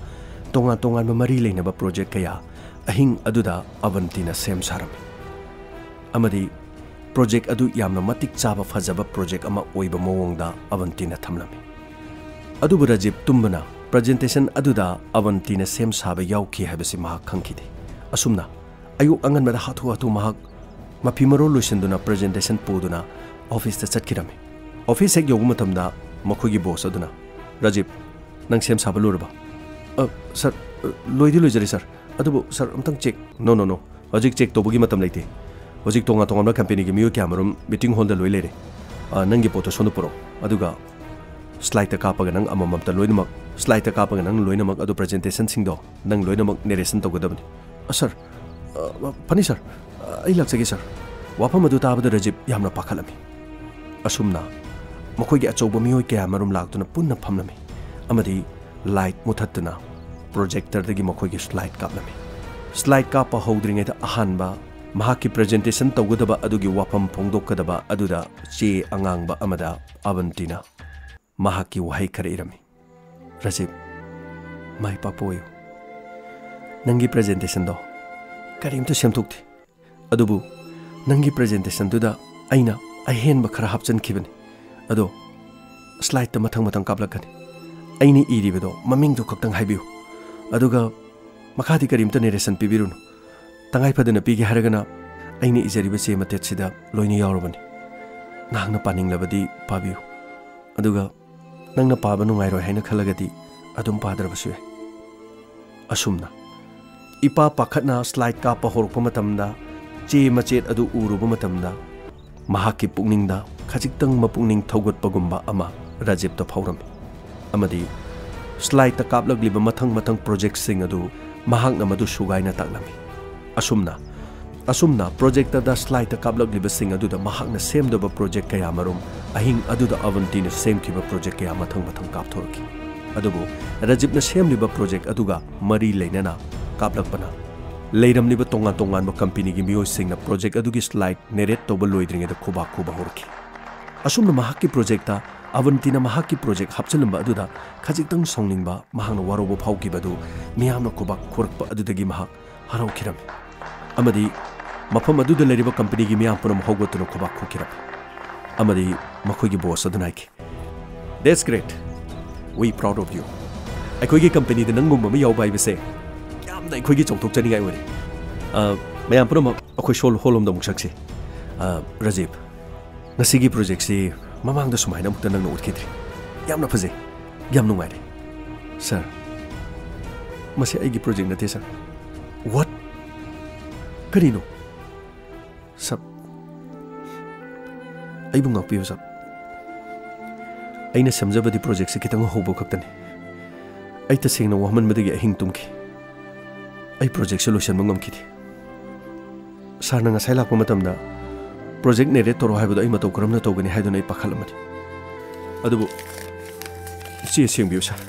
ꯇꯣꯉꯥꯟ ꯇꯣꯉꯥꯟꯕ ꯃꯔꯤ ꯂꯩꯅꯕ ꯄ꯭ꯔꯣꯖꯦꯛ ꯀꯌꯥ ꯑꯍꯤꯡ ꯑꯗꯨꯗ ꯑꯕꯟꯇꯤꯅ ꯁꯦꯝ ꯁꯥꯔꯝꯃꯤ ꯑꯃꯗꯤ ꯄ꯭ꯔꯣꯖꯦꯛ ꯑꯗꯨ ꯌꯥꯝꯅ ꯃꯇꯤꯛ ꯆꯥꯕ ꯐꯖꯕ ꯄ꯭ꯔꯣꯖꯦꯛ ꯑꯃ ꯑꯣꯏꯕ ꯃꯑꯣꯡꯗ ꯑꯕꯟꯇꯤꯅ ꯊꯝꯂꯝꯃꯤ꯫ ꯑꯗꯨꯕꯨ ꯔꯥꯖꯤꯕ ꯇꯨꯝꯕꯅ ꯄ꯭ꯔꯖꯦꯟꯇꯦꯁꯟ ꯑꯗꯨꯗ ꯑꯕꯟꯇꯤꯅ ꯁꯦꯝ ꯁꯥꯕ ꯌꯥꯎꯈꯤ ꯍꯥꯏꯕꯁꯤ ꯃꯍꯥꯛ ꯈꯪꯈꯤꯗꯦ꯫ ꯑꯁꯨꯝꯅ ꯑꯌꯨꯛ ꯑꯉꯟꯕꯗ ꯍꯥꯊꯨ ꯍꯥꯊꯨ ꯃꯍꯥꯛ ꯃꯐꯤ ꯃꯔꯣꯜ ꯂꯣꯏꯁꯤꯟꯗꯨꯅ ꯄ꯭ꯔꯖꯦꯟꯇꯦꯁꯟ ꯄꯨꯗꯨꯅ ꯑꯣꯐꯤꯁꯇ ꯆꯠꯈꯤꯔꯝꯃꯤ꯫ ꯑꯣꯐꯤꯁ ꯍꯦꯛ ꯌꯧꯕ ꯃꯇꯝꯗ ꯃꯈꯣꯏꯒꯤ ꯕꯣꯁ ꯑꯗꯨꯅ, "ꯔꯥꯖꯤꯕ, ꯅꯪ ꯁꯦꯝ ꯁꯥꯕ ꯂꯣꯏꯔꯕ?" "ꯑ, ꯁꯥꯔ, ꯑ, ꯂꯣꯏꯗꯤ ꯂꯣꯏꯖꯔꯦ, ꯁꯥꯔ꯫ ꯑꯗꯨꯕꯨ, ꯁꯥꯔ, ꯑꯝꯇꯪ ꯆꯦꯛ"꯫ "No, no, no. ꯍꯧꯖꯤꯛ ꯆꯦꯛ ꯇꯧꯕꯒꯤ ꯃꯇꯝ ꯂꯩꯇꯦ꯫ ꯍꯧꯖꯤꯛ ꯇꯣꯉꯥꯟ ꯇꯣꯉꯥꯟꯕ ꯀꯝꯄꯦꯅꯤꯒꯤ ꯃꯤꯑꯣꯏ ꯀꯌꯥꯃꯔꯨꯝ ꯃꯤꯇꯤꯡ ꯍꯣꯜꯗ ꯂꯣꯏ ꯂꯩꯔꯦ꯫ ꯑ, ꯅꯪꯒꯤ ꯄꯣꯠꯇꯣ ꯁꯣꯝꯗ ꯄꯨꯔꯛꯑꯣ꯫ ꯑꯗꯨꯒ ꯁ꯭ꯂꯥꯏꯗꯇ ꯀꯥꯞꯄꯒ ꯅꯪ ꯑꯃꯃꯝꯇ ꯂꯣꯏꯅꯃꯛ, ꯁ꯭ꯂꯥꯏꯗꯇ ꯀꯥꯞꯄꯒ ꯅꯪ ꯂꯣꯏꯅꯃꯛ ꯑꯗꯨ ꯄ꯭ꯔꯖꯦꯟꯇꯦꯁꯟꯁꯤꯡꯗꯣ ꯅꯪ ꯂꯣꯏꯅꯃꯛ ꯅꯦꯔꯦꯁꯟ ꯇꯧꯒꯗꯕꯅꯤ"꯫ "ꯑ, ꯁꯥꯔ, ꯑ, ꯐꯅꯤ, ꯁꯥꯔ꯫ ꯑ, ꯑꯩ ꯂꯥꯛꯆꯒꯦ, ꯁꯥꯔ"꯫ ꯋꯥꯐꯝ ꯑꯗꯨ ꯇꯥꯕꯗ ꯔꯖꯤꯕ ꯌꯥꯝꯅ ꯄꯥꯈꯠꯂꯝꯃꯤ꯫ ꯑꯁꯨꯝꯅ ꯃꯈꯣꯏꯒꯤ ꯑꯆꯧꯕ ꯃꯤꯑꯣꯏ ꯀꯌꯥꯃꯔꯨꯝ ꯂꯥꯛꯇꯨꯅ ꯄꯨꯟꯅ ꯐꯝꯂꯝꯃꯤ ꯑꯃꯗꯤ ꯂꯥꯏꯠ ꯃꯨꯊꯠꯇꯨꯅ ꯄ꯭ꯔꯣꯖꯦꯛꯇꯔꯗꯒꯤ ꯃꯈꯣꯏꯒꯤ ꯁ꯭ꯂꯥꯏꯗ ꯀꯥꯞꯂꯝꯃꯤ꯫ ꯁ꯭ꯂꯥꯏꯗ ꯀꯥꯞꯄ ꯍꯧꯗ꯭ꯔꯤꯉꯩꯗ ꯑꯍꯥꯟꯕ ꯃꯍꯥꯛꯀꯤ ꯄ꯭ꯔꯖꯦꯟꯇꯦꯁꯟ ꯇꯧꯒꯗꯕ ꯑꯗꯨꯒꯤ ꯋꯥꯐꯝ ꯐꯣꯡꯗꯣꯛꯀꯗꯕ ꯑꯗꯨꯗ ꯆꯦ ꯑꯉꯥꯡꯕ ꯑꯃꯗ ꯑꯕꯟꯇꯤꯅ ꯃꯍꯥꯛꯀꯤ ꯋꯥꯍꯩ ꯈꯔ ꯏꯔꯝꯃꯤ꯫ "ꯔꯖꯤꯕ, ꯃꯥꯏ ꯄꯥꯛꯄ ꯑꯣꯏꯌꯨ꯫ ꯅꯪꯒꯤ ꯄ꯭ꯔꯖꯦꯟꯇꯦꯁꯟꯗꯣ ꯀꯔꯤꯝꯇ ꯁꯦꯝꯗꯣꯛꯇꯦ, ꯑꯗꯨꯕꯨ ꯅꯪꯒꯤ ꯄ꯭ꯔꯖꯦꯟꯇꯦꯁꯟꯗꯨꯗ ꯑꯩꯅ ꯑꯍꯦꯟꯕ ꯈꯔ ꯍꯥꯞꯆꯤꯟꯈꯤꯕꯅꯤ꯫ ꯑꯗꯣ ꯁ꯭ꯂꯥꯏꯗꯇ ꯃꯊꯪ ꯃꯊꯪ ꯀꯥꯞꯂꯛꯀꯅꯤ꯫ ꯑꯩꯅ ꯏꯔꯤꯕꯗꯣ ꯃꯃꯤꯡꯗꯨ ꯈꯛꯇꯪ ꯍꯥꯏꯕꯤꯌꯨ, ꯑꯗꯨꯒ ꯃꯈꯥꯗꯤ ꯀꯔꯤꯝꯇ ꯅꯦꯔꯦꯁꯟ ꯄꯤꯕꯤꯔꯨꯅꯨ꯫ ꯇꯉꯥꯏ ꯐꯗꯅ ꯄꯤꯒꯦ ꯍꯥꯏꯔꯒꯅ ꯑꯩꯅ ꯏꯖꯔꯤꯕ ꯆꯦ ꯃꯇꯦꯠꯁꯤꯗ ꯂꯣꯏꯅ ꯌꯥꯎꯔꯕꯅꯤ꯫ ꯅꯍꯥꯛꯅ ꯄꯥꯅꯤꯡꯂꯕꯗꯤ ꯄꯥꯕꯤꯌꯨ, ꯑꯗꯨꯒ ꯅꯪꯅ ꯄꯥꯕ ꯅꯨꯡꯉꯥꯏꯔꯣꯏ ꯍꯥꯏꯅ ꯈꯜꯂꯒꯗꯤ ꯑꯗꯨꯝ ꯄꯥꯗ꯭ꯔꯕꯁꯨ ꯌꯥꯏ꯫" ꯑꯁꯨꯝꯅ ꯏꯄꯥ ꯄꯥꯈꯠꯅ ꯁ꯭ꯂꯥꯏꯗ ꯀꯥꯞꯄ ꯍꯧꯔꯛꯄ ꯃꯇꯝꯗ, ꯆꯦ ꯃꯆꯦꯠ ꯑꯗꯨ ꯎꯔꯨꯕ ꯃꯇꯝꯗ, ꯃꯍꯥꯛꯀꯤ ꯄꯨꯛꯅꯤꯡꯗ ꯈꯖꯤꯛꯇꯪ ꯃꯄꯨꯛꯅꯤꯡ ꯊꯧꯒꯠꯄꯒꯨꯝꯕ ꯑꯃ ꯔꯥꯖꯤꯕꯇ ꯐꯥꯎꯔꯝꯃꯤ, ꯑꯃꯗꯤ ꯁ꯭ꯂꯥꯏꯗꯇ ꯀꯥꯞꯂꯛꯂꯤꯕ ꯃꯊꯪ ꯃꯊꯪ ꯄ꯭ꯔꯣꯖꯦꯛꯁꯤꯡ ꯑꯗꯨ ꯃꯍꯥꯛꯅ ꯃꯗꯨ ꯁꯨꯒꯥꯏꯅ ꯇꯥꯛꯂꯝꯃꯤ꯫ ꯑꯁꯨꯝꯅ, ꯑꯁꯨꯝꯅ ꯄ꯭ꯔꯣꯖꯦꯛꯇꯔꯗ ꯁ꯭ꯂꯥꯏꯗꯇ ꯀꯥꯞꯂꯛꯂꯤꯕꯁꯤꯡ ꯑꯗꯨꯗ ꯃꯍꯥꯛꯅ ꯁꯦꯝꯗꯕ ꯄ꯭ꯔꯣꯖꯦꯛ ꯀꯌꯥꯃꯔꯨꯝ, ꯑꯍꯤꯡ ꯑꯗꯨꯗ ꯑꯕꯟꯇꯤꯅ ꯁꯦꯝꯈꯤꯕ ꯄ꯭ꯔꯣꯖꯦꯛ ꯀꯌꯥ ꯃꯊꯪ ꯃꯊꯪ ꯀꯥꯞꯊꯣꯔꯛꯈꯤ꯫ ꯑꯗꯨꯕꯨ ꯔꯥꯖꯤꯕꯅ ꯁꯦꯝꯂꯤꯕ ꯄ꯭ꯔꯣꯖꯦꯛ ꯑꯗꯨꯒ ꯃꯔꯤ ꯂꯩꯅꯅ ꯀꯥꯞꯂꯛꯄꯅ ꯂꯩꯔꯝꯂꯤꯕ ꯇꯣꯉꯥꯟ ꯇꯣꯉꯥꯟꯕ ꯀꯝꯄꯦꯅꯤꯒꯤ ꯃꯤꯑꯣꯏꯁꯤꯡꯅ ꯄ꯭ꯔꯣꯖꯦꯛ ꯑꯗꯨꯒꯤ ꯁ꯭ꯂꯥꯏꯗ ꯅꯦꯔꯦꯠ ꯇꯧꯕ ꯂꯣꯏꯗ꯭ꯔꯤꯉꯩꯗ ꯈꯨꯕꯥꯛ ꯈꯨꯕ ꯍꯧꯔꯛꯈꯤ꯫ ꯑꯁꯨꯝꯅ ꯃꯍꯥꯛꯀꯤ ꯄ꯭ꯔꯣꯖꯦꯛꯇ ꯑꯕꯟꯇꯤꯅ ꯃꯍꯥꯛꯀꯤ ꯄ꯭ꯔꯣꯖꯦꯛ ꯍꯥꯞꯆꯤꯜꯂꯝꯕ ꯑꯗꯨꯗ ꯈꯖꯤꯛꯇꯪ ꯁꯥꯎꯅꯤꯡꯕ, ꯃꯍꯥꯛꯅ ꯋꯥꯔꯧꯕ ꯐꯥꯎꯈꯤꯕ ꯑꯗꯨ ꯃꯤꯌꯥꯝꯅ ꯈꯨꯕꯥꯛ ꯈꯨꯔꯛꯄ ꯑꯗꯨꯗꯒꯤ ꯃꯍꯥꯛ ꯍꯔꯥꯎꯈꯤꯔꯝꯃꯤ꯫ ꯑꯃꯗꯤ ꯃꯐꯝ ꯑꯗꯨꯗ ꯂꯩꯔꯤꯕ ꯀꯝꯄꯦꯅꯤꯒꯤ ꯃꯤꯌꯥꯝ ꯄꯨꯝꯅꯃꯛ ꯍꯧꯒꯠꯇꯨꯅ ꯈꯨꯕꯥꯛ ꯈꯨꯈꯤꯔꯝꯃꯤ꯫ ꯑꯃꯗꯤ ꯃꯈꯣꯏꯒꯤ ꯕꯣꯁ ꯑꯗꯨꯅ ꯍꯥꯏꯈꯤ, "That's great. We proud of you. ꯑꯩꯈꯣꯏꯒꯤ ꯀꯝꯄꯦꯅꯤꯗ ꯅꯪꯒꯨꯝꯕ ꯑꯃ ꯌꯥꯎꯕ ꯍꯥꯏꯕꯁꯦ ꯌꯥꯝꯅ ꯑꯩꯈꯣꯏꯒꯤ ꯆꯥꯎꯊꯣꯛꯆꯅꯤꯡꯉꯥꯏ ꯑꯣꯏꯔꯦ꯫ ꯑ, ꯃꯌꯥꯝ ꯄꯨꯝꯅꯃꯛ ꯑꯩꯈꯣꯏ ꯁꯣꯜ ꯍꯣꯜ ꯂꯣꯝꯗ ꯑꯃꯨꯛ ꯆꯠꯁꯤ꯫ ꯑ, ꯔꯥꯖꯤꯕ, ꯉꯁꯤꯒꯤ ꯄ꯭ꯔꯣꯖꯦꯛꯁꯤ ꯃꯃꯥꯡꯗ ꯁꯨꯃꯥꯏꯅ ꯑꯃꯨꯛꯇ ꯅꯪꯅ ꯎꯠꯈꯤꯗ꯭ꯔꯤ꯫ ꯌꯥꯝꯅ ꯐꯖꯩ꯫ ꯌꯥꯝ ꯅꯨꯡꯉꯥꯏꯔꯦ꯫" "ꯁꯥꯔ, ꯃꯁꯤ ꯑꯩꯒꯤ ꯄ꯭ꯔꯣꯖꯦꯛ ꯅꯠꯇꯦ, ꯁꯥꯔ꯫" "What? ꯀꯔꯤꯅꯣ?" "ꯁꯥꯔ, ꯑꯩꯕꯨ ꯉꯥꯛꯄꯤꯌꯨ, ꯁꯥꯔ꯫ ꯑꯩꯅ ꯁꯦꯝꯖꯕꯗꯤ ꯄ꯭ꯔꯣꯖꯦꯛꯁꯤ ꯈꯤꯇꯪ ꯍꯧꯕ ꯈꯛꯇꯅꯤ꯫ ꯑꯩ ꯇꯁꯦꯡꯅ ꯋꯥꯃꯟꯕꯗꯒꯤ ꯑꯍꯤꯡ ꯇꯨꯝꯈꯤ꯫ ꯑꯩ ꯄ꯭ꯔꯣꯖꯦꯛꯁꯤ ꯂꯣꯏꯁꯤꯟꯕ ꯉꯝꯈꯤꯗꯦ꯫ ꯁꯥꯔꯅ ꯉꯁꯥꯏ ꯂꯥꯛꯄ ꯃꯇꯝꯗ ꯄ꯭ꯔꯣꯖꯦꯛ ꯅꯦꯔꯦꯠ ꯇꯧꯔꯣ ꯍꯥꯏꯕꯗꯣ ꯑꯩ ꯃꯇꯧ ꯀꯔꯝꯅ ꯇꯧꯒꯅꯤ ꯍꯥꯏꯗꯨꯅ ꯑꯩ ꯄꯥꯈꯠꯂꯝꯕꯅꯤ꯫ ꯑꯗꯨꯕꯨ ꯆꯦ ꯁꯦꯡꯕꯤꯌꯨ ꯁꯥꯔ꯫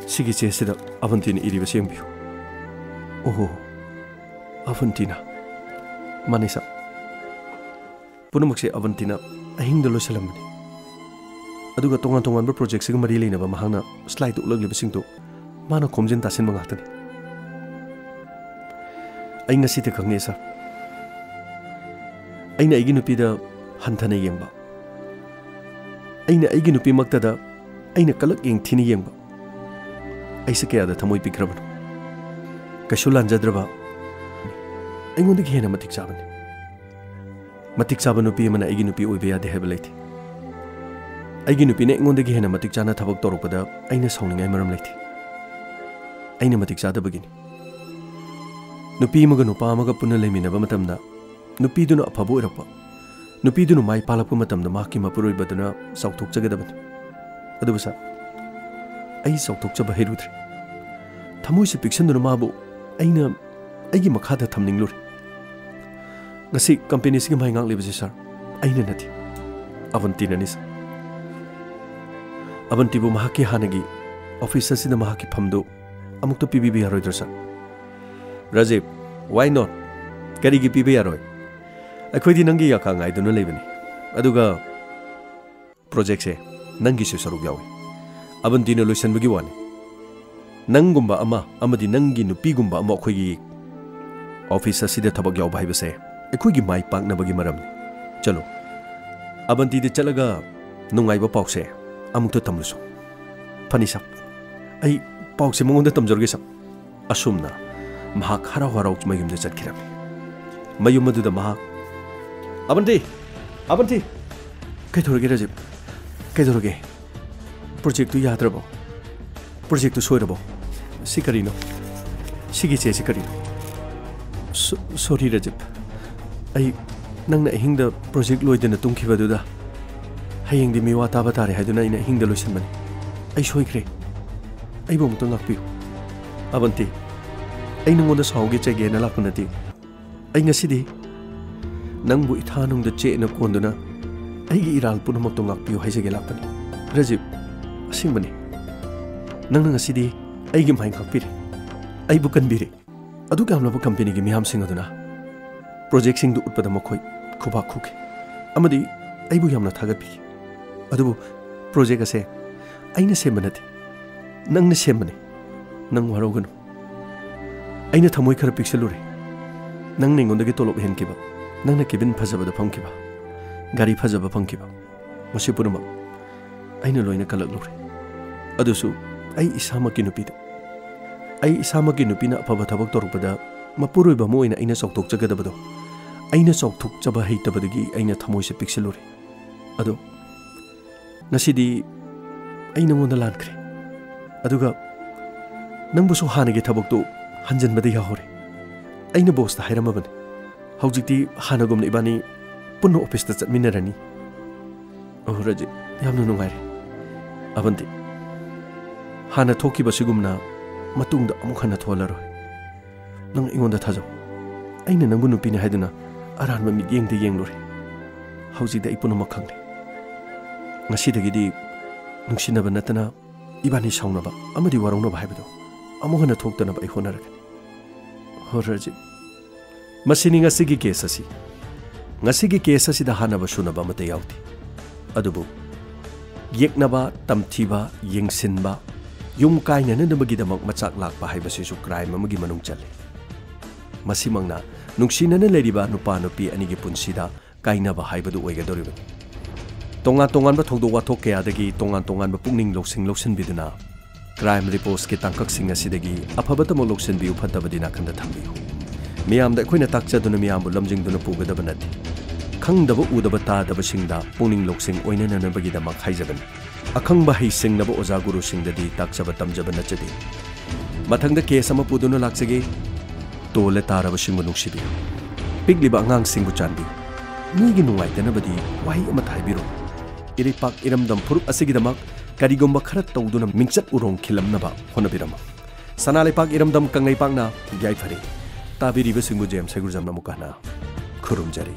ꯁꯤꯒꯤ ꯆꯦꯁꯤꯗ ꯑꯕꯟꯇꯤꯅ ꯏꯔꯤꯕꯁꯤ ꯌꯦꯡꯕꯤꯌꯨ꯫ ꯑꯣꯍꯣ, ꯑꯕꯟꯇꯤꯅ꯫ ꯃꯥꯅꯤ ꯁꯥꯔ꯫ ꯄꯨꯝꯅꯃꯛꯁꯦ ꯑꯕꯟꯇꯤꯅ ꯑꯍꯤꯡꯗ ꯂꯣꯏꯁꯤꯜꯂꯝꯕꯅꯤ꯫ ꯑꯗꯨꯒ ꯇꯣꯉꯥꯟ ꯇꯣꯉꯥꯟꯕ ꯄ꯭ꯔꯣꯖꯦꯛꯁꯤꯒ ꯃꯔꯤ ꯂꯩꯅꯕ ꯃꯍꯥꯛꯅ ꯁ꯭ꯂꯥꯏꯗ ꯎꯠꯂꯛꯂꯤꯕꯁꯤꯡꯗꯨ ꯃꯥꯅ ꯈꯣꯝꯖꯤꯟ ꯇꯥꯁꯤꯟꯕ ꯉꯥꯛꯇꯅꯤ꯫ ꯑꯩ ꯉꯁꯤꯗ ꯈꯪꯉꯦ ꯁꯥꯔ꯫ ꯑꯩꯅ ꯑꯩꯒꯤ ꯅꯨꯄꯤꯗ ꯍꯟꯊꯅ ꯌꯦꯡꯕ, ꯑꯩꯅ ꯑꯩꯒꯤ ꯅꯨꯄꯤꯃꯛꯇꯗ ꯑꯩꯅ ꯀꯂꯛ ꯌꯦꯡꯊꯤꯅ ꯌꯦꯡꯕ, ꯑꯩꯁꯦ ꯀꯌꯥꯗ ꯊꯃꯣꯏ ꯄꯤꯛꯈ꯭ꯔꯕꯅꯣ꯫ ꯀꯩꯁꯨ ꯂꯥꯟꯖꯗ꯭ꯔꯕ, ꯑꯩꯉꯣꯟꯗꯒꯤ ꯍꯦꯟꯅ ꯃꯇꯤꯛ ꯆꯥꯕꯅꯤ꯫ ꯃꯇꯤꯛ ꯆꯥꯕ ꯅꯨꯄꯤ ꯑꯃꯅ ꯑꯩꯒꯤ ꯅꯨꯄꯤ ꯑꯣꯏꯕ ꯌꯥꯗꯦ ꯍꯥꯏꯕ ꯂꯩꯇꯦ꯫ ꯑꯩꯒꯤ ꯅꯨꯄꯤꯅ ꯑꯩꯉꯣꯟꯗꯒꯤ ꯍꯦꯟꯅ ꯃꯇꯤꯛ ꯆꯥꯅ ꯊꯕꯛ ꯇꯧꯔꯛꯄꯗ ꯑꯩꯅ ꯁꯥꯎꯅꯤꯡꯉꯥꯏ ꯃꯔꯝ ꯂꯩꯇꯦ꯫ ꯑꯩꯅ ꯃꯇꯤꯛ ꯆꯥꯗꯕꯒꯤꯅꯤ꯫ ꯅꯨꯄꯤ ꯑꯃꯒ ꯅꯨꯄꯥ ꯑꯃꯒ ꯄꯨꯟꯅ ꯂꯩꯃꯤꯟꯅꯕ ꯃꯇꯝꯗ ꯅꯨꯄꯤꯗꯨꯅ ꯑꯐꯕ ꯑꯣꯏꯔꯛꯄ, ꯅꯨꯄꯤꯗꯨꯅ ꯃꯥꯏ ꯄꯥꯛꯂꯛꯄ ꯃꯇꯝꯗ ꯃꯍꯥꯛꯀꯤ ꯃꯄꯨꯔꯣꯏꯕꯗꯨꯅ ꯆꯥꯎꯊꯣꯛꯆꯒꯗꯕꯅꯤ꯫ ꯑꯗꯨꯕꯨ ꯁꯥꯔ, ꯑꯩ ꯆꯥꯎꯊꯣꯛꯆꯕ ꯍꯩꯔꯨꯗ꯭ꯔꯦ꯫ ꯊꯃꯣꯏꯁꯤ ꯄꯤꯛꯁꯟꯗꯨꯅ ꯃꯥꯕꯨ ꯑꯩꯅ ꯑꯩꯒꯤ ꯃꯈꯥꯗ ꯊꯝꯅꯤꯡꯂꯨꯔꯦ꯫ ꯉꯁꯤ ꯀꯝꯄꯦꯅꯤꯁꯤꯒꯤ ꯃꯥꯏ ꯉꯥꯛꯂꯤꯕꯁꯤ ꯁꯥꯔ, ꯑꯩꯅ ꯅꯠꯇꯦ, ꯑꯕꯟꯇꯤꯅꯅꯤ ꯁꯥꯔ꯫ ꯑꯕꯟꯇꯤꯕꯨ ꯃꯍꯥꯛꯀꯤ ꯍꯥꯟꯅꯒꯤ ꯑꯣꯐꯤꯁ ꯑꯁꯤꯗ ꯃꯍꯥꯛꯀꯤ ꯐꯝꯗꯨ ꯑꯃꯨꯛꯇ ꯄꯤꯕꯤꯕ ꯌꯥꯔꯣꯏꯗ꯭ꯔꯥ ꯁꯥꯔ? Rajiv, why not? ꯀꯔꯤꯒꯤ ꯄꯤꯕ ꯌꯥꯔꯣꯏ? ꯑꯩꯈꯣꯏꯗꯤ ꯅꯪꯒꯤ ꯌꯥꯈꯥ ꯉꯥꯏꯗꯨꯅ ꯂꯩꯕꯅꯤ꯫ ꯑꯗꯨꯒ ꯄ꯭ꯔꯣꯖꯦꯛꯁꯦ ꯅꯪꯒꯤꯁꯨ ꯁꯔꯨꯛ ꯌꯥꯎꯏ꯫ ꯑꯕꯟꯇꯤꯅ ꯂꯣꯏꯁꯤꯟꯕꯒꯤ ꯋꯥꯅꯤ꯫ ꯅꯪꯒꯨꯝꯕ ꯑꯃ ꯑꯃꯗꯤ ꯅꯪꯒꯤ ꯅꯨꯄꯤꯒꯨꯝꯕ ꯑꯃ ꯑꯩꯈꯣꯏꯒꯤ ꯑꯣꯐꯤꯁ ꯑꯁꯤꯗ ꯊꯕꯛ ꯌꯥꯎꯕ ꯍꯥꯏꯕꯁꯦ ꯑꯩꯈꯣꯏꯒꯤ ꯃꯥꯏ ꯄꯥꯛꯅꯕꯒꯤ ꯃꯔꯝꯅꯤ꯫ ꯆꯠꯂꯣ, ꯑꯕꯟꯇꯤꯗ ꯆꯠꯂꯒ ꯅꯨꯡꯉꯥꯏꯕ ꯄꯥꯎꯁꯦ ꯑꯃꯨꯛꯇ ꯇꯝꯂꯨꯁꯣ꯫ ꯐꯅꯤ ꯁꯥꯔ, ꯑꯩ ꯄꯥꯎꯁꯦ ꯃꯉꯣꯟꯗ ꯇꯝꯖꯔꯒꯦ ꯁꯥꯔ꯫ ꯑꯁꯨꯝꯅ ꯃꯍꯥꯛ ꯍꯔꯥꯎ ꯍꯔꯥꯎ ꯃꯌꯨꯝꯗ ꯆꯠꯈꯤꯔꯝꯃꯤ꯫ ꯃꯌꯨꯝ ꯑꯗꯨꯗ ꯃꯍꯥꯛ, "ꯑꯕꯟꯇꯤ! ꯑꯕꯟꯇꯤ!" "ꯀꯩꯗꯧꯔꯒꯦ ꯔꯥꯖꯤꯕ? ꯀꯩꯗꯧꯔꯒꯦ? ꯄ꯭ꯔꯣꯖꯦꯛꯇꯨ ꯌꯥꯗ꯭ꯔꯕꯣ? ꯄ꯭ꯔꯣꯖꯦꯛꯇꯨ ꯁꯣꯏꯔꯕꯣ? ꯁꯤ ꯀꯔꯤꯅꯣ? ꯁꯤꯒꯤ ꯆꯦꯁꯤ ꯀꯔꯤꯅꯣ?" "ꯁꯣ-, ꯁꯣꯔꯤ ꯔꯥꯖꯤꯕ꯫ ꯑꯩ ꯅꯪꯅ ꯑꯍꯤꯡꯗ ꯄ꯭ꯔꯣꯖꯦꯛ ꯂꯣꯏꯗꯅ ꯇꯨꯝꯈꯤꯕꯗꯨꯗ ꯍꯌꯦꯡꯗꯤ ꯃꯤꯋꯥ ꯇꯥꯕ ꯇꯥꯔꯦ ꯍꯥꯏꯗꯨꯅ ꯑꯩꯅ ꯑꯍꯤꯡꯗ ꯂꯣꯏꯁꯤꯟꯕꯅꯤ꯫ ꯑꯩ ꯁꯣꯏꯈ꯭ꯔꯦ꯫ ꯑꯩꯕꯨ ꯑꯃꯨꯛꯇ ꯉꯥꯛꯄꯤꯌꯨ꯫" "ꯑꯕꯟꯇꯤ, ꯑꯩ ꯅꯉꯣꯟꯗ ꯁꯥꯎꯒꯦ ꯆꯩꯒꯦꯅ ꯂꯥꯛꯄ ꯅꯠꯇꯦ꯫ ꯑꯩ ꯉꯁꯤꯗꯤ ꯅꯪꯕꯨ ꯏꯊꯥꯅꯨꯡꯗ ꯆꯦꯠꯅ ꯀꯣꯟꯗꯨꯅ ꯑꯩꯒꯤ ꯏꯔꯥꯜ ꯄꯨꯝꯅꯃꯛꯇꯣ ꯉꯥꯛꯄꯤꯌꯨ ꯍꯥꯏꯖꯒꯦ ꯂꯥꯛꯄꯅꯤ꯫ ꯔꯖꯤꯕ, ꯑꯁꯦꯡꯕꯅꯤ, ꯅꯪꯅ ꯉꯁꯤꯗꯤ ꯑꯩꯒꯤ ꯃꯍꯩ ꯉꯥꯛꯄꯤꯔꯦ, ꯑꯩꯕꯨ ꯀꯟꯕꯤꯔꯦ꯫ ꯑꯗꯨꯛ ꯌꯥꯝꯂꯕ ꯀꯝꯄꯦꯅꯤꯒꯤ ꯃꯤꯌꯥꯝꯁꯤꯡ ꯑꯗꯨꯅ ꯄ꯭ꯔꯣꯖꯦꯛꯁꯤꯡꯗꯨ ꯎꯠꯄꯗ ꯃꯈꯣꯏ ꯈꯨꯕꯥꯛ ꯈꯨꯈꯤ ꯑꯃꯗꯤ ꯑꯩꯕꯨ ꯌꯥꯝꯅ ꯊꯥꯒꯠꯄꯤꯈꯤ꯫ ꯑꯗꯨꯕꯨ ꯄ꯭ꯔꯣꯖꯦꯛ ꯑꯁꯦ ꯑꯩꯅ ꯁꯦꯝꯕ ꯅꯠꯇꯦ, ꯅꯪꯅ ꯁꯦꯝꯕꯅꯤ꯫ ꯅꯪ ꯋꯥꯔꯧꯒꯅꯨ꯫ ꯑꯩꯅ ꯊꯃꯣꯏ ꯈꯔ ꯄꯤꯛꯁꯜꯂꯨꯔꯦ꯫ ꯅꯪꯅ ꯑꯩꯉꯣꯟꯗꯒꯤ ꯇꯣꯂꯣꯞ ꯍꯦꯟꯈꯤꯕ, ꯅꯪꯅ ꯀꯦꯕꯤꯟ ꯐꯖꯕꯗ ꯐꯝꯈꯤꯕ, ꯒꯥꯔꯤ ꯐꯖꯕ ꯐꯪꯈꯤꯕ, ꯃꯁꯤ ꯄꯨꯝꯅꯃꯛ ꯑꯩꯅ ꯂꯣꯏꯅ ꯀꯜꯂꯛꯂꯨꯔꯦ꯫ ꯑꯗꯨꯁꯨ ꯑꯩ ꯏꯁꯥꯃꯛꯀꯤ ꯅꯨꯄꯤꯗ, ꯑꯩ ꯏꯁꯥꯃꯛꯀꯤ ꯅꯨꯄꯤꯅ ꯑꯐꯕ ꯊꯕꯛ ꯇꯧꯔꯛꯄꯗ ꯃꯄꯨꯔꯣꯏꯕ ꯑꯃ ꯑꯣꯏꯅ ꯑꯩꯅ ꯆꯥꯎꯊꯣꯛꯆꯒꯗꯕꯗꯣ ꯑꯩꯅ ꯆꯥꯎꯊꯣꯛꯆꯕ ꯍꯩꯇꯕꯗꯒꯤ ꯑꯩꯅ ꯊꯃꯣꯏꯁꯦ ꯄꯤꯛꯁꯜꯂꯨꯔꯦ꯫ ꯑꯗꯣ ꯉꯁꯤꯗꯤ ꯑꯩ ꯅꯉꯣꯟꯗ ꯂꯥꯟꯈ꯭ꯔꯦ꯫ ꯑꯗꯨꯒ ꯅꯪꯕꯨꯁꯨ ꯍꯥꯟꯅꯒꯤ ꯊꯕꯛꯇꯨ ꯍꯟꯖꯤꯟꯕꯗ ꯌꯥꯍꯧꯔꯦ꯫ ꯑꯩꯅ ꯕꯣꯁꯇ ꯍꯥꯏꯔꯝꯃꯕꯅꯤ, ꯍꯧꯖꯤꯛꯇꯤ ꯍꯥꯟꯅꯒꯨꯝꯅ ꯏꯕꯥꯅꯤ ꯄꯨꯟꯅ ꯑꯣꯐꯤꯁꯇ ꯆꯠꯃꯤꯟꯅꯔꯅꯤ꯫ ꯑꯣ ꯔꯖꯤꯠ, ꯌꯥꯝꯅ ꯅꯨꯡꯉꯥꯏꯔꯦ꯫ ꯑꯕꯟꯇꯤ, ꯍꯥꯟꯅ ꯊꯣꯛꯈꯤꯕꯁꯤꯒꯨꯝꯅ ꯃꯇꯨꯡꯗ ꯑꯃꯨꯛ ꯍꯟꯅ ꯊꯣꯛꯍꯜꯂꯔꯣꯏ꯫ ꯅꯪ ꯑꯩꯉꯣꯟꯗ ꯊꯥꯖꯧ꯫ ꯑꯩꯅ ꯅꯪꯕꯨ ꯅꯨꯄꯤꯅꯤ ꯍꯥꯏꯗꯨꯅ ꯑꯔꯥꯟꯕ ꯃꯤꯠꯌꯦꯡꯗ ꯌꯦꯡꯂꯨꯔꯦ꯫ ꯍꯧꯖꯤꯛꯇꯤ ꯑꯩ ꯄꯨꯝꯅꯃꯛ ꯈꯪꯂꯦ꯫ ꯉꯁꯤꯗꯒꯤꯗꯤ ꯅꯨꯡꯁꯤꯅꯕ ꯅꯠꯇꯅ ꯏꯕꯥꯅꯤ ꯁꯥꯎꯅꯕ ꯑꯃꯗꯤ ꯋꯥꯔꯧꯅꯕ ꯍꯥꯏꯕꯗꯨ ꯑꯃꯨꯛ ꯍꯟꯅ ꯊꯣꯛꯇꯅꯕ ꯑꯩ ꯍꯣꯠꯅꯔꯒꯅꯤ꯫ ꯍꯣ ꯔꯖꯤꯠ, ꯃꯁꯤꯅꯤ ꯉꯁꯤꯒꯤ ꯀꯦꯁ ꯑꯁꯤ꯫ ꯉꯁꯤꯒꯤ ꯀꯦꯁ ꯑꯁꯤꯗ ꯍꯥꯟꯅꯕ ꯁꯨꯅꯕ ꯑꯃꯠꯇ ꯌꯥꯎꯗꯦ꯫ ꯑꯗꯨꯕꯨ ꯌꯦꯛꯅꯕ, ꯇꯝꯊꯤꯕ, ꯌꯦꯡꯁꯤꯟꯕ, ꯌꯨꯝ ꯀꯥꯏꯅꯅꯅꯕꯒꯤꯗꯃꯛ ꯃꯆꯥꯛ ꯂꯥꯛꯄ ꯍꯥꯏꯕꯁꯤꯁꯨ ꯀ꯭ꯔꯥꯏꯝ ꯑꯃꯒꯤ ꯃꯅꯨꯡ ꯆꯜꯂꯤ꯫ ꯃꯁꯤꯃꯛꯅ ꯅꯨꯡꯁꯤꯅꯅ ꯂꯩꯔꯤꯕ ꯅꯨꯄꯥ ꯅꯨꯄꯤ ꯑꯅꯤꯒꯤ ꯄꯨꯟꯁꯤꯗ ꯀꯥꯏꯅꯕ ꯍꯥꯏꯕꯗꯨ ꯑꯣꯏꯒꯗꯧꯔꯤꯕꯅꯤ꯫ ꯇꯣꯉꯥꯟ ꯇꯣꯉꯥꯟꯕ ꯊꯧꯗꯣꯛ ꯋꯥꯊꯣꯛ ꯀꯌꯥꯗꯒꯤ ꯇꯣꯉꯥꯟ ꯇꯣꯉꯥꯟꯕ ꯄꯨꯛꯅꯤꯡ ꯂꯧꯁꯤꯡ ꯂꯧꯁꯤꯟꯕꯤꯗꯨꯅ ꯀ꯭ꯔꯥꯏꯝ ꯔꯤꯄꯣꯔꯠꯁꯀꯤ ꯇꯥꯡꯀꯛꯁꯤꯡ ꯑꯁꯤꯗꯒꯤ ꯑꯐꯕꯇꯃꯛ ꯂꯧꯁꯤꯟꯕꯤꯌꯨ, ꯐꯠꯇꯕꯗꯤ ꯅꯥꯀꯟꯗ ꯊꯝꯕꯤꯌꯨ꯫ ꯃꯤꯌꯥꯝꯗ ꯑꯩꯈꯣꯏꯅ ꯇꯥꯛꯆꯗꯨꯅ ꯃꯤꯌꯥꯝꯕꯨ ꯂꯝꯖꯤꯡꯗꯨꯅ ꯄꯨꯒꯗꯕ ꯅꯠꯇꯦ꯫ ꯈꯪꯗꯕ ꯎꯗꯕ ꯇꯥꯗꯕꯁꯤꯡꯗ ꯄꯨꯛꯅꯤꯡ ꯂꯧꯁꯤꯡ ꯑꯣꯏꯅꯅꯅꯕꯒꯤꯗꯃꯛ ꯍꯥꯏꯖꯕꯅꯤ꯫ ꯑꯈꯪꯕ ꯍꯩꯁꯤꯡꯅꯕ ꯑꯣꯖꯥ ꯒꯨꯔꯨꯁꯤꯡꯗꯗꯤ ꯇꯥꯛꯆꯕ ꯇꯝꯖꯕ ꯅꯠꯆꯗꯦ꯫ ꯃꯊꯪꯗ ꯀꯦꯁ ꯑꯃ ꯄꯨꯗꯨꯅ ꯂꯥꯛꯆꯒꯦ꯫ ꯇꯣꯜꯂꯦ ꯇꯥꯔꯕꯁꯤꯡꯕꯨ ꯅꯨꯡꯁꯤꯕꯤꯌꯨ꯫ ꯄꯤꯛꯂꯤꯕ ꯑꯉꯥꯡꯁꯤꯡꯕꯨ ꯆꯥꯟꯕꯤꯌꯨ꯫ ꯃꯤꯒꯤ ꯅꯨꯡꯉꯥꯏꯇꯅꯕꯗꯤ ꯋꯥꯍꯩ ꯑꯃꯠꯇ ꯍꯥꯏꯕꯤꯔꯣꯏ꯫ ꯏꯔꯩꯄꯥꯛ ꯏꯔꯝꯗꯝ ꯐꯨꯔꯨꯞ ꯑꯁꯤꯒꯤꯗꯃꯛ ꯀꯔꯤꯒꯨꯝꯕ ꯈꯔ ꯇꯧꯗꯨꯅ ꯃꯤꯡꯆꯠ ꯎꯔꯣꯡ ꯈꯤꯜꯂꯝꯅꯕ ꯍꯣꯠꯅꯕꯤꯔꯝꯃꯨ꯫ ꯁꯅꯥ ꯂꯩꯄꯥꯛ ꯏꯔꯝꯗꯝ ꯀꯪꯂꯩꯄꯥꯛꯅ ꯌꯥꯏꯐꯔꯦ꯫ ꯇꯥꯕꯤꯔꯤꯕꯁꯤꯡꯕꯨ ꯖꯦꯝꯁ ꯍꯩꯒ꯭ꯔꯨꯖꯝꯅ ꯑꯃꯨꯛ ꯍꯟꯅ ꯈꯨꯔꯨꯝꯖꯔꯤ꯫